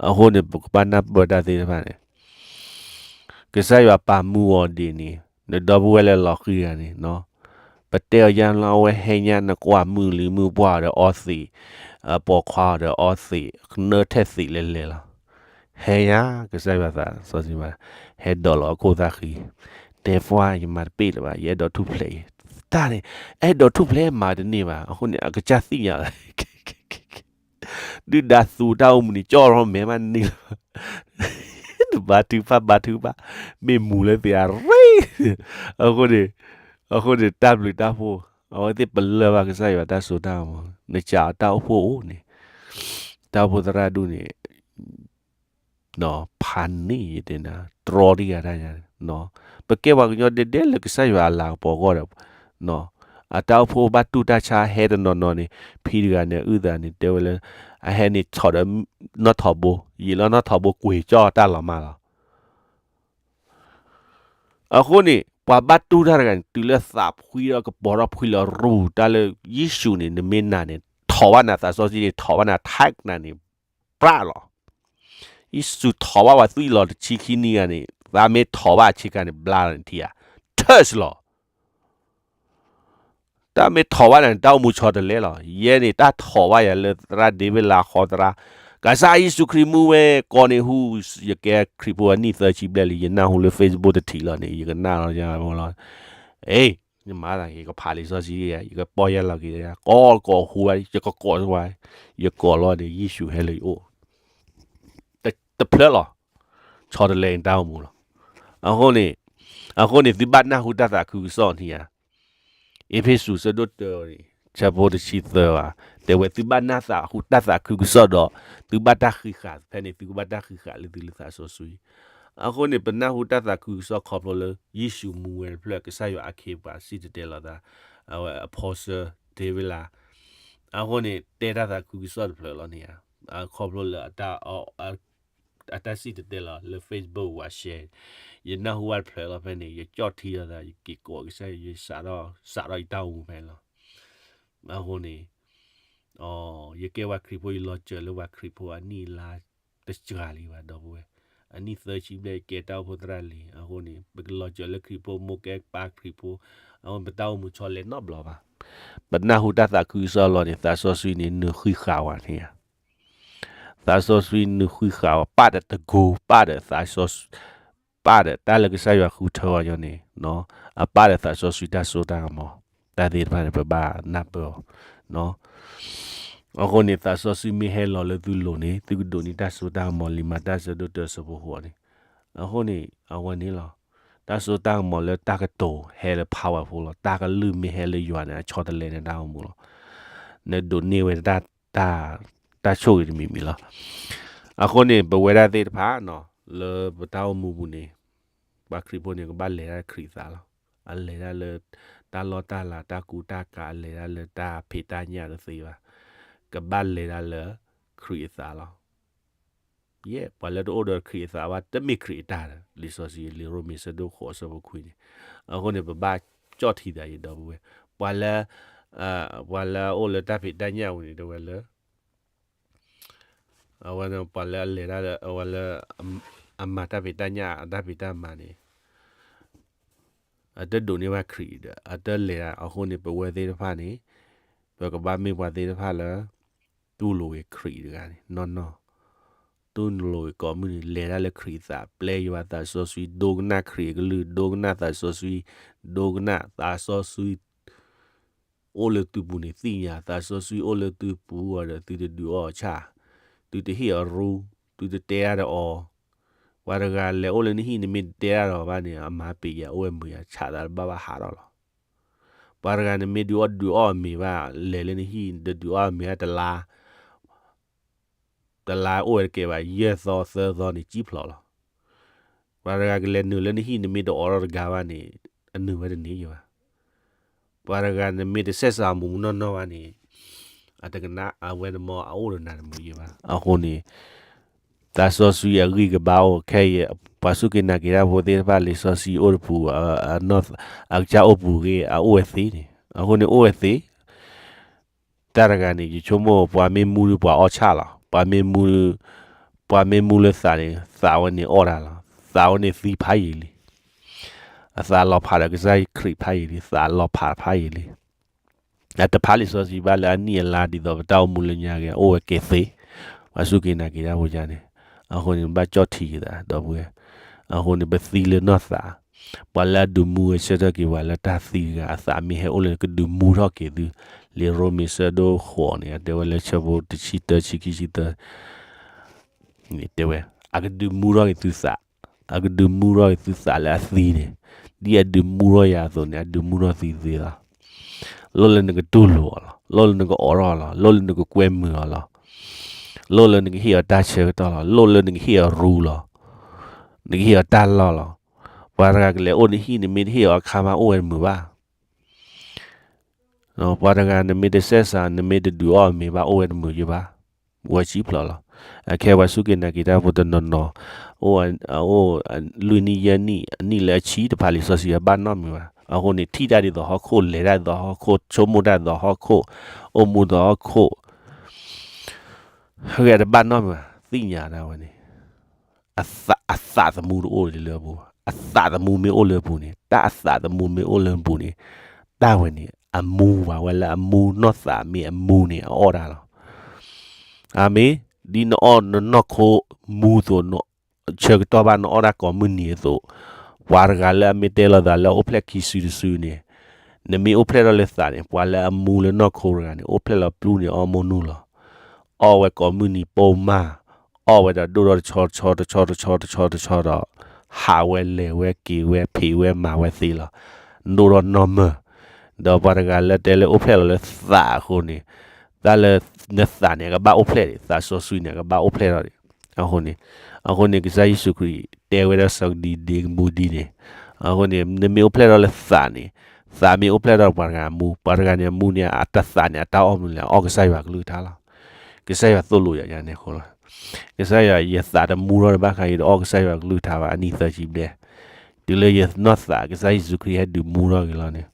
အဃိန့ၣ် ပကဘၣ်နၢ်ပၢၢ်တၢ်သ့ၣ်တဖၣ်န့ၣ် ကစၢ်ယွၤပာ်မူအီၤဒ်န့ၣ် နဒီပုၢ်ဝဲၢ်လၢလီၤဃံၤဂၤန့ၣ်, ပတဲအီၤယါလီၤ အဝဲဟဲညါ နကွၢ်မုၢ်လံၤမုၢ်ပှၢ်ဒီးအီသံး, ပိာ်ခွါဒီးအီသံး နၢထဲသံးလဲၤလဲၤလီၤ. ဟဲညါ ကစၢ်ယွၤသးစီဆှံမၤ ဟဲဒိးလီၤအခိၣ်သၣ်ဃံ, တဲပှၢ် ယမၤတပ့ၢ်လၢၤဘၣ် ယအဲၣ်ဒိးထူၣ်ဖျဲးအံၤ, တၢ်န့ၣ် အဲၣ်ဒိးထူၣ်ဖျဲးမၤတန့ၢ်ဘၣ်. အဃိန့ၣ် အကစၢ်သ့ၣ်ညါလီၤ ဒုၣ်ဒါသူတၢ်အိၣ်မူန့ၣ် ကၠီထီၣ်မဲာ်မးန့ၣ်လီၤ. ဘါထုကဖၣ် ဘါထုကဖၣ် မ့ၢ်မူၤလၢသ့ၣ်အရ့, အဃိန့ၣ် အဃိန့ၣ် တၢ်ဘျုးတၢ်ဖှိၣ် အဝဲသ့ၣ်ပလၢၢ်ဘၣ်ကစၢ်ယွၤတၢ်စိတၢ်ကမီၤ နစးအတၢ်အိၣ်ဖှိၣ်အိၣ်န့ၣ် တၢ်အိၣ်ဖှိၣ်သရၣ်ဒူၣ်န့ၣ် ဖးန့ၢ်ယတဲနၤ တြီတံၢ်ဂၤတၢ်ညါ, ပကဲပှၤကညီဒဲဒဲလၢကစၢ်ယွၤအလၤကပီၤအဂီၢ်ဒီး အတၢ်အိၣ်ဖှိၣ်ဘၣ်တူၢ်တၢ်ဆါဟဲတနီၤနီၤန့ၣ် ဖံတဂၤန့ၣ် အုၣ်သးန့ၣ် တဲဝဲလၢ အဟဲန့ၣ်ထီၣ်ဒီးနီၢ်ထီဘိ, ယံာ်လီၤနီၢ်ထီဘိကွံာ်ကၠီၣ်တၢ်လီၤမၢ်လီၤ. အဃိန့ၣ် ပှၤဘၣ်တူၢ်တၢ်တဂၤန့ၣ် တုၤလၢသးဖှံဒီးကပီၤထီၣ်ဖှံလီၤရူၢ် တၢ်လၢယ့ၣ်ၡူးန့ၣ် နမ့ၢ်နာ်န့ၣ် ထီၣ်ဘၣ်နၤသးစီဆှံန့ၣ် ထီၣ်ဘၣ်နၤ tag နၤန့ၣ် ပြးလီၤ. ယ့ၣ်ၡူးထီၣ်ဘၣ်ပှၤသွံၣ်လီၤတဆံခံနံၣ်ဂၤန့ၣ် သးမ့ၢ်ထီၣ်ဘၣ်ဆ့ကၤန့ၣ် ဘျါလီၤန့ၣ်ထံဧါ, ထၢၣ်လီၤ. တၢ်မ့ၢ်ထီၣ်ဘၣ်နၤန့ၣ် တၢ်အိၣ်မူဆီတလဲလီၤ. ယဲန့ၣ် တၢ်ထီၣ်ဘၣ်ယၤလၢသရၣ်ဒ့ဝ့ၤလးဃီသရၣ်, ကစၢ်ယ့ၣ်ၡူးခရံာ်မူဝဲ ကိးနံၤဟူ, ယကဲခရံာ်ဖိအနံၣ်သၢဆံဘျဲၣ်လံ ယနၢ်ဟူလၢ Facebook တထံၣ်လီၤန့ၣ် ယကနၣ်လီၤယၤလီၤ. အ့ ယမၤသး ယကဖးလံာ်စီဆှံ, ယကပီၢ်ယၢ်လီၤက့ၤ, ကိးကိးဟူဝဲ ယကကိးဝဲ, ယကိးလီၤန့ၣ် ယ့ၣ်ၡူးဟဲလၢယအိၣ် တဖျၢၣ်လီၤ. ဆီတလဲတၢ်အိၣ်မူလီၤ. အဃိန့ၣ်, အဃိန့ၣ် သုဘၣ်နၢ်ဟူတၢ်သးခုကစီၣ်န့ၣ်ဧါ. အ့းဖ့းစူး ဆၢဒိၣ်တၢန့ၣ် ဆၢဖိတဆံသၢဘၣ်, တဲဝဲသုဘၣ်နၢ်ဟူတၢ်သးခုကစီၣ်ဒီး သုဘၣ်တၢ်ဃံးဃာ်ဖဲန့ၣ် သုကဘၣ်တၢ်ဃံးဃာ်လၢသုလၢသးစီဆှံ. အဃိန့ၣ် ပနၢ်ဟူတၢ်သးခုကစီၣ်ခီဖျိလၢ ယ့ၣ်ၡူးမူဝဲတဖျၢၣ် ကစၢ်ယွၤအခ့အပှၤစံၣ်တဲၤတဲလီၤသး, အဝဲ apostle ဒ့ဝ့ၤလး အဃိန့ၣ် တဲတၢ်သးခုကစီၣ်တဖျၢၣ်လီၤန့ၣ်ဧါ. ခီဖျိလၢ အတၢ်စံၣ်တဲၤတဲလီၤလၢ Facebook ဝဲ share, ယနၢ်ဟူဘၣ်တဖျၢၣ်လီၤဖဲန့ၣ် ယကၠီၣ်ထံဒီးသး ယက့ၤကိးကစၢ်ယွၤ စးထီၣ်ယတၢ်အိၣ်မူဖဲန့ၣ်လီၤ. အဃိန့ၣ် ယကဲပှၤခရံာ်ဖိ ယလီၤစၢၤလၢပှၤခရံာ်ဖိအနံၣ်အလါတစှၤလံဘၣ် ဒီပုၢ်ဝဲၢ်, အနံၣ်သၢဆံဘျဲၣ် ယကဲတၢ်အိၣ်ဖှိၣ်သရၣ်လံ. အဃိန့ၣ် ပကလီၤစၢၤလၢခရံာ်ဖိ မိၢ်ကဲပၢ်ခရံာ်ဖိ, အဃိန့ၣ် ပတၢ်အိၣ်မူဆီလဲၤနီတဘျီဘၣ်. ပနၢ်ဟူတၢ်သးခုကစီၣ်လီၤန့ၣ် သးစီဆှံန့ၣ် နုာ်ဃံးဃာ်ဝဲန့ၣ်ဧါ. သးစီဆှံနုာ်ဃံးဃာ်ဝဲ ပာ်ဒီးတကူ, ပာ်ဒီးသးစီဆှံ, ပာ်ဒီးတၢ်လၢကစၢ်ယွၤဃုထၢအီၤညီန့ၣ်, အပာ်ဒီးသးစီဆှံတၢ်စိတၢ်ကမီၤ, တၢ်သ့ၣ်တဖၣ်န့ၣ် ပဘၣ်နၢ်ပၢၢ်အီၤ. အဃိန့ၣ် သးစီဆှံမ့ၢ်ဟဲလီၤလၢသုလိၤန့ၣ် သုကဒိးန့ၢ်တၢ်စိတၢ်ကမီၤ လံာ်မၤတၢ်ဆၢဒိၣ်တၢဆၢဖိဃိးန့ၣ်. အဃိန့ၣ် အဝဲန့ၣ်လီၤ. တၢ်စိတၢ်ကမီၤလၢတၢ်ကတိၤဟဲလၢ powerful လီၤ. တၢ်ကလုၢ်မ့ၢ်ဟဲလၢယွၤန့ၣ် အဆီတလဲန့ၣ်တၢ်အိၣ်မူလီၤ. နဒိးန့ၢ်ဝဲတၢ် တၢ်ဆိၣ်ဂ့ၤတမံၤမံၤလီၤ. အဃိန့ၣ် ပဝဲဒၣ်သ့ၣ်တဖၣ် လၢပတၢ်အိၣ်မူပူၤန့ၣ် ပှၤခရံာ်ဖိန့ၣ် ကဘၣ်လဲၤတၢ်ခရံာ်သးလီၤ. အလဲၤတၢ်လၢ တၢ်လီၢ်တၢ်လၤ တၢ်ကူတၢ်ကၤ အလဲၤတၢ်လၢတၢ်ဖံးတၢ်ညၣ်တသ့ဘၣ်. ကဘၣ်လဲၤတၢ်လၢခရံာ်အသးလီၤ. ယဲ ပှၤလၢတအိၣ်ဒီးခရံာ်အသးဘၣ် တမ့ၢ်ခရံာ်အတၢ်ဒီး လံာ်စီဆှံ လံာ်ရိမ့ၤဆၢဒိၣ်ဃိးဆၢဖိခွံန့ၣ်. အဃိန့ၣ် ပဘၣ်ကၠီၣ်ထံသးယံၤ ဒီပုၢ်ဝဲၢ်. ပှၤလၢ ပှၤလၢအအိၣ်လၢတၢ်ဖံးတၢ်ညၣ်ပူၤန့ၣ် တဲဝဲလၢ အဝဲပှၤလၢအလဲၤတၢ်လၢ အဝဲလၢ အမၤတၢ်ဖံးတၢ်ညၣ် အတၢ်ဖံးတၢ်မၤန့ၣ် အတဒိးန့ၢ်ဘၣ်ခရံာ်ဒီး အတလဲၤတၢ်. အဃိန့ၣ် ပဝဲသ့ၣ်တဖၣ်န့ၣ် ပကဘၣ်မ့ၢ်ပှၤသ့ၣ်တဖၣ်လၢ တူၢ်လိာ်က့ၤခရံာ်တဂၤန့ၣ် နီၢ်နီၢ်, တူၢ်လိာ်က့ၤကိးမုၢ်နံၤ လဲၤတၢ်လၢခရံာ်အသး ပျဲယွၤသးစီဆှံ ဒိကနၣ်ခရံာ်အကလုၢ် ဒိကနၣ်သးစီဆှံ, ဒိကနၣ်သးစီဆှံ အိၣ်လၢသုပူၤန့ၣ်သ့ၣ်ညါ သးစီဆှံအိၣ်လၢသုပူၤအီၤဒီး သုတဒုးအီၣ်အဆၣ်, သုတဟ့ၣ်အီၤရူ, သုတတဲတၢ်ဒီးအီၤ. ပှၤတဂၤလဲၤအိၣ်လၢနဟံၣ် နမ့ၢ်တတဲတၢ်ဒီးအီၤဘၣ်န့ၣ် အမၤပ့ၤယၤအိၣ်ဝဲမုာ်ယၤ ဆးသးတဘၣ်ဘၣ်ဟးထီၣ်လီၤ. ပှၤတဂၤနမ့ၢ်ဒုးအီၣ်ဒုးအီၣ်အမ့ၤဘၣ် လဲၤလၢနဟံၣ် တဒုးအီၣ်အမ့ၤဘၣ်တလါ တလါအိၣ်ဝဲတကဲဘၣ် ယဲၢ်သီသၢသီန့ၣ် ကံၣ်ဖျိးလီၤ. ပှၤတဂၤကလဲၤနုာ်လၢနဟံၣ် နမ့ၢ်တအိးထီၣ်တဂၤဘၣ်န့ၣ် အနုာ်ဝဲတန့ၢ်ယဘၣ်. ပှၤတဂၤနမ့ၢ်တဆဲးစးမူးနီၢ်နီၢ်ဘၣ်န့ၣ် အတကနၣ် အဝဲနမ့ၢ်အအိၣ်ဒီးနၤတမုာ်ယဘၣ်. အဃိန့ၣ် သးစီဆှံအဂံၢ်ကဘၣ်အိၣ်ခဲအံၤ ပှၤစူၢ်က့ၤနာ်က့ၤတၢ်ဖိသ့ၣ်တဖၣ် လံာ်စီဆှံအိၣ်တပူၤ အကစၢ်အိၣ်ပူၤဂ့ၤ အအိၣ်ဝဲသ့န့ၣ် အဃိန့ၣ်အိၣ်ဝဲသ့ တၢ်တဂၤန့ၣ် ယဆိကမိၣ် ပှၤမ့ၢ်မူဒီးပှၤအီၣ်ဆၣ်လီၤ. ပှၤမ့ၢ်မူ, ပှၤမ့ၢ်မူလၢသးန့ၣ် သးဝဲန့ၣ်အီၣ်တၢ်လီၤ. သးဝဲန့ၣ်သံဖးယံာ်လံ. အသးလီၤဖးဒီးကစၢ်ခရံာ်ဖးယံာ်လံ. သးလီၤဖးဖးယံာ်လံ. အတဖးလံာ်စီဆှံဘၣ်လၢအနံၣ်အလါဒ်သိးပတၢ်အိၣ်မူလၢညါက့ၤ အိၣ်ဝဲကဲသ့, ပှၤစူၢ်က့ၤနာ်က့ၤတၢ်ဖိယါန့ၣ်, အဃိန့ၣ် ဘၣ်ကၠီၣ်ထံက့ၤသး ဒီပုၢ်ဝဲၢ်, အဃိန့ၣ် ပသံလၢနီၢ်သး, ပှၤလၢအဒုးမူဝဲဆၢထၢၣ်က့ၤပှၤလၢတၢ်သံတဂၤ အသးမ့ၢ်ဟဲအိၣ်လၢကဒုးမူထီၣ်က့ၤသု, လံာ်ရိမ့ၤဆၢဒိၣ်ဃိးန့ၣ် အတဲဝဲလၢဆၢဖိတဆံတၢ ဆံခံ ဆံသၢ န့ၣ်တဲဝဲ, အကဒုးမူထီၣ်က့ၤသုသး, အကဒုးမူထီၣ်က့ၤသုသးလၢအသံန့ၣ်, ဒ်အဒုးမူထီၣ်ယၤအသိးန့ၣ် အဒုးမူထီၣ်သုသ့လီၤ. လိၣ်လၢနကတူၢ်လိာ်အီၤလီၤ. လိၣ်လၢနကအိးထီၣ်အီၤလီၤ. လိၣ်လၢနကကွဲမုာ်အီၤလီၤ. လိၣ်လၢနကဟ့ၣ်အီၤတၢ်ဆၢကတီၢ်လီၤ. လိၣ်လၢနကဟ့ၣ်အီၤရူလီၤ. နကဟ့ၣ်အီၤတၢ်လီၢ်လီၤ. ပှၤတဂၤကလဲၤအိၣ်နဟံၣ် နမ့ၢ်တဟ့ၣ်အီၤအခါမး အိၣ်ဝဲတမုာ်ဘၣ်. ပှၤတဂၤနမ့ၢ်တဆဲးစး နမ့ၢ်တဒုးအီၣ်အမ့ၤဘၣ် အိၣ်ဝဲတမုာ်ယဘၣ်. ဝဲဆံးဖျိးလီၤ. အခဲပှၤစူၢ်က့ၤနာ်က့ၤတၢ်ဖိတနီၤနီၤ အိၣ် အိၣ် လွံၢ်နံၣ်ယဲၢ်နံၣ် အနံၣ်လၢအဆံတဖၣ် လံာ်စီဆှံအဘၣ်နီတမံၤဘၣ်. အဃိန့ၣ် ထံၣ်တၢ်ဒ်သိးဟီၣ်ခိၣ် လဲၤတၢ်ဒ်သိးဟီၣ်ခိၣ် ဆိကမိၣ်တၢ်ဒ်သိးဟီၣ်ခိၣ် အိၣ်မူဒ်သိးဟီၣ်ခိၣ် ဂဲၤတဘၣ်နီတမံၤဘၣ် သ့ၣ်ညါဒၣ်ဝဲန့ၣ် အသး အသးသမူတအိၣ်လၢအပူၤဘၣ်. အသးသမူမ့ၢ်အိၣ်လၢအပူၤန့ၣ် တၢ်အသးသမူမ့ၢ်အိၣ်လၢအပူၤန့ၣ် တၢ်ဝဲန့ၣ် အမူဘၣ်ဝဲလၢအမူ နီၢ်သးမ့ၢ်အမူန့ၣ် အအီၣ်တၢ်လီၤ. အၤမ့ၣ်, ဒ်နအီၣ်နနီၢ်ခိမူအသိး ဆၢကတီၢ်ဘၣ် နအီၣ်တၢ်ကိးမုၢ်နံၤအသိး, ပှၤတဂၤလၢအမ့ၢ်တဲလီၤသးလၢအိၣ်ဖျဲၣ်ခံစုတစုန့ၣ်, နမ့ၢ်အိၣ်ဖျဲၣ်ထီၣ်လၢသးန့ၣ် ပှၤလၢအမူလၢနီၢ်ခိတဂၤန့ၣ် အိၣ်ဖျဲၣ်လီၤပျူၢ်န့ၣ် အီၣ်မိၢ်နုၢ်လီၤ. အီၣ်ဝဲကိးမုၢ်နံၤပိာ်မၢ်, အီၣ်ဝဲဒီးဒိၣ်ထီၣ်တဆီတဆီတဆီတဆီတဆီတဆီဒီး ဟးဝဲလဲၤဝဲက့ၤဝဲဖံးဝဲမၤဝဲသ့လီၤ. ဒိၣ်ထီၣ်နီၢ်မၢၢ်, ဒီးပှၤတဂၤလၢတဲလၢအိၣ်ဖျဲၣ်လီၤလၢသးအဃိန့ၣ်, တၢ်လၢနသးန့ၣ် အကဘၣ်အိၣ်ဖျဲၣ်ဒံး, သးစီဆှံန့ၣ် အကဘၣ်အိၣ်ဖျဲၣ်ထီၣ်ဒံး. အဃိန့ၣ်, အဃိန့ၣ် ကစၢ်ယ့ၣ်ၡူးခရံာ်တဲဝဲဒၣ်စီၤဒံဒ့ကမူဒံန့ၣ်, အဃိန့ၣ် နမ့ၢ်အိၣ်ဖျဲၣ်ထီၣ်လၢသးန့ၣ်, သးမ့ၢ်အိၣ်ဖျဲၣ်ထီၣ်ပှၤတဂၤအမူ, ပှၤတဂၤန့ၣ်အမူန့ၣ် အတသးန့ၣ် အတၢ်အီၣ်မနုၤလဲၣ်, အီၣ်ကစၢ်ယွၤကလုၢ်ကထါလီၤ. ကစၢ်ယွၤသိၣ်လိယၤညါန့ၣ်အဃိလီၤ. ကစၢ်ယွၤ ယသးတမူထီၣ်တဘၣ်ဃး ယတအီၣ်ကစၢ်ယွၤကလုၢ်ကထါဘၣ် အနံၣ်သၢဆံဘျဲၣ်, တုၤလၢယနီၢ်သး ကစၢ်ယ့ၣ်ၡူးခရံာ်ဟဲဒုးမူထီၣ်က့ၤလီၤန့ၣ်,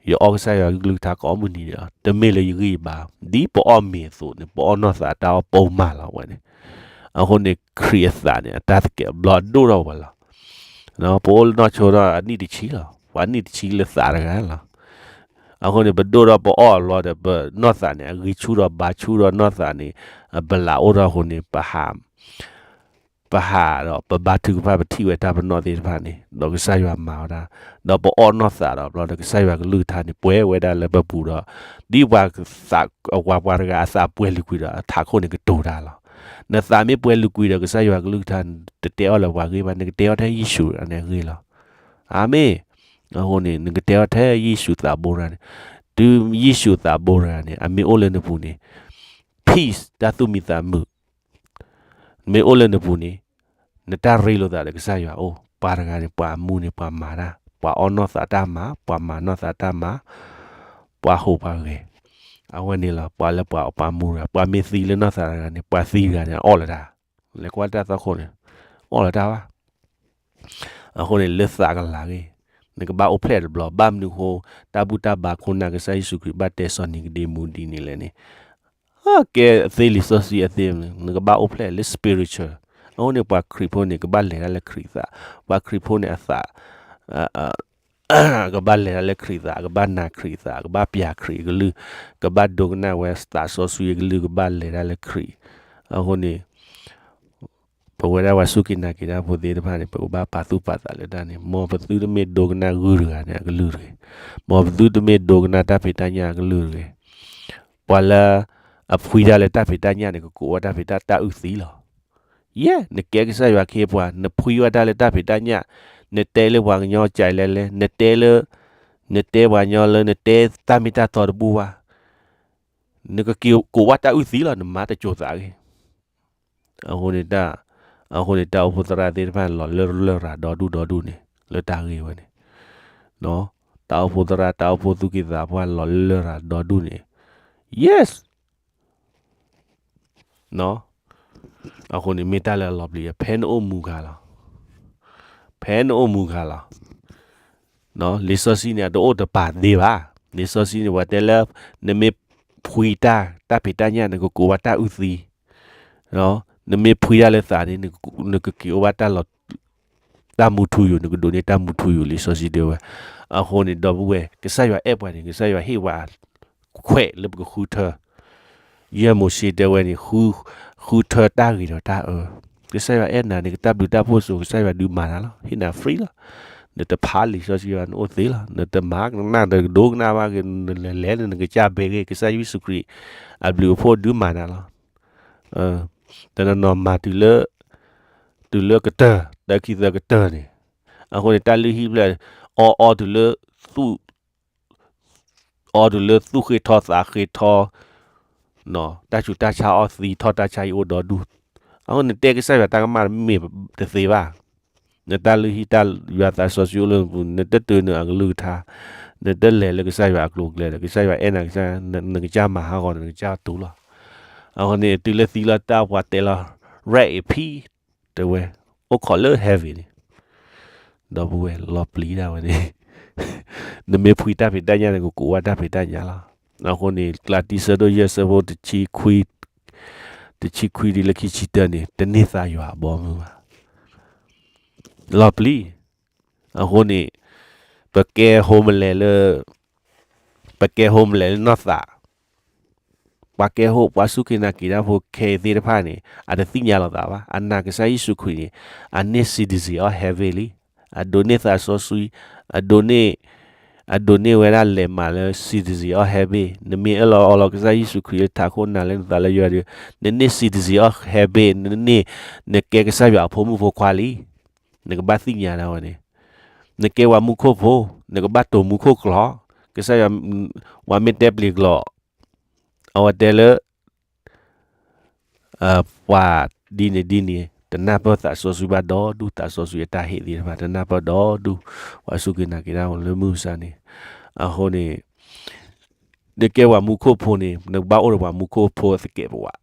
ယအီၣ်ကစၢ်ယွၤကလုၢ်ကထါကိးမုၢ်နံၤန့ၣ်လီၤ. တမ့ၢ်လၢယဂံၢ်ယဘါ, ဒ်ပအီၣ်မ့ၤအသိးန့ၣ် ပအီၣ်နီၢ်သးတၢ်အီၣ်ပိာ်မၢ်လီၤဝဲန့ၣ်. အဃိန့ၣ် ခရံာ်အသးန့ၣ် အတၢ်သကဲးဘျီအဒိၣ်ထီၣ်ဝဲလီၤ. ပအိၣ်လၢနီၢ်ဆိဒီးအနံၣ်တဆံလီၤ. ပှၤနံၣ်တဆံလၢသးတဂၤလီၤ. အဃိန့ၣ် ပဒိၣ်ထီၣ်ပအီၣ်အလီၢ်ဒီး ပနီၢ်သးန့ၣ် အဂံၢ်ဆူၣ်ထီၣ်ဘါဆူၣ်ထီၣ်နီၢ်သးန့ၣ်, အပလးအိၣ်ထီၣ်အဃိန့ၣ် ပဟး ပဟးဒီးပဘါထုကဖၣ် ပထံၣ်ဝဲတၢ်ပနီၣ်သ့ၣ်တဖၣ်န့ၣ် ဒီးကစၢ်ယွၤမၤဝဲဒၣ်, ဒီးပအီၣ်နီၢ်သးဒီးဘျီဒီး ကစၢ်ယွၤကလုၢ်ကထါန့ၣ် ပှဲၤဝဲဒၣ်လၢပပူၤဒီး ဒ်ပှၤသး ပှၤ ပှၤတဂၤအသးပှဲၤလုာ်ကွံာ်ဒီး အထးခိၣ်န့ၣ်ကတိၤတၢ်လီၤ. နသးမ့ၢ်ပှဲၤလုာ်ကွံာ်ဒီး ကစၢ်ယွၤကလုၢ်ကထါန့ၣ် တတဲအီၣ်လၢပှၤဂ့ၢ်ဘၣ်, နကတဲအီၣ်ထဲယ့ၣ်ၡူးန့ၣ်အဂ့ၢ်လီၤ. အၤမ့ၣ်. အဃိန့ၣ် နကတဲအီၣ်ထဲယ့ၣ်ၡူးသးဘိတဂၤန့ၣ်, တုၤယ့ၣ်ၡူးသးဘိတဂၤန့ၣ် အမ့ၢ်အိၣ်လၢနပူၤန့ၣ် peace တၢ်သူၣ်မံသးမုာ် မ့ၢ်အိၣ်လၢနပူၤန့ၣ်, နတၢ်ရ့လိာ်သးဒီးကစၢ်ယွၤအိၣ်, ပှၤတဂၤန့ၣ် ပှၤအမူန့ၣ် ပှၤမၤတၢ်, ပှၤအီၣ်နီၢ်သးတၢ်မၤ, ပှၤမၤနီၢ်သးတၢ်မၤ, ပှၤဟူးပှၤဂဲၤ, အဝဲန့ၣ်လီၤ. ပှၤလၢပှၤအီၣ်ပှၤမူတဂၤ, ပှၤမ့ၢ်သံလၢနီၢ်သးတဂၤန့ၣ် ပှၤသံတဂၤန့ၣ် အီၣ်လၢၤတၢ်, လဲၤကွၢ်တၢ်သီခိၣ်န့ၣ်, အီၣ်လၢၤတၢ်ဘၣ်. အဃိန့ၣ် လၢသးကလၤဂ့ၤ, နကဘၣ်အိၣ်ဖျဲၣ်တဘျီ, ဘၣ်မနုၤဃိ တၢ်ဘူၣ်တၢ်ဘါခိၣ်နၢ် ကစၢ်ယ့ၣ်ၡူးခရံာ်ဘၣ်တဲစီၤနံၤကဒ့မူဒ်န့ၣ်လဲၣ်န့ၣ်, ကဲသ့လံာ်စီဆှံအသ့, နကဘၣ်အိၣ်ဖျဲၣ်လၢ spiritual. အဃိန့ၣ် ပှၤခရံာ်ဖိန့ၣ် ကဘၣ်လဲၤတၢ်လၢခရံာ်သး, ပှၤခရံာ်ဖိန့ၣ်အသး ကဘၣ်လဲၤတၢ်လၢခရံာ်သး, ကဘၣ်နာ်ခရံာ်သး, ကဘၣ်ပျၢ်ခရံာ်အကလုၢ်, ကဘၣ်ဒိကနၣ်ဝဲသးစီဆှံအကလုၢ်, ကဘၣ်လဲၤတၢ်လၢခရံာ်. အဃိန့ၣ် ပဝဲဒၣ်ပှၤစူၢ်က့ၤနာ်က့ၤတၢ်ဖိသ့ၣ်တဖၣ်န့ၣ် ပကဘၣ်ပာ်သူၣ်ပာ်သးလၢတၢ်န့ၣ်, မ်ပသုတမ့ၢ်ဒိကနၣ်ဂုၢ်တဂၤန့ၣ်အကလုၢ်တဂ့ၤ, မ်ပသုတမ့ၢ်ဒိကနၣ်တၢ်ဖံးတၢ်ညၣ်အကလုၢ်တဂ့ၤ. ပှၤလၢအဖှံတၢ်လၢတၢ်ဖံးတၢ်ညၣ်န့ၣ် ကကိးဝဲတၢ်ဖံးတၢ် တၢ်အုၣ်သံလီၤ. ယဲၢ် နကဲကစၢ်ယွၤခ့ပှၤ, နဖှံဝဲတၢ်လၢတၢ်ဖံးတၢ်ညၣ်, နတဲလၢပှၤကညီကၠဲးလဲလဲ, နတဲလၢ နတဲပှၤကညီလၢ နတဲတၢ်မ့ၢ်တၢ်တီတဘူၣ်ဘၣ်, နကက့ၤကိးဝဲတၢ်အုၣ်သံလီၤ, နမၤတစိၤသးဂ့ၤ. အဃိန့ၣ်တၢ်, အဃိန့ၣ်တၢ်အိၣ်ဖှိၣ်သရၣ်သ့ၣ်တဖၣ် လီၤလၢလရာ်ဒီဒူၣ်ဒီဒူၣ်န့ၣ် လၢတၢ်ဂ့ၢ်ဝဲန့ၣ်, တၢ်အိၣ်ဖှိၣ်သရၣ် တၢ်အိၣ်ဖှိၣ်သူၣ်က့သးပှၢ် လီၤလၢလရာ်ဒီဒူၣ်န့ၣ်, yes. အဃိန့ၣ်မ့ၢ်တၢ်လၢအလီၤပျံၤ, ဖဲနအိၣ်မူခါလီၤ, ဖဲနအိၣ်မူခါလီၤ. လံာ်စီဆှံန့ၣ် အတအိၣ်တပာ်သ့ဘၣ်. လံာ်စီဆှံန့ၣ် ပှၤတဲလၢ နမ့ၢ်ဖှံတၢ် တၢ်ဖံးတၢ်ညၣ် နကကိးဘၣ်တၢ်အုၣ်သံ, နမ့ၢ်ဖှံတၢ်လၢသးန့ၣ် နကက့ၤအိၣ်ဘၣ်တၢ်လီၤ တၢ်မူထူယိာ်, နကဒိးန့ၢ်တၢ်မူထူယိာ် လံာ်စီဆှံတဲဝဲ. အဃိန့ၣ် ဒီပုၢ်ဝဲၢ် ကစၢ်ယွၤအဲၣ်ပှၤန့ၣ် ကစၢ်ယွၤဟ့ၣ်ဝဲခွဲးလၢပကဃုထၢ. ယဲၢ်မိၤၡ့တဲဝဲန့ၣ် ဃုထၢတၢ်ဂ့ၤဒီးတၢ်အၢ. ကစၢ်ယွၤအဲၣ်နၤန့ၣ် ကတၢ်ဘျုးတၢ်ဖှိၣ်စိၤ ကစၢ်ယွၤဒုးမၤနၤလီၤ. ဟ့ၣ်နၤ free လီၤ. နတဖးလံာ်စီဆှံဘၣ် နအိၣ်သ့လီၤ. နတမၤကနၣ် နကဒိကနၣ်ဘၣ်ဂ့ၤ နလဲၤလဲၤ နကစၢ်ဘဲဂ့ၤ ကစၢ်ယ့ၣ်ၡူးခရံာ် အဘျုးအဖှိၣ်ဒုးမၤနၤလီၤ. တနီၤနီၤမၤတုၤလၢ တုၤလၢကတၢၢ် တၢ်ခံသၢကတၢၢ်န့ၣ်, အဃိန့ၣ် တၢ်လုၢ်ဟံၣ်ဖျၢၣ် အီအီတုၤလၢ သူၣ် အီတုၤလၢသူၣ်ဃ့ထီသးဃ့ထီ, တၢ်ဆူးတၢ်ဆါအီၣ်သံထီၣ်တၢ်ဆါအံၤအိၣ်ဒီဒူၣ်, အဃိနတဲကစၢ်ယွၤတၢ်ကမၣ်မ့ၢ်တသ့ဘၣ်, နတၢ်လုၢ်ဟံၣ်တၢ်ယွၤသးစီဆှံအိၣ်လၢနပူၤ နတတုၤနအကလုၢ်ကထါ, နတလဲၤလၢကစၢ်ယွၤအကျိၤအကျဲဒီး ကစၢ်ယွၤအဲၣ်နၤကစၢ် နကစၢ်မၤဟးဂီၤဒီး နကစၢ်တူၢ်လီၤ. အဃိန့ၣ် တုၤလၢသံလီၤတၢ်ပှၤတဲလီၤ rest in peace တဲဝဲ, အိၣ်ခိးလၢ heaven န့ၣ် ဒီပုၢ်ဝဲၢ်လီၤပျံၤဒၣ်ဝဲန့ၣ်, နမ့ၢ်ဖှံတၢ်ဖံးတၢ်ညၣ်န့ၣ် ကကူးဝဲတၢ်ဖံးတၢ်ညၣ်လီၤ. အဃိန့ၣ် ကလၤတံဆၢဒိၣ်ယဲၢ်ဆၢဖိ တဆံခွံတုၤလၢခံဆံတၢန့ၣ် တန့ၢ်သါယွၤအဘီအမုၢ်ဘၣ်. လီၤပျံၤ, အဃိန့ၣ် ပကဲ homeless လၢ ပကဲ homeless လၢနီၢ်သး ပှၤကဲ homeless ပှၤစူၢ်က့ၤနာ်က့ၤတၢ်ဖိခဲအံၤသ့ၣ်တဖၣ်န့ၣ် အတသ့ၣ်ညါလိာ်သးဘၣ်. အနာ်ကစၢ်ယ့ၣ်ၡူးခရံာ်န့ၣ် အန့ၢ် citizen of heaven လံ. အဒိးန့ၢ်သးစီဆှံ, အဒိးန့ၢ်, အဒိးန့ၢ်ဝဲဒၣ်လဲၤမးလၢ citizen of heaven. နမ့ၢ်အၢၣ်လီၤအီလီၤကစၢ်ယ့ၣ်ၡူးခရံာ်လၢထးခိၣ်နၤလၢနသးလၢယွၤဒီး နန့ၢ် citizen of heaven, နန့ၢ်, နကဲကစၢ်ယွၤအဖိမုၣ်ဖိခွါလံ. နကဘၣ်သ့ၣ်ညါဒၣ်ဝဲန့ၣ်, နကဲပှၤမူခိၣ်ဖိ, နကဘၣ်တိၤမူခိၣ်ကျိာ်, ကစၢ်ယွၤ, ပှၤမ့ၢ်တဲပျ့ၤကျိာ်, အဝဲတဲလၢ ပှၤဒ်န့ၣ်ဒ်န့ၣ် တနၢ်ပၢၢ်သးစီဆှံဘၣ်ဒီဒူၣ် သးစီဆှံအတၢ်ဟ့ၣ်သ့ၣ်တဖၣ် တနၢ်ပၢၢ်ဒီဒူၣ် ပှၤစူၢ်က့ၤနာ်က့ၤတၢ်လၢမုၢ်မဆါန့ၣ်. အဃိန့ၣ် နကဲပှၤမူခိၣ်ဖိန့ၣ် နကဘၣ်အိၣ်ဒီးပှၤမူခိၣ်ဖိသကဲးပဝး,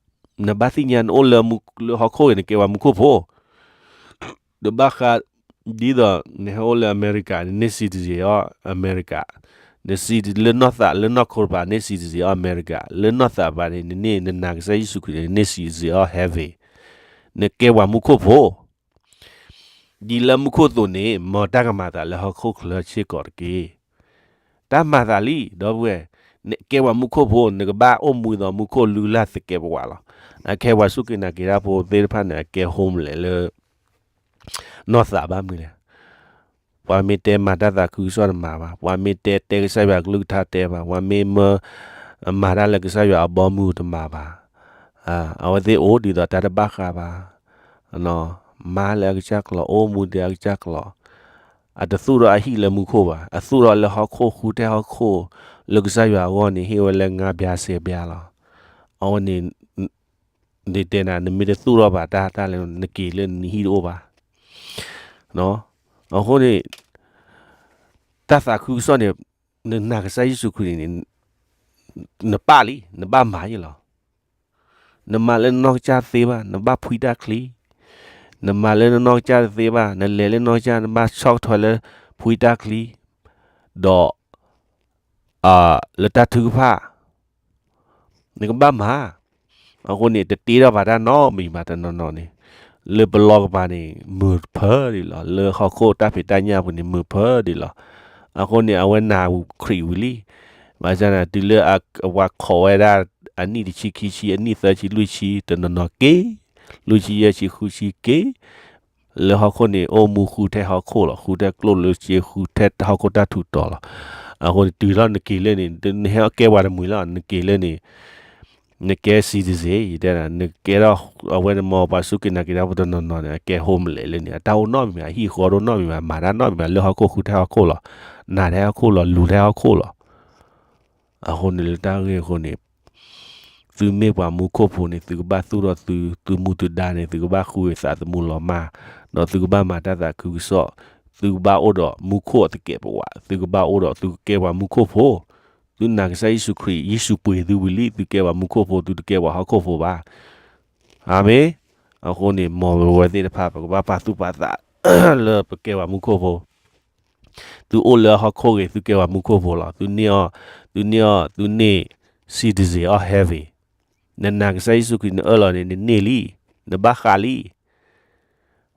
နဘၣ်သ့ၣ်ညါနအိၣ်လၢဟီၣ်ခိၣ်ဂ့ၤ နကဲပှၤမူခိၣ်ဖိ နဘၣ်ဃး, ဒ်သိး နဟဲအိၣ်လၢအမဲရကၤ နန့ၢ် citizen of အမဲရကၤ, န citizen လၢနီၢ်သး လၢနီၢ်ခိတပၤ နန့ၢ် citizen of အမဲရကၤ, လၢနီၢ်သးပၤန့ၣ် နန့ၢ် နနာ်ကစၢ်ယ့ၣ်ၡူးခရံာ်န့ၣ် နန့ၢ် citizen of heaven, နကဲပှၤမူခိၣ်ဖိ, ဒ်လၢမူခိၣ်အသိးန့ၣ် မ်တၢ်ကမၤသးလၢဟီၣ်ခိၣ်ချၢစ့ၢ်ကီးတက့ၢ်. တၢ်မၤသးလံ ဒီပုၢ်ဝဲၢ်, နကဲပှၤမူခိၣ်ဖိ နကဘၣ်အိၣ်မူဒီးမူခိၣ်လုၢ်လၢ်သကဲးပဝးလီၤ. အခဲပှၤစူၢ်က့ၤနာ်က့ၤတၢ်ဖိသ့ၣ်တဖၣ်န့ၣ် အကဲ homeless လၢ နီၢ်သးဘၣ်မနုၤလဲၣ်. ပှၤမ့ၢ်တဲမၤတၢ်သးခုကစီၣ်တမၤဘၣ်, ပှၤမ့ၢ်တဲတဲကစၢ်ယွၤကလုၢ်ကထါတဲဘၣ်, ပှၤမ့ၢ်မၢ, မၤတၢ်လၢကစၢ်ယွၤအဘီအမုၢ်တမၤဘၣ်. အဝဲသ့ၣ်အိၣ်ဒ်သိးတၢ်တဘၣ်ဃးဘၣ်, မၤလၢအကစၢ်ကျိာ် အိၣ်မူဒီးအကစၢ်ကျိာ်, အတသူၣ်ထီၣ်အဟံၣ်လၢမူခိၣ်ဘၣ်, အသူၣ်ထီၣ်လၢဟီၣ်ခိၣ် ဃုထဲဟီၣ်ခိၣ်, လၢကစၢ်ယွၤအဂီၢ်န့ၣ် ဟ့ၣ်ဝဲလၢငါးပြားဆယ်ပြားလီၤ. အဝဲန့ၣ် ဒ်တဲနၤ နမ့ၢ်တသူၣ်ထီၣ်ဘၣ်တၢ်တၢ်လၢနက့ၤလၢနဟံၣ်တအိၣ်ဘၣ်. အဃိန့ၣ် တၢ်သးခုကစီၣ်န့ၣ် နနာ်ကစၢ်ယ့ၣ်ၡူးခရံာ်န့ၣ် နပၢ်လံ နဘၣ်မၤယ့ၢ်လီၤ. နမၤလၢနနီၢ်ကစၢ်တသ့ဘၣ် နဘၣ်ဖှံတၢ်ချံ, နမၤလၢနနီၢ်ကစၢ်တသ့ဘၣ် နလဲၤလၢနီၢ်ကစၢ် နဘၣ်ဆီၣ်ထွဲလၢဖှံတၢ်ချံ, ဒီး လၢတၢ်ထုကဖၣ် နကဘၣ်မၤ, အဃိန့ၣ် တတ့ထီၣ်ဘၣ်တၢ်နီတမံၤဘၣ်တနီၤနီၤန့ၣ်, လၢပလီၢ်ကပၤန့ၣ် မုာ်ဖးဒိၣ်လီၤ, လၢဟီၣ်ခိၣ်တၢ်ဖံးတၢ်ညၣ်ပူၤန့ၣ် မုာ်ဖးဒိၣ်လီၤ. အဃိန့ၣ် အဝဲနာ်ခရံာ်ဝံၤလံ, ဘၣ်ဆၣ်န့ၣ် တုၤလၢအဝဲခိးဝဲဒၣ် အနံၣ်တဆံခံဆံ အနံၣ်သၢဆံလွံၢ်ဆံ တနီၤနီၤက့ၤ, လွံၢ်ဆံယဲၢ်ဆံဃုဆံက့ၤ လၢဟီၣ်ခိၣ်န့ၣ် အိၣ်မူဃုထဲဟီၣ်ခိၣ်လီၤ, ဃုထဲကျိၣ်လၢစ့ ဃုထဲဟီၣ်ခိၣ်တၢ်ထူးတီၤလီၤ. အဃိန့ၣ် တုၤထီၣ်နက့ၤလၢန့ၣ် နဟဲကဲပှၤတမှံၤလီၤ, နက့ၤလၢန့ၣ် နကဲ citizen ယတဲဒၣ် နကဲထီၣ်အဝဲန့ၣ်မ်ပှၤစူၢ်က့ၤနာ်က့ၤတၢ်ဖိတနီၤနီၤန့ၣ် အကဲ homeless လၢန့ၣ် အတၢ်အိၣ်နီတမံၤဘၣ်, အဟံၣ်ဃီဒိၣ်နီတမံၤဘၣ်, မၤတၢ်နီတမံၤဘၣ်, လၢဟီၣ်ခိၣ်ဃုထဲဟီၣ်ခိၣ်လီၤ, နာ်ထဲဟီၣ်ခိၣ်လီၤ, လူၤထဲဟီၣ်ခိၣ်လီၤ. အဃိန့ၣ်လၢတၢ်ဂ့ၢ်အဃိန့ၣ် သုမ့ၢ်ပှၤမူခိၣ်ဖိန့ၣ် သုကဘၣ်သူၣ်ထီၣ်သု သုမူသုဒါန့ၣ် သုကဘၣ်ဃုဂ့ၤသးသမူလီၤမၢ်, ဒီးသုကဘၣ်မၤတၢ်သးခုကစီၣ်, သုကဘၣ်အိၣ်ဒီးမူခိၣ်အသကဲးပဝး, သုကဘၣ်အိၣ်ဒီးသုကကဲပှၤမူခိၣ်ဖိ, သုနာ်ကစၢ်ယ့ၣ်ၡူးခရံာ် ယ့ၣ်ၡူးပှ့ၤသုဝံၤလံ သုကဲပှၤမူခိၣ်ဖိ သုတကဲပှၤဟီၣ်ခိၣ်ဖိဘၣ်. အၤမ့ၣ်. အဃိန့ၣ် မ်ပဝဲသ့ၣ်တဖၣ် ပကဘၣ်ပာ်သူၣ်ပာ်သး လၢပကဲပှၤမူခိၣ်ဖိ သုအိၣ်လၢဟီၣ်ခိၣ်ဂ့ၤ သုကဲပှၤမူခိၣ်ဖိလီၤ. သုန့ၢ်အီၤ, သုန့ၢ်အီၤ, သုန့ၢ် citizen of heaven. နနာ်ကစၢ်ယ့ၣ်ၡူးခရံာ် နအၢၣ်လီၤန့ၣ် နန့ၢ်လံ, နဘၣ်ဃးလံ.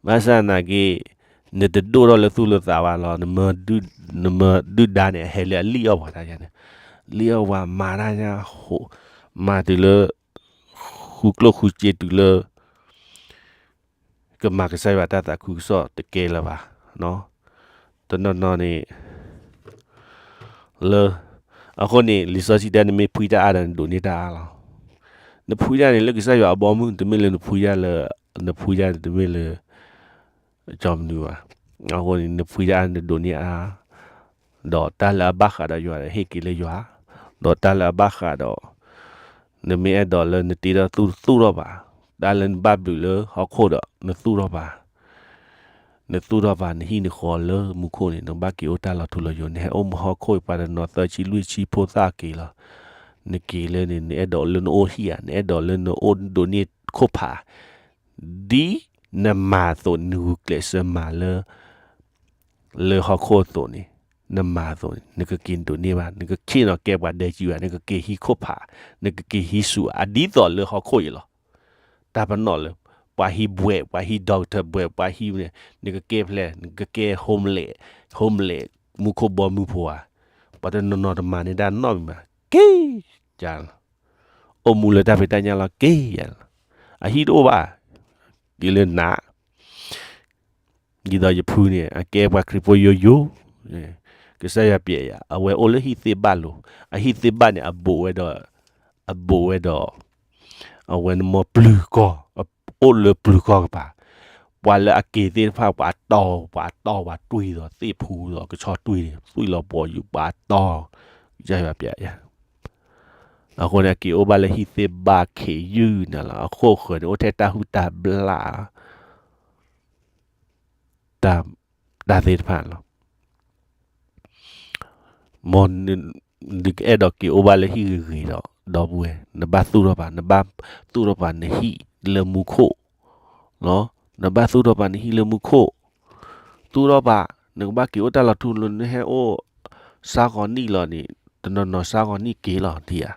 ဘၣ်ဆၣ်သနာ်က့ နတဒိၣ်ထီၣ်လၢသူၣ်လၢသးဘၣ်လီၤ. နမၤဒုၣ်ဒါန့ၣ် အဟဲလၢအလံၣ်အီၣ်ပှၤတၢ်ယါန့ၣ်, လံၣ်အီၣ်ပှၤမၤတၢ်ညါ, မၤတုၤလၢ ဃုကျိၣ်ဃုစ့တုၤလၢ ကမၤကစၢ်ယွၤတၢ်သးခုကစီၣ်တကဲလၢၤဘၣ်. တနီၤနီၤန့ၣ် လၢ အဃိန့ၣ် လံာ်စီဆှံတဲ နမ့ၢ်ဖှံတၢ်အါဒီး နဒိးန့ၢ်တၢ်အါလီၤ. နဖှံတၢ်န့ၣ် လၢကစၢ်ယွၤအဘီအမုၢ် တမ့ၢ်လၢနဖှံတၢ်လၢ နဖှံတၢ်န့ၣ် တမ့ၢ်လၢ ကၠီမနုၤဘၣ်. အဃိန့ၣ် နဖှံတၢ်အါ နဒိးန့ၢ်အါ, ဒီးတၢ်လၢအဘၣ်ဃးဒီးယွၤဒီး ဟ့ၣ်က့ၤလၢယွၤ, ဒီးတၢ်လၢအဘၣ်ဃးဒီး နမ့ၢ်အဲၣ်ဒိးလၢနတ့ထီၣ်သူၣ်တသူၣ်ထီၣ်ဘၣ်, တၢ်လၢနဘၣ်ဘျုးလၢဟီၣ်ခိၣ်ဒီး နသူၣ်ထီၣ်ဘၣ်, နသူၣ်ထီၣ်ဘၣ် နဟံၣ်နဃီလၢမူခိၣ်န့ၣ် နဘၣ်က့ၤအိၣ်တၢ်လီၤထူလီၤယိာ်, နဟဲအိၣ်မူဟီၣ်ခိၣ်အံၤ ပှၤတနီၤသၢဆံလွံၢ်ဆံဖိသၣ်က့ၤလီၤ, နက့ၤလၢန့ၣ် နအဲၣ်ဒိးလၢနအိၣ်ဟံၣ်ဧါ, နအဲၣ်ဒိးလၢနအိၣ်ဒိးန့ၢ်ခိၣ်ဖး, ဒ်နမၤအသိး နဂုာ်ကျဲးစၢးမၤလၢ လၢဟီၣ်ခိၣ်အသိးန့ၣ်, နမၤအသိးန့ၣ် နကက့ၤဒိးန့ၢ်ဘၣ်, နကဆ့ၣ်နီၤကဲပှၤဒဲကံဘၣ်, နကက့ၤဟံးခိၣ်ဖး, နကက့ၤဟံးဆူၣ်, အဒ်သိးလၢဟီၣ်ခိၣ်အံၤလီၤ. တၢ်ပနီၣ်လၢ ပှၤဟံးဘှဲး, ပှၤဟံး doctor ဘှဲး, ပှၤဟံးန့ၣ် နကကဲဖျဲး, နကကဲ homeless, homeless မူခိၣ်ဘီမုၢ်ဖိဧါ, ပှၤတနီၤနီၤတမၤန့ၢ်တၢ်နီတမံၤဘၣ်, က့ၤယၤလီၤ, အိၣ်မူလၢတၢ်ဖံးတၢ်ညၣ်လီၤ က့ၤယၤလီၤ, အဟံၣ်တအိၣ်ဘၣ်, က့ၤလၢနး ဒ်သိးယဖုန့ၣ် အကဲပှၤခရံာ်ဖိယိယိ, ကစၢ်ယွၤပျဲယၤ, အဝဲအိၣ်လၢဟံၣ်သ့ၣ်ဘၣ်လိၤ, အဟံၣ်သ့ၣ်ဘၣ်န့ၣ် အဘူးဝဲဒီး, အဘူးဝဲဒီး, အဝဲန့ၣ်မ့ၢ်ပျုၤကီၢ်, အိၣ်လၢပျုၤကီၢ်ကပၤ, ပှၤလၢအက့ၤသ့ၣ်တဖၣ် ပှၤတီ, ပှၤတီ ပှၤတွံၢ်ဒီးသ့ၣ်ဖူဒီး ကဆီတွံၢ်န့ၣ် သွံၣ်လီၤပှီၤယူၤ ပှၤတီ, ကစၢ်ယွၤပျဲယၤ, အဃိန့ၣ် အက့ၤအိၣ်ဘၣ်လၢဟံၣ်သ့ၣ်ဘၣ်ခ့ယုၢ်န့ၣ်လီၤ, အခိၣ်ဃၢၤန့ၣ် အိၣ်ထဲတၢ်ဟုၣ်တၢ်ဘျၣ် တၢ်သ့ၣ်တဖၣ်လီၤ. မ်နကအဲၣ်ဒိးက့ၤအိၣ်ဘၣ်လၢဟံၣ်ဂ့ၤဂ့ၤဒီး ဒီပုၢ်ဝဲၢ်, နဘၣ်သူၣ်ထီၣ်ဘၣ်, နဘၣ်သူၣ်ထီၣ်ဘၣ်နဟံၣ်လၢမူခိၣ်, နဘၣ်သူၣ်ထီၣ်ဘၣ်နဟံၣ်လၢမူခိၣ်, သူၣ်ထီၣ်ဘၣ်, နကဘၣ်က့ၤအိၣ်တၢ်လီၤထူလီၤ, နဟဲအိၣ် စါဃီၤနံၣ်လီၤန့ၣ်, တနီၤနီၤစါဃီၤနံၣ်က့ၤလီၤ ထံဧါ.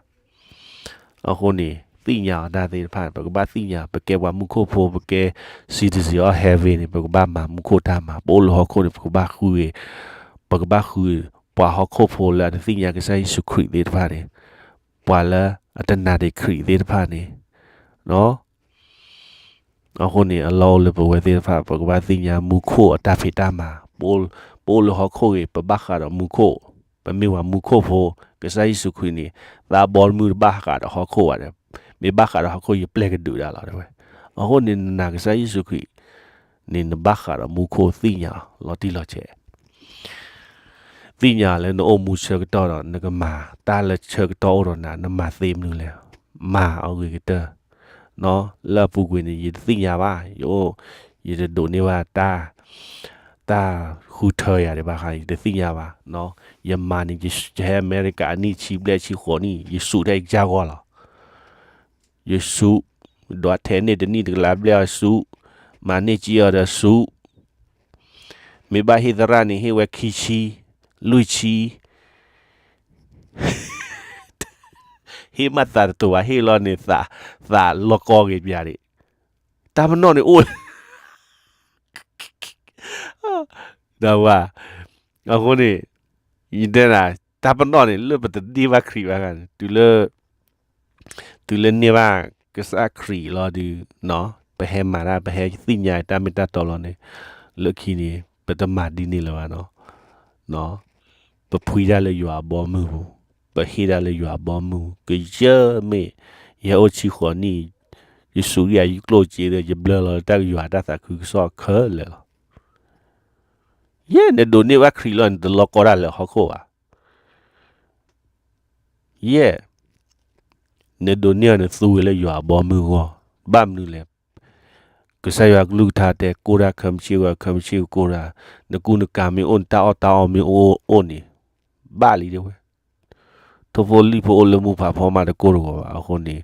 အဃိန့ၣ် သ့ၣ်ညါအီၤတၢ်သ့ၣ်တဖၣ်န့ၣ် ပကဘၣ်သ့ၣ်ညါ, ပကဲပှၤမူခိၣ်ဖိ, ပကဲ citizen of heaven န့ၣ် ပကဘၣ်မၤမူခိၣ်တၢ်မၤ, ပအိၣ်လၢဟီၣ်ခိၣ်န့ၣ် ပကဘၣ်ဃု, ပကဘၣ်ဃု ပှၤဟီၣ်ခိၣ်ဖိလၢအတသ့ၣ်ညါကစၢ်ယ့ၣ်ၡူးခရံာ်သ့ၣ်တဖၣ်န့ၣ်, ပှၤလၢအတနာ်ဒံးခရံာ်သ့ၣ်တဖၣ်န့ၣ်, အဃိန့ၣ် အလီၢ်အိၣ်လၢပဝဲသ့ၣ်တဖၣ် ပကဘၣ်သ့ၣ်ညါမူခိၣ်အတၢ်ဖံးတၢ်မၤ, ပအိၣ်လၢဟီၣ်ခိၣ်ဂ့ၤ ပဘၣ်ဃးဒီးမူခိၣ်, ပမ့ၢ်ပှၤမူခိၣ်ဖိ, ကစၢ်ယ့ၣ်ၡူးခရံာ်န့ၣ် သးဘီမုၢ်တဘၣ်ဃးဒီးဟီၣ်ခိၣ်ဘၣ်ဒီး, မ့ၢ်ဘၣ်ဃးဒီးဟီၣ်ခိၣ် ယပျဲၢ်ကဒုးဒၣ်လီၤ တဲဝဲ. အဃိန့ၣ် နနာ်ကစၢ်ယ့ၣ်ၡူးခရံာ်န့ၣ် နဘၣ်ဃးဒီးမူခိၣ်သ့ၣ်ညါလီၤတံၢ်လီၤဆဲး သ့ၣ်ညါလၢနအိၣ်မူဆၢကတီၢ်ဒီး နကမၤတၢ်လၢဆၢကတီၢ်အိၣ်ဒီးနၤ, နမၤသ့မနုၤလဲၣ်, မၤအဂ့ၤကတၢၢ်, လၢအပူၤကွံာ်န့ၣ် ယတသ့ၣ်ညါဘၣ်, ယအိၣ်, ယတဒိးန့ၢ်ဘၣ်တၢ်, တၢ်ဃုထၢယၤဒံးဘၣ်ဃး ယတသ့ၣ်ညါဘၣ်, ယမၤန့ၣ် ယဟဲအမဲရကၤအနံၣ်ဆံဘျဲၣ်ဆံဃိးနံၣ် ယစူးထဲယကစၢ်ဂီၢ်လီၤ. ယစူး, ဒွးထဲန့ၢ်တနံၣ်တကလးဘျဲၣ်အီၤစူး, မၤန့ၢ်ကံအီၤဒီးစူး, မ့ၢ်ဘၣ်ဟ့ၣ်သရၣ်န့ၣ် ဟ့ၣ်ဝဲခံဆံ, လွံၢ်ဆံ, ဟ့ၣ်မးသးတတူာ်ဘၣ် ဟ့ၣ်လီၤန့ၣ်သး, သးလီၤကီဂ့ၤပျၢ်ဒံး, တၢ်ပနီၣ်န့ၣ်အိၣ် ဒီးဝဲ, အဃိန့ၣ်, ယတဲဒၣ်, တၢ်ပနီၣ်န့ၣ် လၢပတန့ၢ်ဘၣ်ခရံာ်ဘၣ်န့ၣ် တုၤလၢ, တုၤလၢန့ၢ်ဘၣ်ကစၢ်ခရံာ်လီၤဒီး, ပဟဲမၤတၢ် ပဟဲသ့ၣ်ညါတၢ်မ့ၢ်တၢ်တီလီၤန့ၣ်, လၢခံန့ၣ် ပတမၤဒ်န့ၣ်လၢၤဘၣ်နီၤ. ပဖှံတၢ်လၢယွၤအဘီအမုၢ်ပူၤ, ပဟ့ၣ်တၢ်လၢယွၤအဘီအမုၢ်ပူၤ, ကယဲၢ်မ့ၢ်ယဟဲအိၣ်ဆံဃိးနံၣ်, ယစူးဒံးယကျိၣ်စ့ဒီး ယဘျၢလီၤလၢတၢ်ကယွၤတၢ်သးခုကစီၣ်ခဲလၢာ်လီၤ. ယဲၢ်နဒိးန့ၢ်ဘၣ်ခရံာ်လီၤ နတလီၤကီတၢ်လၢဟီၣ်ခိၣ်ဘၣ်. ယဲၢ် နဒိးန့ၢ်အီၤ နသူဝဲလၢယွၤအဘီအမုၢ်အဂီၢ်, ဘၣ်မနုၤလဲၣ်. ကစၢ်ယွၤကလုၢ်ကထါတဲ ကိၢ်တၢ်ခၢမဆ့ၣ်ဝဲ ခၢမဆ့ၣ်ကကိၢ်တၢ်, နကူနကၤမ့ၢ်အိၣ် နတၢ်အီၣ်တၢ်အီမ့ၢ်အိၣ်အိၣ်န့ၣ်, ဘၣ်လံတဲဝဲ. ထိၣ်ဖိလံၣ်ဖိအိၣ်လၢမုၢ်ဖးဖီမးတကိၢ်တဂီၤဘၣ်. အဃိန့ၣ်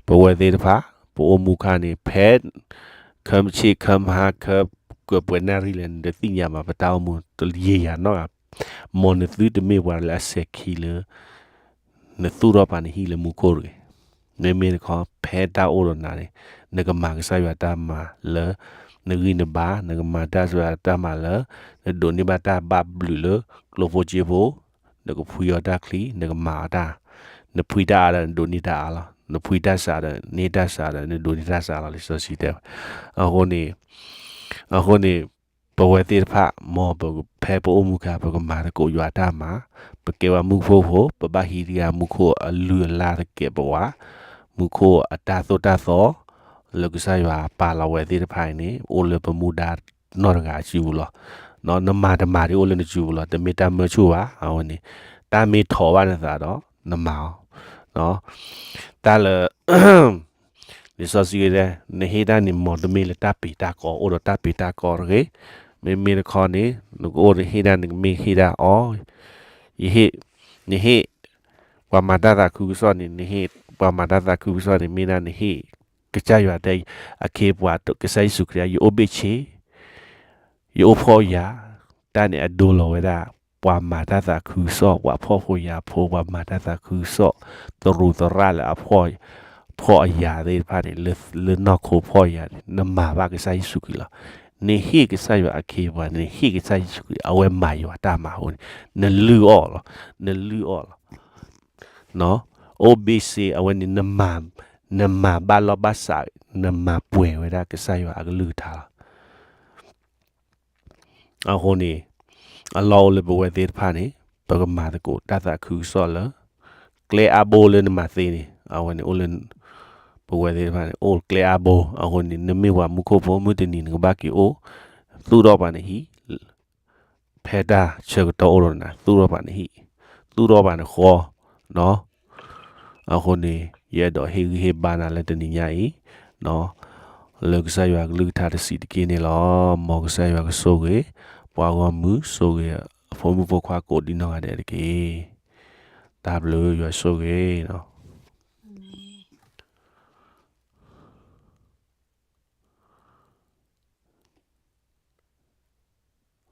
ပဝဲသ့ၣ်တဖၣ် ပအိၣ်မူခါန့ၣ် ဖဲ ခၢမဆ့ၣ်ခၢမဟါခၢ ကပှဲၤနၣ်ရံၣ်လဲၣ် နတသ့ၣ်ညါဘၣ် ပတၢ်အိၣ်မူတယံာ်ယၤနီတဂၤ. မ်နသုတမ့ၢ်ပှၤလၢအစဲၤခံလၢ နသူၣ်ထီၣ်ပာ်နဟံၣ်လၢမူခိၣ်တဂ့ၤ. မ့မ့ၢ်တခီ ဖဲတၢ်အိၣ်ဒီးနၤန့ၣ် နကမၤကစၢ်ယွၤတၢ်မၤလၢ နဂံၢ်နဘါ, နကမၤကစၢ်ယွၤတၢ်မၤလၢ နဒိးန့ၢ်ဘၣ်တၢ်ဘၣ်ဘျုးလၢကျိဖိစ့ဖိ, နကဖှံအီၤတၢ်ချံ, နကမၤအီၤတၢ်, နဖှံတၢ်အါဒီး နဒိးန့ၢ်တၢ်အါလီၤ. နဖှံတၢ်စးဒီး န့ၢ်တၢ်စးဒီး နဒိးန့ၢ်တၢ်စးလီၤ လံာ်စီဆှံတဲဝဲ. အဃိန့ၣ် အဃိန့ၣ် ပဝဲသ့ၣ်တဖၣ် မ်ပဖဲပအိၣ်မူခါ ပကမၤသကိးယွၤတၢ်မၤ, ပကဲဝဲမူခိၣ်ဖိ, ပဘၣ်ဟံးတဂၤမူခိၣ်အလုၢ်အလၢ်တကဲးပဝး, မူခိၣ်အတၢ်သိၣ်တၢ်သီ လၢကစၢ်ယွၤပာ်လီၤဝဲသ့ၣ်တဖၣ်အံၤန့ၣ် အိၣ်လၢပမူဒါနီတဂၤအစုပူၤလီၤ. နမၤတမၤဒ်အိၣ်လၢနစုပူၤလီၤ, တမ့ၢ်တၢ်မၢဆူၣ်ဘၣ်. အဝဲန့ၣ် တၢ်မ့ၢ်ထီၣ်ဘၣ်နသးဒီး နမၤအီၤ, တၢ်လၢ လံာ်စီဆှံတဲ, နဟ့ၣ်တၢ်န့ၣ် မ်တမ့ၢ်လၢတၢ်ပ့ၤတၢ်ကီ, အိၣ်ဒီးတၢ်ပ့ၤတၢ်ကီတဂ့ၤ. မ့မ့ၢ်တခီန့ၣ် နကအိၣ်နဟ့ၣ်တၢ် နကမ့ၢ်ဟ့ၣ်တၢ်အီၤ, ယဟ့ၣ်, နဟ့ၣ် ပှၤမၤတၢ်သးခုကစီၣ်န့ၣ်, နဟ့ၣ် ပှၤမၤတၢ်သးခုကစီၣ်န့ၣ် မ့ၢ်ဒၣ်နဟ့ၣ် ကစၢ်ယွၤတဲ အခ့အပှၤ ကစၢ်ယ့ၣ်ၡူးခရံာ် ယအိၣ်ဘ့ၣ်ဆ့, ယအိၣ်ဖှီၣ်ယာ်, တၢ်န့ၣ်အဒိလီၤဝဲဒၣ် ပှၤမၤတၢ်သးခုကစီၣ်, ပှၤဖှီၣ်ဖိယာ်ဖိ, ပှၤမၤတၢ်သးခုကစီၣ်, သရူးသရၣ်လၢအဖှီၣ်, ဖှီၣ်အယာ်သ့ၣ်တဖၣ်န့ၣ်, လၢနီၢ်ခိဖှီၣ်ယာ်န့ၣ် နမၤဘၣ်ကစၢ်ယ့ၣ်ၡူးခရံာ်လီၤ. နဟ့ၣ်ကစၢ်ယွၤအခ့အပှၤ, နဟ့ၣ်ကစၢ်ယ့ၣ်ၡူးခရံာ် အဝဲမၤယွၤတၢ်မၤအဃိန့ၣ်, နလုၢ်အီၣ်လီၤ, နလုၢ်အီၣ်လီၤ. အိၣ်ဘ့ၣ်ဆ့ အဝဲန့ၣ် နမၤဘၣ်လီၢ်ဘၣ်စး, နမၤပှဲၤဝဲဒၣ်ကစၢ်ယွၤအကလုၢ်ကထါလီၤ. အဃိန့ၣ် အလီၢ်အိၣ်လၢပဝဲသ့ၣ်တဖၣ်န့ၣ် ပကမၤသကိးတၢ်သးခုကစီၣ်လၢ ကျဲအါဘိလၢနမၤသ့န့ၣ် အဝဲန့ၣ်အိၣ်လၢ ပဝဲသ့ၣ်တဖၣ်န့ၣ် အိၣ်ကျဲအါဘိ. အဃိန့ၣ် နမ့ၢ်ပှၤမူခိၣ်ဖိ မုၢ်တနံၤနကဘၣ်က့ၤအိၣ် သူၣ်ထီၣ်ပှၤနဟံၣ် ဖဲတၢ်ဆၢကတီၢ်အိၣ်ဒီးနၤ သူၣ်ထီၣ်ပှၤနဟံၣ်, သူၣ်ထီၣ်ပှၤနဃီ, အဃိန့ၣ် ယအဲၣ်ဒိးဟ့ၣ်ဂံၢ်ဟ့ၣ်ဘါနၤလၢတနံၤညါအံၤ, လၢကစၢ်ယွၤကလုၢ်ကထါတဆံးတက့ၢ်န့ၣ်လီၤ. မ်ကစၢ်ယွၤကဆိၣ်ဂ့ၤ ပှၤဂီၢ်မုၢ် ဆိၣ်ဂ့ၤအဖိမုၣ်ဖိခွါကိးဒံနီၢ်ဂၤဒဲးတက့ၢ်. တၢ်ဘျုး ယွၤဆိၣ်ဂ့ၤနီၤ.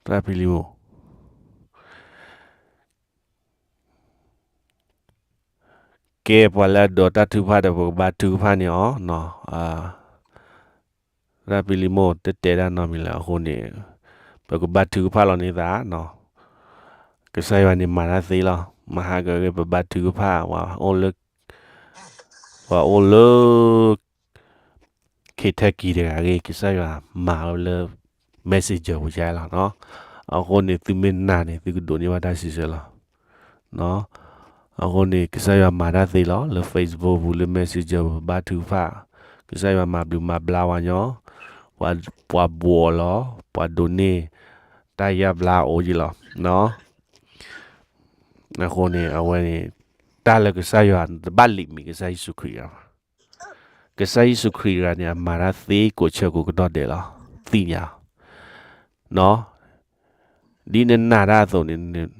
တၢ်ဖံလံမိၢ် ကဲ ပှၤလၢအဒိးတၢ်ထုကဖၣ်ဒီး ပကဘါထုကဖၣ်န့ၢ်အီၤနီၤ. တၢ်ဖံလံမိၢ် တတဲဒၣ်နီတမံၤလၢၤအဃိန့ၣ် ပကဘါထုကဖၣ်လီၤန့ၢ်သးနီၤ. ကစၢ်ယွၤန့ၣ်မၤတၢ်သ့လီၤ. မဟါကဂ့ၤ ပဘါထုကဖၣ် ပှၤအိၣ်လၢ ပှၤအိၣ်လၢ Kentucky တဂၤဂ့ၤ ကစၢ်ယွၤမၤလၢ messenger ပူၤယါလီၤနီၤ. အဃိန့ၣ် သုမ့ၢ်နာ်န့ၣ် သုကဒိးန့ၢ်ဘၣ်တၢ်စံးဆၢလီၤ. အဃိန့ၣ် ကစၢ်ယွၤမၤတၢ်သ့လီၤ လၢ Facebook ပူၤ လၢ messenger ပူၤ ပဘါထုကဖၣ်, ကစၢ်ယွၤမၤဘျုးမၤဘျါဝဲညီ, ပှၤဘှီးအီၤလီၤ, ပှၤဒိးန့ၢ် တၢ်ယါဘျါအိၣ်ယံၤလီၤ. အဃိန့ၣ် အဝဲန့ၣ် တၢ်လၢကစၢ်ယွၤတဘၣ်လံာ်မံၤ ကစၢ်ယ့ၣ်ၡူးခရံာ်အဂီၢ် ကစၢ်ယ့ၣ်ၡူးခရံာ်တဂၤန့ၣ် အမၤတၢ်သ့ကိးဆၢကိးကတီၢ်ဒဲးလီၤ. သ့ၣ်ညါ ဒ်နနာ်တၢ်အသိးန့ၣ်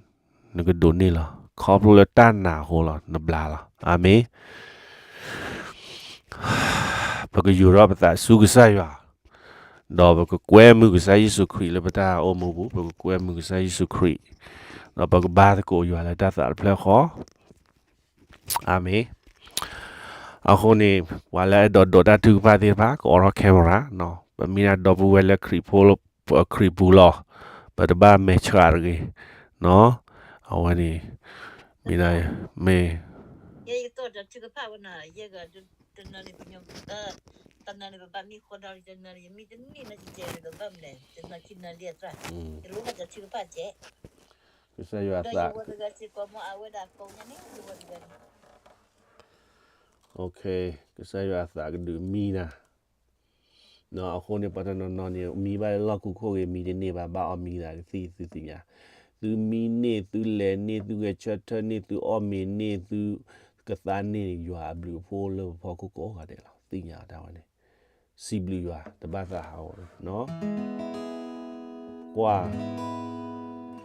နကဒိးန့ၢ်လီၤ. ခီဖျိလၢတၢ်နာ်အဃိလီၤ နဘျါလီၤ. အၤမ့ၣ်. ပကယူၤထီၣ်ပသးဆူကစၢ်ယွၤ, ဒီးပကကွဲမုာ်ကစၢ်ယ့ၣ်ၡူးခရံာ်လၢပတၢ်အိၣ်မူပူၤ, ပကကွဲမုာ်ကစၢ်ယ့ၣ်ၡူးခရံာ်, ဒီးပကဘါသကိးယွၤလၢတၢ်သးတဖျၢၣ်ဃီ အၤမ့ၣ်. အဃိန့ၣ် ပှၤလၢအဲၣ်ဒိးဒိးတၢ်ထုကဖၣ်သ့ၣ်တဖၣ် ကအိးထီၣ် camera နီၤ, ပမ့ၢ်ဒၣ်ဒီပုၢ်ဝဲၢ်လၢခရံာ်ဖိ ခရံာ်ပူၤလီၤ. ပတဘၣ်မဲာ်ဆှးတဂ့ၤ, အဝဲန့ၣ် မ့ၢ်ဒၣ် မ့ၢ် ကစၢ်ယွၤအသး, ကစၢ်ယွၤအသးကဒုးမံနၤ, အဃိန့ၣ် ပှၤတနီၤနီၤန့ၣ် မံဘၣ်လၢလီၢ်ခိခိၣ်ဂ့ၤ မံတန့ၢ်ဘၣ် ဘၣ်အီၣ်မံသးတသ့ သုသ့ၣ်ညါ, သုမံန့ၢ် သုလဲၤန့ၢ် သုဂဲၤဆၢထၢၣ်န့ၢ် သုအီၣ်မ့ၤန့ၢ် သုကသါန့ၢ်န့ၣ် ယွၤအဘျုးအဖှိၣ်လၢပဖီခိၣ်ကိးဂၤဒဲးလီၤ. သ့ၣ်ညါတၢ်ဝဲန့ၣ် စံးဘျုးယွၤ တဘၣ်သးဟးဂီၤ, ကွၢ်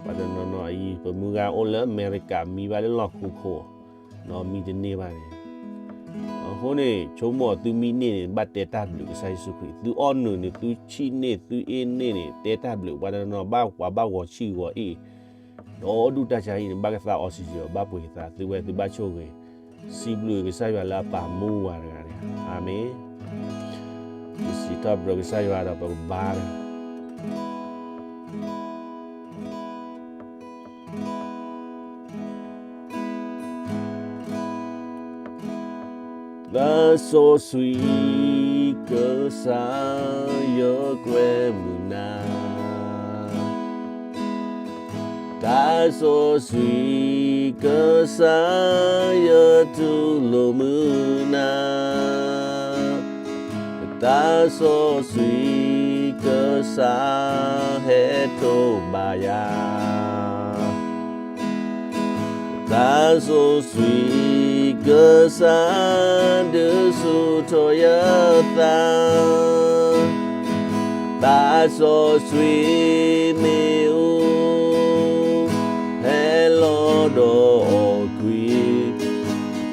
ပှၤတနီၤနီၤအံၤ ပမုၢ်ဂၤအိၣ်လၢအမဲရကၤ မံဘၣ်လၢလီၢ်ခိခိၣ်, မံတန့ၢ်ဘၣ်န့ၣ်, အဃိန့ၣ် ဆိကမိၣ်သုမံန့ၢ်န့ၣ် ဘၣ်တဲတၢ်ဘျုးကစၢ်ယ့ၣ်ၡူးခရံာ်, သုအီၣ်နုာ်န့ၣ် သုဆံၣ်န့ၢ် သုအ့ၣ်န့ၢ်န့ၣ် တဲတၢ်ဘျုး, ပှၤတနီၤနီၤ ဘၣ်ပှၤဘၣ်ဂီၤဆံၣ်ဂီၤအ့ၣ်, ဒီးဒူၣ်တၢ်ဆါဟံၣ်န့ၣ် ဘၣ်ကသါ oxygen ဘၣ်ပှ့ၤကသါ သုဝဲသုဘၣ်ဆိၣ်ဂ့ၤ, စံးဘျုးကစၢ်ယွၤလၢအပာ်မူပှၤတဂၤန့ၣ်, အၤမ့ၣ်. ပစံးထီၣ်ပတြၢၤကစၢ်ယွၤဒီးပကဘါ သးစီဆှံကစၢ်ယွၤကွဲမုာ်နၤ, သးစီဆှံကစၢ်ယွၤတူၢ်လိာ်မုာ်နၤ, သးစီဆှံကစၢ်ဟဲထိးဘၣ်ယၤ သးစီဆှံက ကစၢ်ဒုးဆူၣ်ထီၣ်ယသး, သးစီဆှံမ့ၣ်အူ ဟဲလီၤဒီးအီၣ်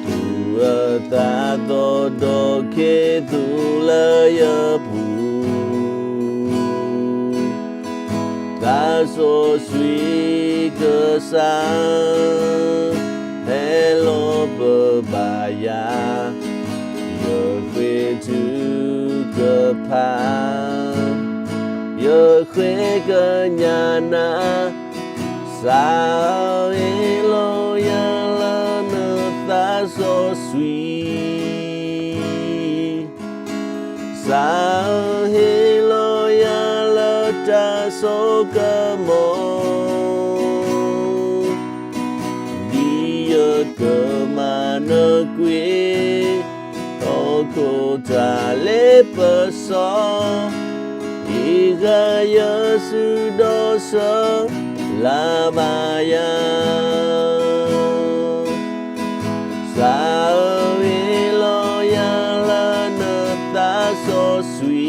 ကွံာ် သူၣ်အသးသီဒီးခ့သူၣ်လၢယပူၤ သးစီဆှံကစၢ် ဟဲလီၤပၢၤဘၣ်ယၤ, ယဃ့ထုကဖၣ်, ယဃ့ကညးနၤ, စးဧၢ ဟ့ၣ်လီၤယၤလၢနသးစီဆှံ စးဧၢ ဟ့ၣ်လီၤယၤလၢတၢ်စိကမီၤ, ဒ်ယကမၤနၢၤကွံာ် ဟီၣ်ခိၣ်တၢ်လ့ပစီ, ဟ့ၣ်ဃာ်ယၤဆူဒီးဆၢ လၢဘၣ်ယၤ စးဧၢ ဟ့ၣ်လီၤယၤလၢနသးစီ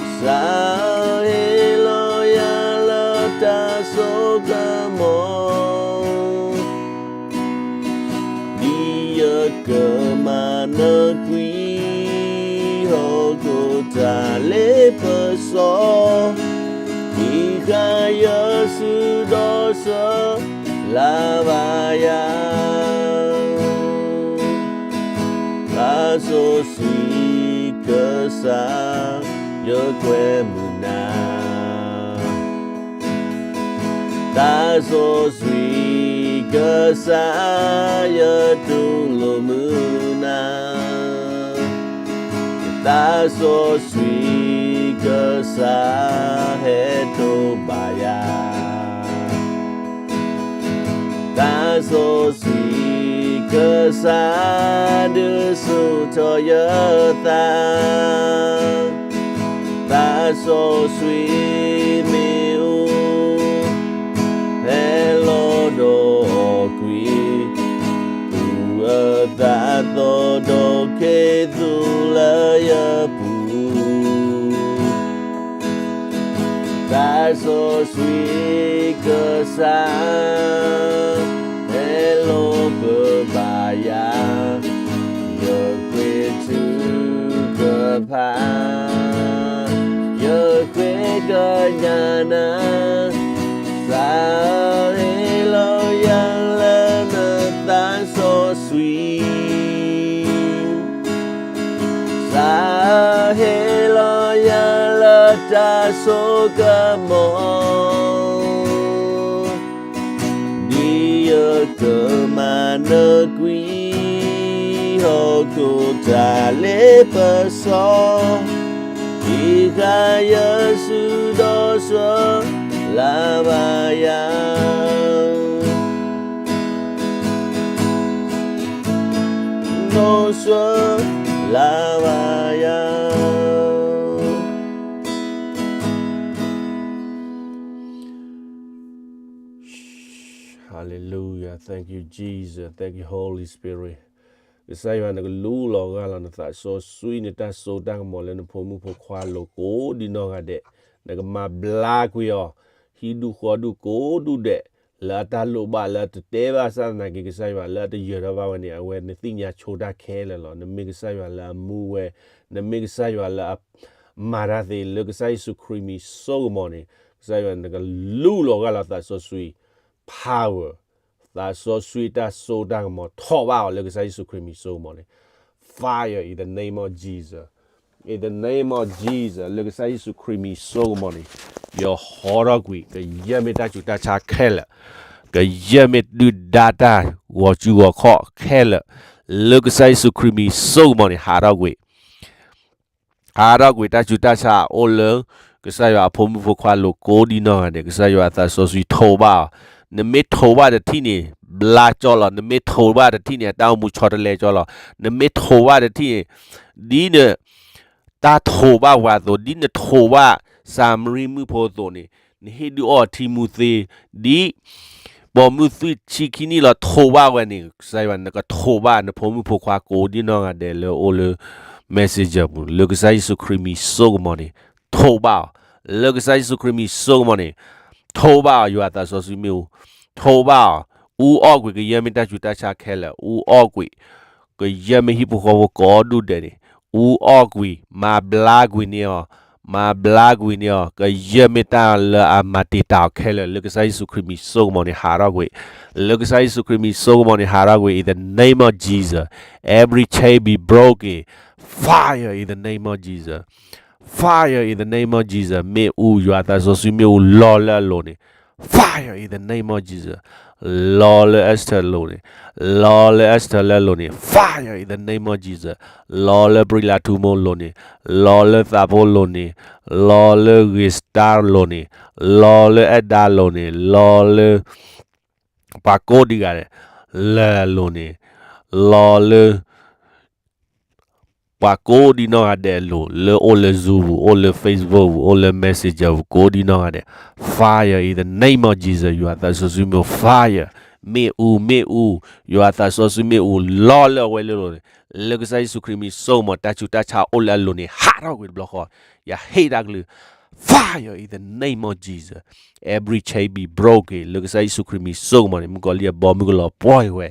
ဆှံ, စးဧၢ ဟ့ၣ်လီၤယၤလၢတၢ်စိကမီၤ, ဒ်ယကမၤနၢၤကွံာ် ဟီၣ်ခိၣ်တၢ်လ့ပစီ, ဟ့ၣ်ဃာ်ယၤဆူဒီးဆၢ လၢဘၣ်ယၤ သးစီဆှံကစၢ် ယကွဲမုာ်နၤ, သးစီဆှံကစၢ် ယတူၢ်လိာ်မုာ်နၤ, သးစီဆှံကစၢ် ဟဲတိၢ်ဘၣ်ယၤ သးစီဆှံကစၢ် ဒုးဆူၣ်ထီၣ်ယသး, သးစီဆှံမ့ၣ်အူ ဟဲလီၤဒီးအီၣ်ကွံာ် သူၣ်အသးသီဒီးခ့သူၣ်လၢယပူၤ သးစီဆှံကစၢ် ဟဲလီၤပၢၤဘၣ်ယၤ, ယဃ့ထုကဖၣ်, ယဃ့ကညးနၤ, စးဧၢဟ့ၣ်လီၤယၤလၢနသးစီဆှံ စးဟ့ၣ်လီၤယၤလၢတၢ်စိကမီၤ, ဒ်ယကမၤနၢၤကွံာ် ဟီၣ်ခိၣ်တၢ်လ့ပစီ, ဟ့ၣ်ဃာ်ယၤဆူဒီးဆၢ လၢဘၣ်ယၤ ဒီးဆၢ လၢဘၣ်ယၤ Hallelujah. Thank you, Jesus. Thank you, Holy Spirit. ကစၢ်ယွၤ နကလူလီၤဂာ်လီၤနသးစီဆှံ နတၢ်စိတၢ်ကမီၤလၢနဖိမုၣ်ဖိခွါလိၤကိးဒံနီၢ်ဂၤဒဲး, နကမၤဘျါကွံာ်အီၤ ဟံးဒူၣ်ဃီဒူၣ်ကိးဒူၣ်ဒဲး လၢအတၢ်လိၣ်ဘၣ်လၢအတတဲဘၣ်ဆၣ်သနာ်က့ ကစၢ်ယွၤလၢအတယၢၤထီၣ်ဘၣ်ဝဲန့ၣ် အဝဲနသ့ၣ်ညါဆိတၢ်ခဲလၢာ်လီၤ. နမ့ၢ်ကစၢ်ယွၤလၢအမူဝဲ, နမ့ၢ်ကစၢ်ယွၤလၢအ မၤတၢ်သ့လၢကစၢ်ယ့ၣ်ၡူးခရံာ်မံၤစိကမီၤန့ၣ်, ကစၢ်ယွၤနကလူလီၤဂာ်လီၤသးစီဆှံ power, သးစီဆှံတၢ်စိတၢ်ကမီၤထီၣ်ဘၣ်အီၤလၢကစၢ်ယ့ၣ်ၡူးခရံာ်မံၤစိကမီၤန့ၣ်, fire in the name of Jesus, in the name of Jesus လၢကစၢ်ယ့ၣ်ၡူးခရံာ်မံၤစိကမီၤန့ၣ်, ယဟီထီၣ်ကွံာ် ကယဲၢ်မ့ၢ်တၢ်ဆူးတၢ်ဆါခဲလၢာ်, ကယဲၢ်မ့ၢ်ဒုၣ်ဒါတၢ်ဂီၤစုဂီၤခီၣ်ခဲလၢာ်, လၢကစၢ်ယ့ၣ်ၡူးခရံာ်မံၤစိကမီၤန့ၣ် ဟးထီၣ်ကွံာ် ဟးထီၣ်ကွံာ်တၢ်ဆူးတၢ်ဆါအိၣ်လၢ ကစၢ်ယွၤအဖိမုၣ်ဖိခွါလိၤကိးဒံနီၢ်ဂၤဒဲး, ကစၢ်ယွၤအသးစီဆှံထိးဘၣ်အီၤ, နမ့ၢ်ထိးဘၣ်တထံၣ်န့ၣ် ဘျါကၠီလီၤ, နမ့ၢ်ထိးဘၣ်တထံၣ်န့ၣ် အတၢ်အိၣ်မူဆီတလဲကၠီလီၤ, နမ့ၢ်ထိးဘၣ်တထံၣ်န့ၣ် ဒ်န တၢ်ထိးဘၣ်ဝဲအသိး, ဒ်နထိးဘၣ်စၤမရံမုၣ်ဖိအသိးန့ၣ်, နဟ့ၣ်ဒုးအီၣ်ထံမူသ့, ဒ်ပ ပိာ်မုၣ်သွံၣ်ဆံခံနံၣ်လီၤ ထိးဘၣ်ဝဲန့ၣ် ကစၢ်ယွၤ နကထိးဘၣ် နဖိမုၣ်ဖိခွါကိးဒံနီၢ်ဂၤဒဲးလၢအိၣ်လၢ messenger ပူၤ လၢကစၢ်ယ့ၣ်ၡူးခရံာ်မံၤစိကမီၤန့ၣ် ထိးဘၣ်အီၤ, လၢကစၢ်ယ့ၣ်ၡူးခရံာ်မံၤစိကမီၤန့ၣ် ထိးဘၣ်အီၤ ယွၤသးစီဆှံမ့ၣ်အူ, ထိးဘၣ်အီၤ, အူအီၣ်ကွံာ် ကယဲၢ်မ့ၢ်တၢ်ဆူးတၢ်ဆါခဲလၢာ် အူအီၣ်ကွံာ် ကယဲၢ်မ့ၢ်ဟံၣ်ဖိဃီဖိကိးဒူၣ်ဒဲးန့ၣ် အူအီၣ်ကွံာ် မၤဘျါကွံာ်န့ၢ်အီၤ, မၤဘျါကွံာ်န့ၢ်အီၤ, ကယဲၢ်မ့ၢ်တၢ်လၢအမၤတံာ်တာ်အီၤခဲလၢာ် လၢကစၢ်ယ့ၣ်ၡူးခရံာ်မံၤစိကမီၤန့ၣ် ဟးထီၣ်ကွံာ်, လၢကစၢ်ယ့ၣ်ၡူးခရံာ်မံၤစိကမီၤန့ၣ် ဟးထီၣ်ကွံာ် in the name of Jesus, every chain be broken, fire in the name of Jesus, fire in the name of Jesus, မ့ၣ်အူ ယွၤသးစီဆှံမ့ၣ်အူ လီၤလၢအလိၤန့ၣ် fire in the name of Jesus, လီၤလၢ Esther အလိၤန့ၣ်, လီၤလၢ Esther လၢအလိၤန့ၣ် fire in the name of Jesus, လီၤလၢ ပြံလၤထူမိၢ် အလိၤန့ၣ်, လီၤလၢသးဖိအလိၤန့ၣ်, လီၤလၢ ဂ့ၤစတါ အလိၤန့ၣ်, လီၤလၢ အဲၣ်ဒါ အလိၤန့ၣ်, လီၤလၢ ပှၤကိးဒံဂၤဒဲး လၢအလိၤန့ၣ်, လီၤလၢ ပှၤကိးဒံနီၢ်ဂၤဒဲးအလိၤ လၢအိၣ်လၢ Zoom ပူၤ အိၣ်လၢ Facebook ပူၤ အိၣ်လၢ messenger ပူၤ ကိးဒံနီၢ်ဂၤဒဲး fire in the name of Jesus, ယွၤသးစီဆှံမ့ၣ်အူ fire, မ့ၣ်အူ မ့ၣ်အူ, ယွၤသးစီဆှံမ့ၣ်အူ လီၤလၢအဝဲလၢအလိၤန့ၣ်, လၢကစၢ်ယ့ၣ်ၡူးခရံာ်မံၤစိကမီၤ တၢ်ဆူးတၢ်ဆါအိၣ်လၢအလိၤန့ၣ် ဟးထီၣ်ကွံာ်တဘျီဃီ, ယဟ့ၣ်တၢ်ကလုၢ် fire in the name of Jesus, every chain be broken, လၢကစၢ်ယ့ၣ်ၡူးခရံာ်မံၤစိကမီၤန့ၣ် မုၣ်ကီၤလံၢ်အဘီမုၢ်ကလီၤပှီၢ်ကွံာ်ဝဲ,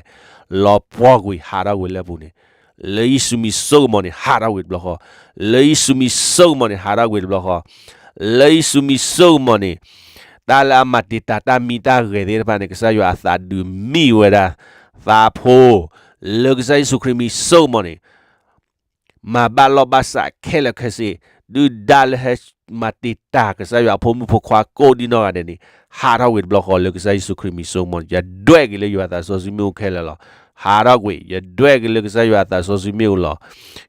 လီၤပှီၢ်ကွံာ် ဟးထီၣ်ကွံာ်လၢအပူၤန့ၣ်, လၢယ့ၣ်ၡူးမံၤစိကမီၤန့ၣ် ဟးထီၣ်ကွံာ်တဘျီဃီ, လၢယ့ၣ်ၡူးမံၤစိကမီၤန့ၣ် ဟးထီၣ်ကွံာ်တဘျီဃီ, လၢယ့ၣ်ၡူးမံၤစိကမီၤန့ၣ်, တၢ်လၢအမၤတံာ်တာ်တၢ်မံတၢ်ဂဲၤသ့ၣ်တဖၣ်န့ၣ် ကစၢ်ယွၤအသးဒုးမံဝဲဒၣ် သးဖိ, လၢကစၢ်ယ့ၣ်ၡူးခရံာ်မံၤစိကမီၤန့ၣ် မၤဘၣ်လိာ်ဘၣ်စးခဲလၢာ်ခဲဆ့, ဒုၣ်ဒါလၢဟဲမၤတံာ်တာ်ကစၢ်ယွၤအဖိမုၣ်ဖိခွါကိးဒံနီၢ်ဂၤဒဲးန့ၣ်, ဟးထီၣ်ကွံာ်တဘျီဃီလၢကစၢ်ယ့ၣ်ၡူးခရံာ်မံၤစိကမီၤ, ယဒွဲၣ်က့ၤလၢယွၤသးစီဆှံမ့ၣ်အူခဲလၢာ်လီၤ. ဟးထီၣ်ကွံာ်, ယဒွဲၣ်က့ၤလၢကစၢ်ယွၤသးစီဆှံမ့ၣ်အူလီၤ.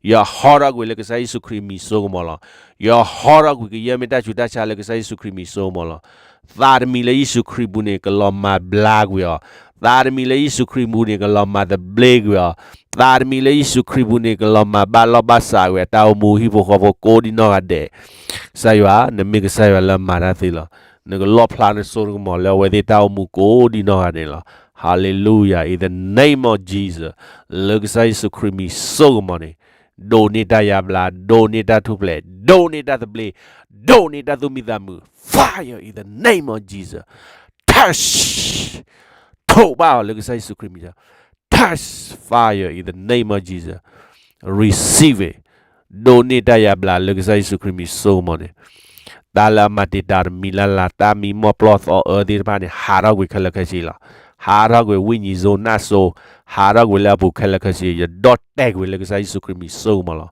ယဟီထီၣ်ကွံာ်လၢကစၢ်ယ့ၣ်ၡူးခရံာ်မံၤစိကမီၤလီၤ. ယဟီထီၣ်ကွံာ်ကယဲၢ်မ့ၢ်တၢ်ဆူးတၢ်ဆါလၢကစၢ်ယ့ၣ်ၡူးခရံာ်မံၤစိကမီၤလီၤ. သးတမံၤလၢယ့ၣ်ၡူးခရံာ်ပူၤန့ၣ် ကလီၤမၤဘျါကွံာ်အီၤ, သးတမံၤလၢယ့ၣ်ၡူးခရံာ်ပူၤန့ၣ် ကလီၤမၤသဘျ့ကွံာ်အီၤ, သးတမံၤလၢယ့ၣ်ၡူးခရံာ်ပူၤန့ၣ် ကလီၤမၤဘၣ်လိာ်ဘၣ်စးကွံာ် တၢ်အိၣ်မူဟံၣ်ဖိဃီဖိကိးဒံနီၢ်ဂၤဒဲး, ကစၢ်ယွၤ, နမ့ၢ်ကစၢ်ယွၤလၢမၤတၢ်သ့လီၤ. နကလီၣ်ဖျါနစိကမီၤလၢအဝဲသ့ၣ်တၢ်အိၣ်မူကိးဒံနီၢ်ဂၤဒဲးလီၤ. Hallelujah, in the name of Jesus, လၢကစၢ်ယ့ၣ်ၡူးခရံာ်မံၤစိကမီၤန့ၣ်, ဒိးန့ၢ်တၢ်ယါဘျါ, ဒိးန့ၢ်တၢ်ထူၣ်ဖျဲး, ဒိးန့ၢ်တၢ်သဘျ့, ဒိးန့ၢ်တၢ်သူၣ်မံသးမုာ်, fire in the name of Jesus, touch, ထိးဘၣ်အီၤလၢကစၢ်ယ့ၣ်ၡူးခရံာ်မံၤ, touch, fire in the name of Jesus, receive it, ဒိးန့ၢ်တၢ်ယါဘျါလၢကစၢ်ယ့ၣ်ၡူးခရံာ်မံၤစိကမီၤန့ၣ်, တၢ်လၢအမၤတံာ်တာ်တမံၤလၢ်လၢ် တၢ်မံမီၢ်ပျီၢ်သီအၢသ့ၣ်တဖၣ်န့ၣ် ဟးထီၣ်ကွံာ်ခဲလၢာ်ခဲဆ့လီၤ. ဟးထီၣ်ကွံာ်ဝိညာဉ်ဆိုး နၢ်စိၤ, ဟးထီၣ်ကွံာ်လၢအပူၤခဲလၢာ်ခဲဆ့, ယဒီၣ်တဲာ်ကွံာ်လၢကစၢ်ယ့ၣ်ၡူးခရံာ်မံၤစိကမီၤလီၤ.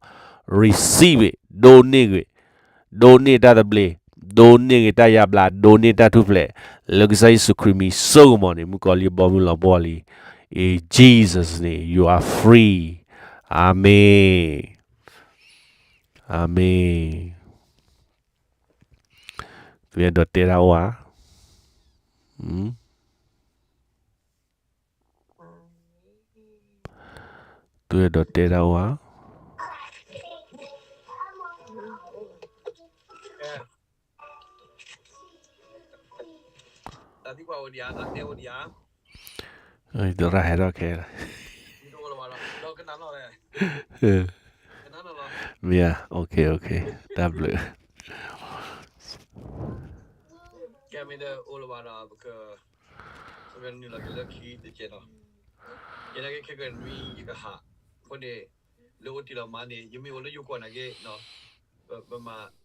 Receive it, ဒိးန့ၢ်ကွံာ်, ဒိးန့ၢ်တၢ်သဘျ့, ဒိးန့ၢ်ဂ့ၤတၢ်ယါဘျါ, ဒိးန့ၢ်တၢ်ထူၣ်ဖျဲး, လၢကစၢ်ယ့ၣ်ၡူးခရံာ်မံၤစိကမီၤန့ၣ် မုၣ်ကီၤလံၢ်အဘီမုၢ်လီၤဘှီၣ်လံ. In Jesus' name, you are free. အၤမ့ၣ်, အၤမ့ၣ်. သုအဲၣ်ဒိးတဲတၢ်အိၣ်ဧါ. သုအဲၣ်ဒိးတဲတၢ်အိၣ်ဧါ. သရၣ်ဟဲထီၣ်ခဲလၢာ်. မ့ၢ်ဧါ, okay, okay, တၢ်ဘျုး. ယနာ်က့ခဲကနွံယကဟး, အဃိန့ၣ် လၢအိၣ်တ့ၢ်လီၤမးန့ၣ် ယမ့ၢ်အိၣ်လၢယိၤကီၢ်နာ်က့, ပမၤ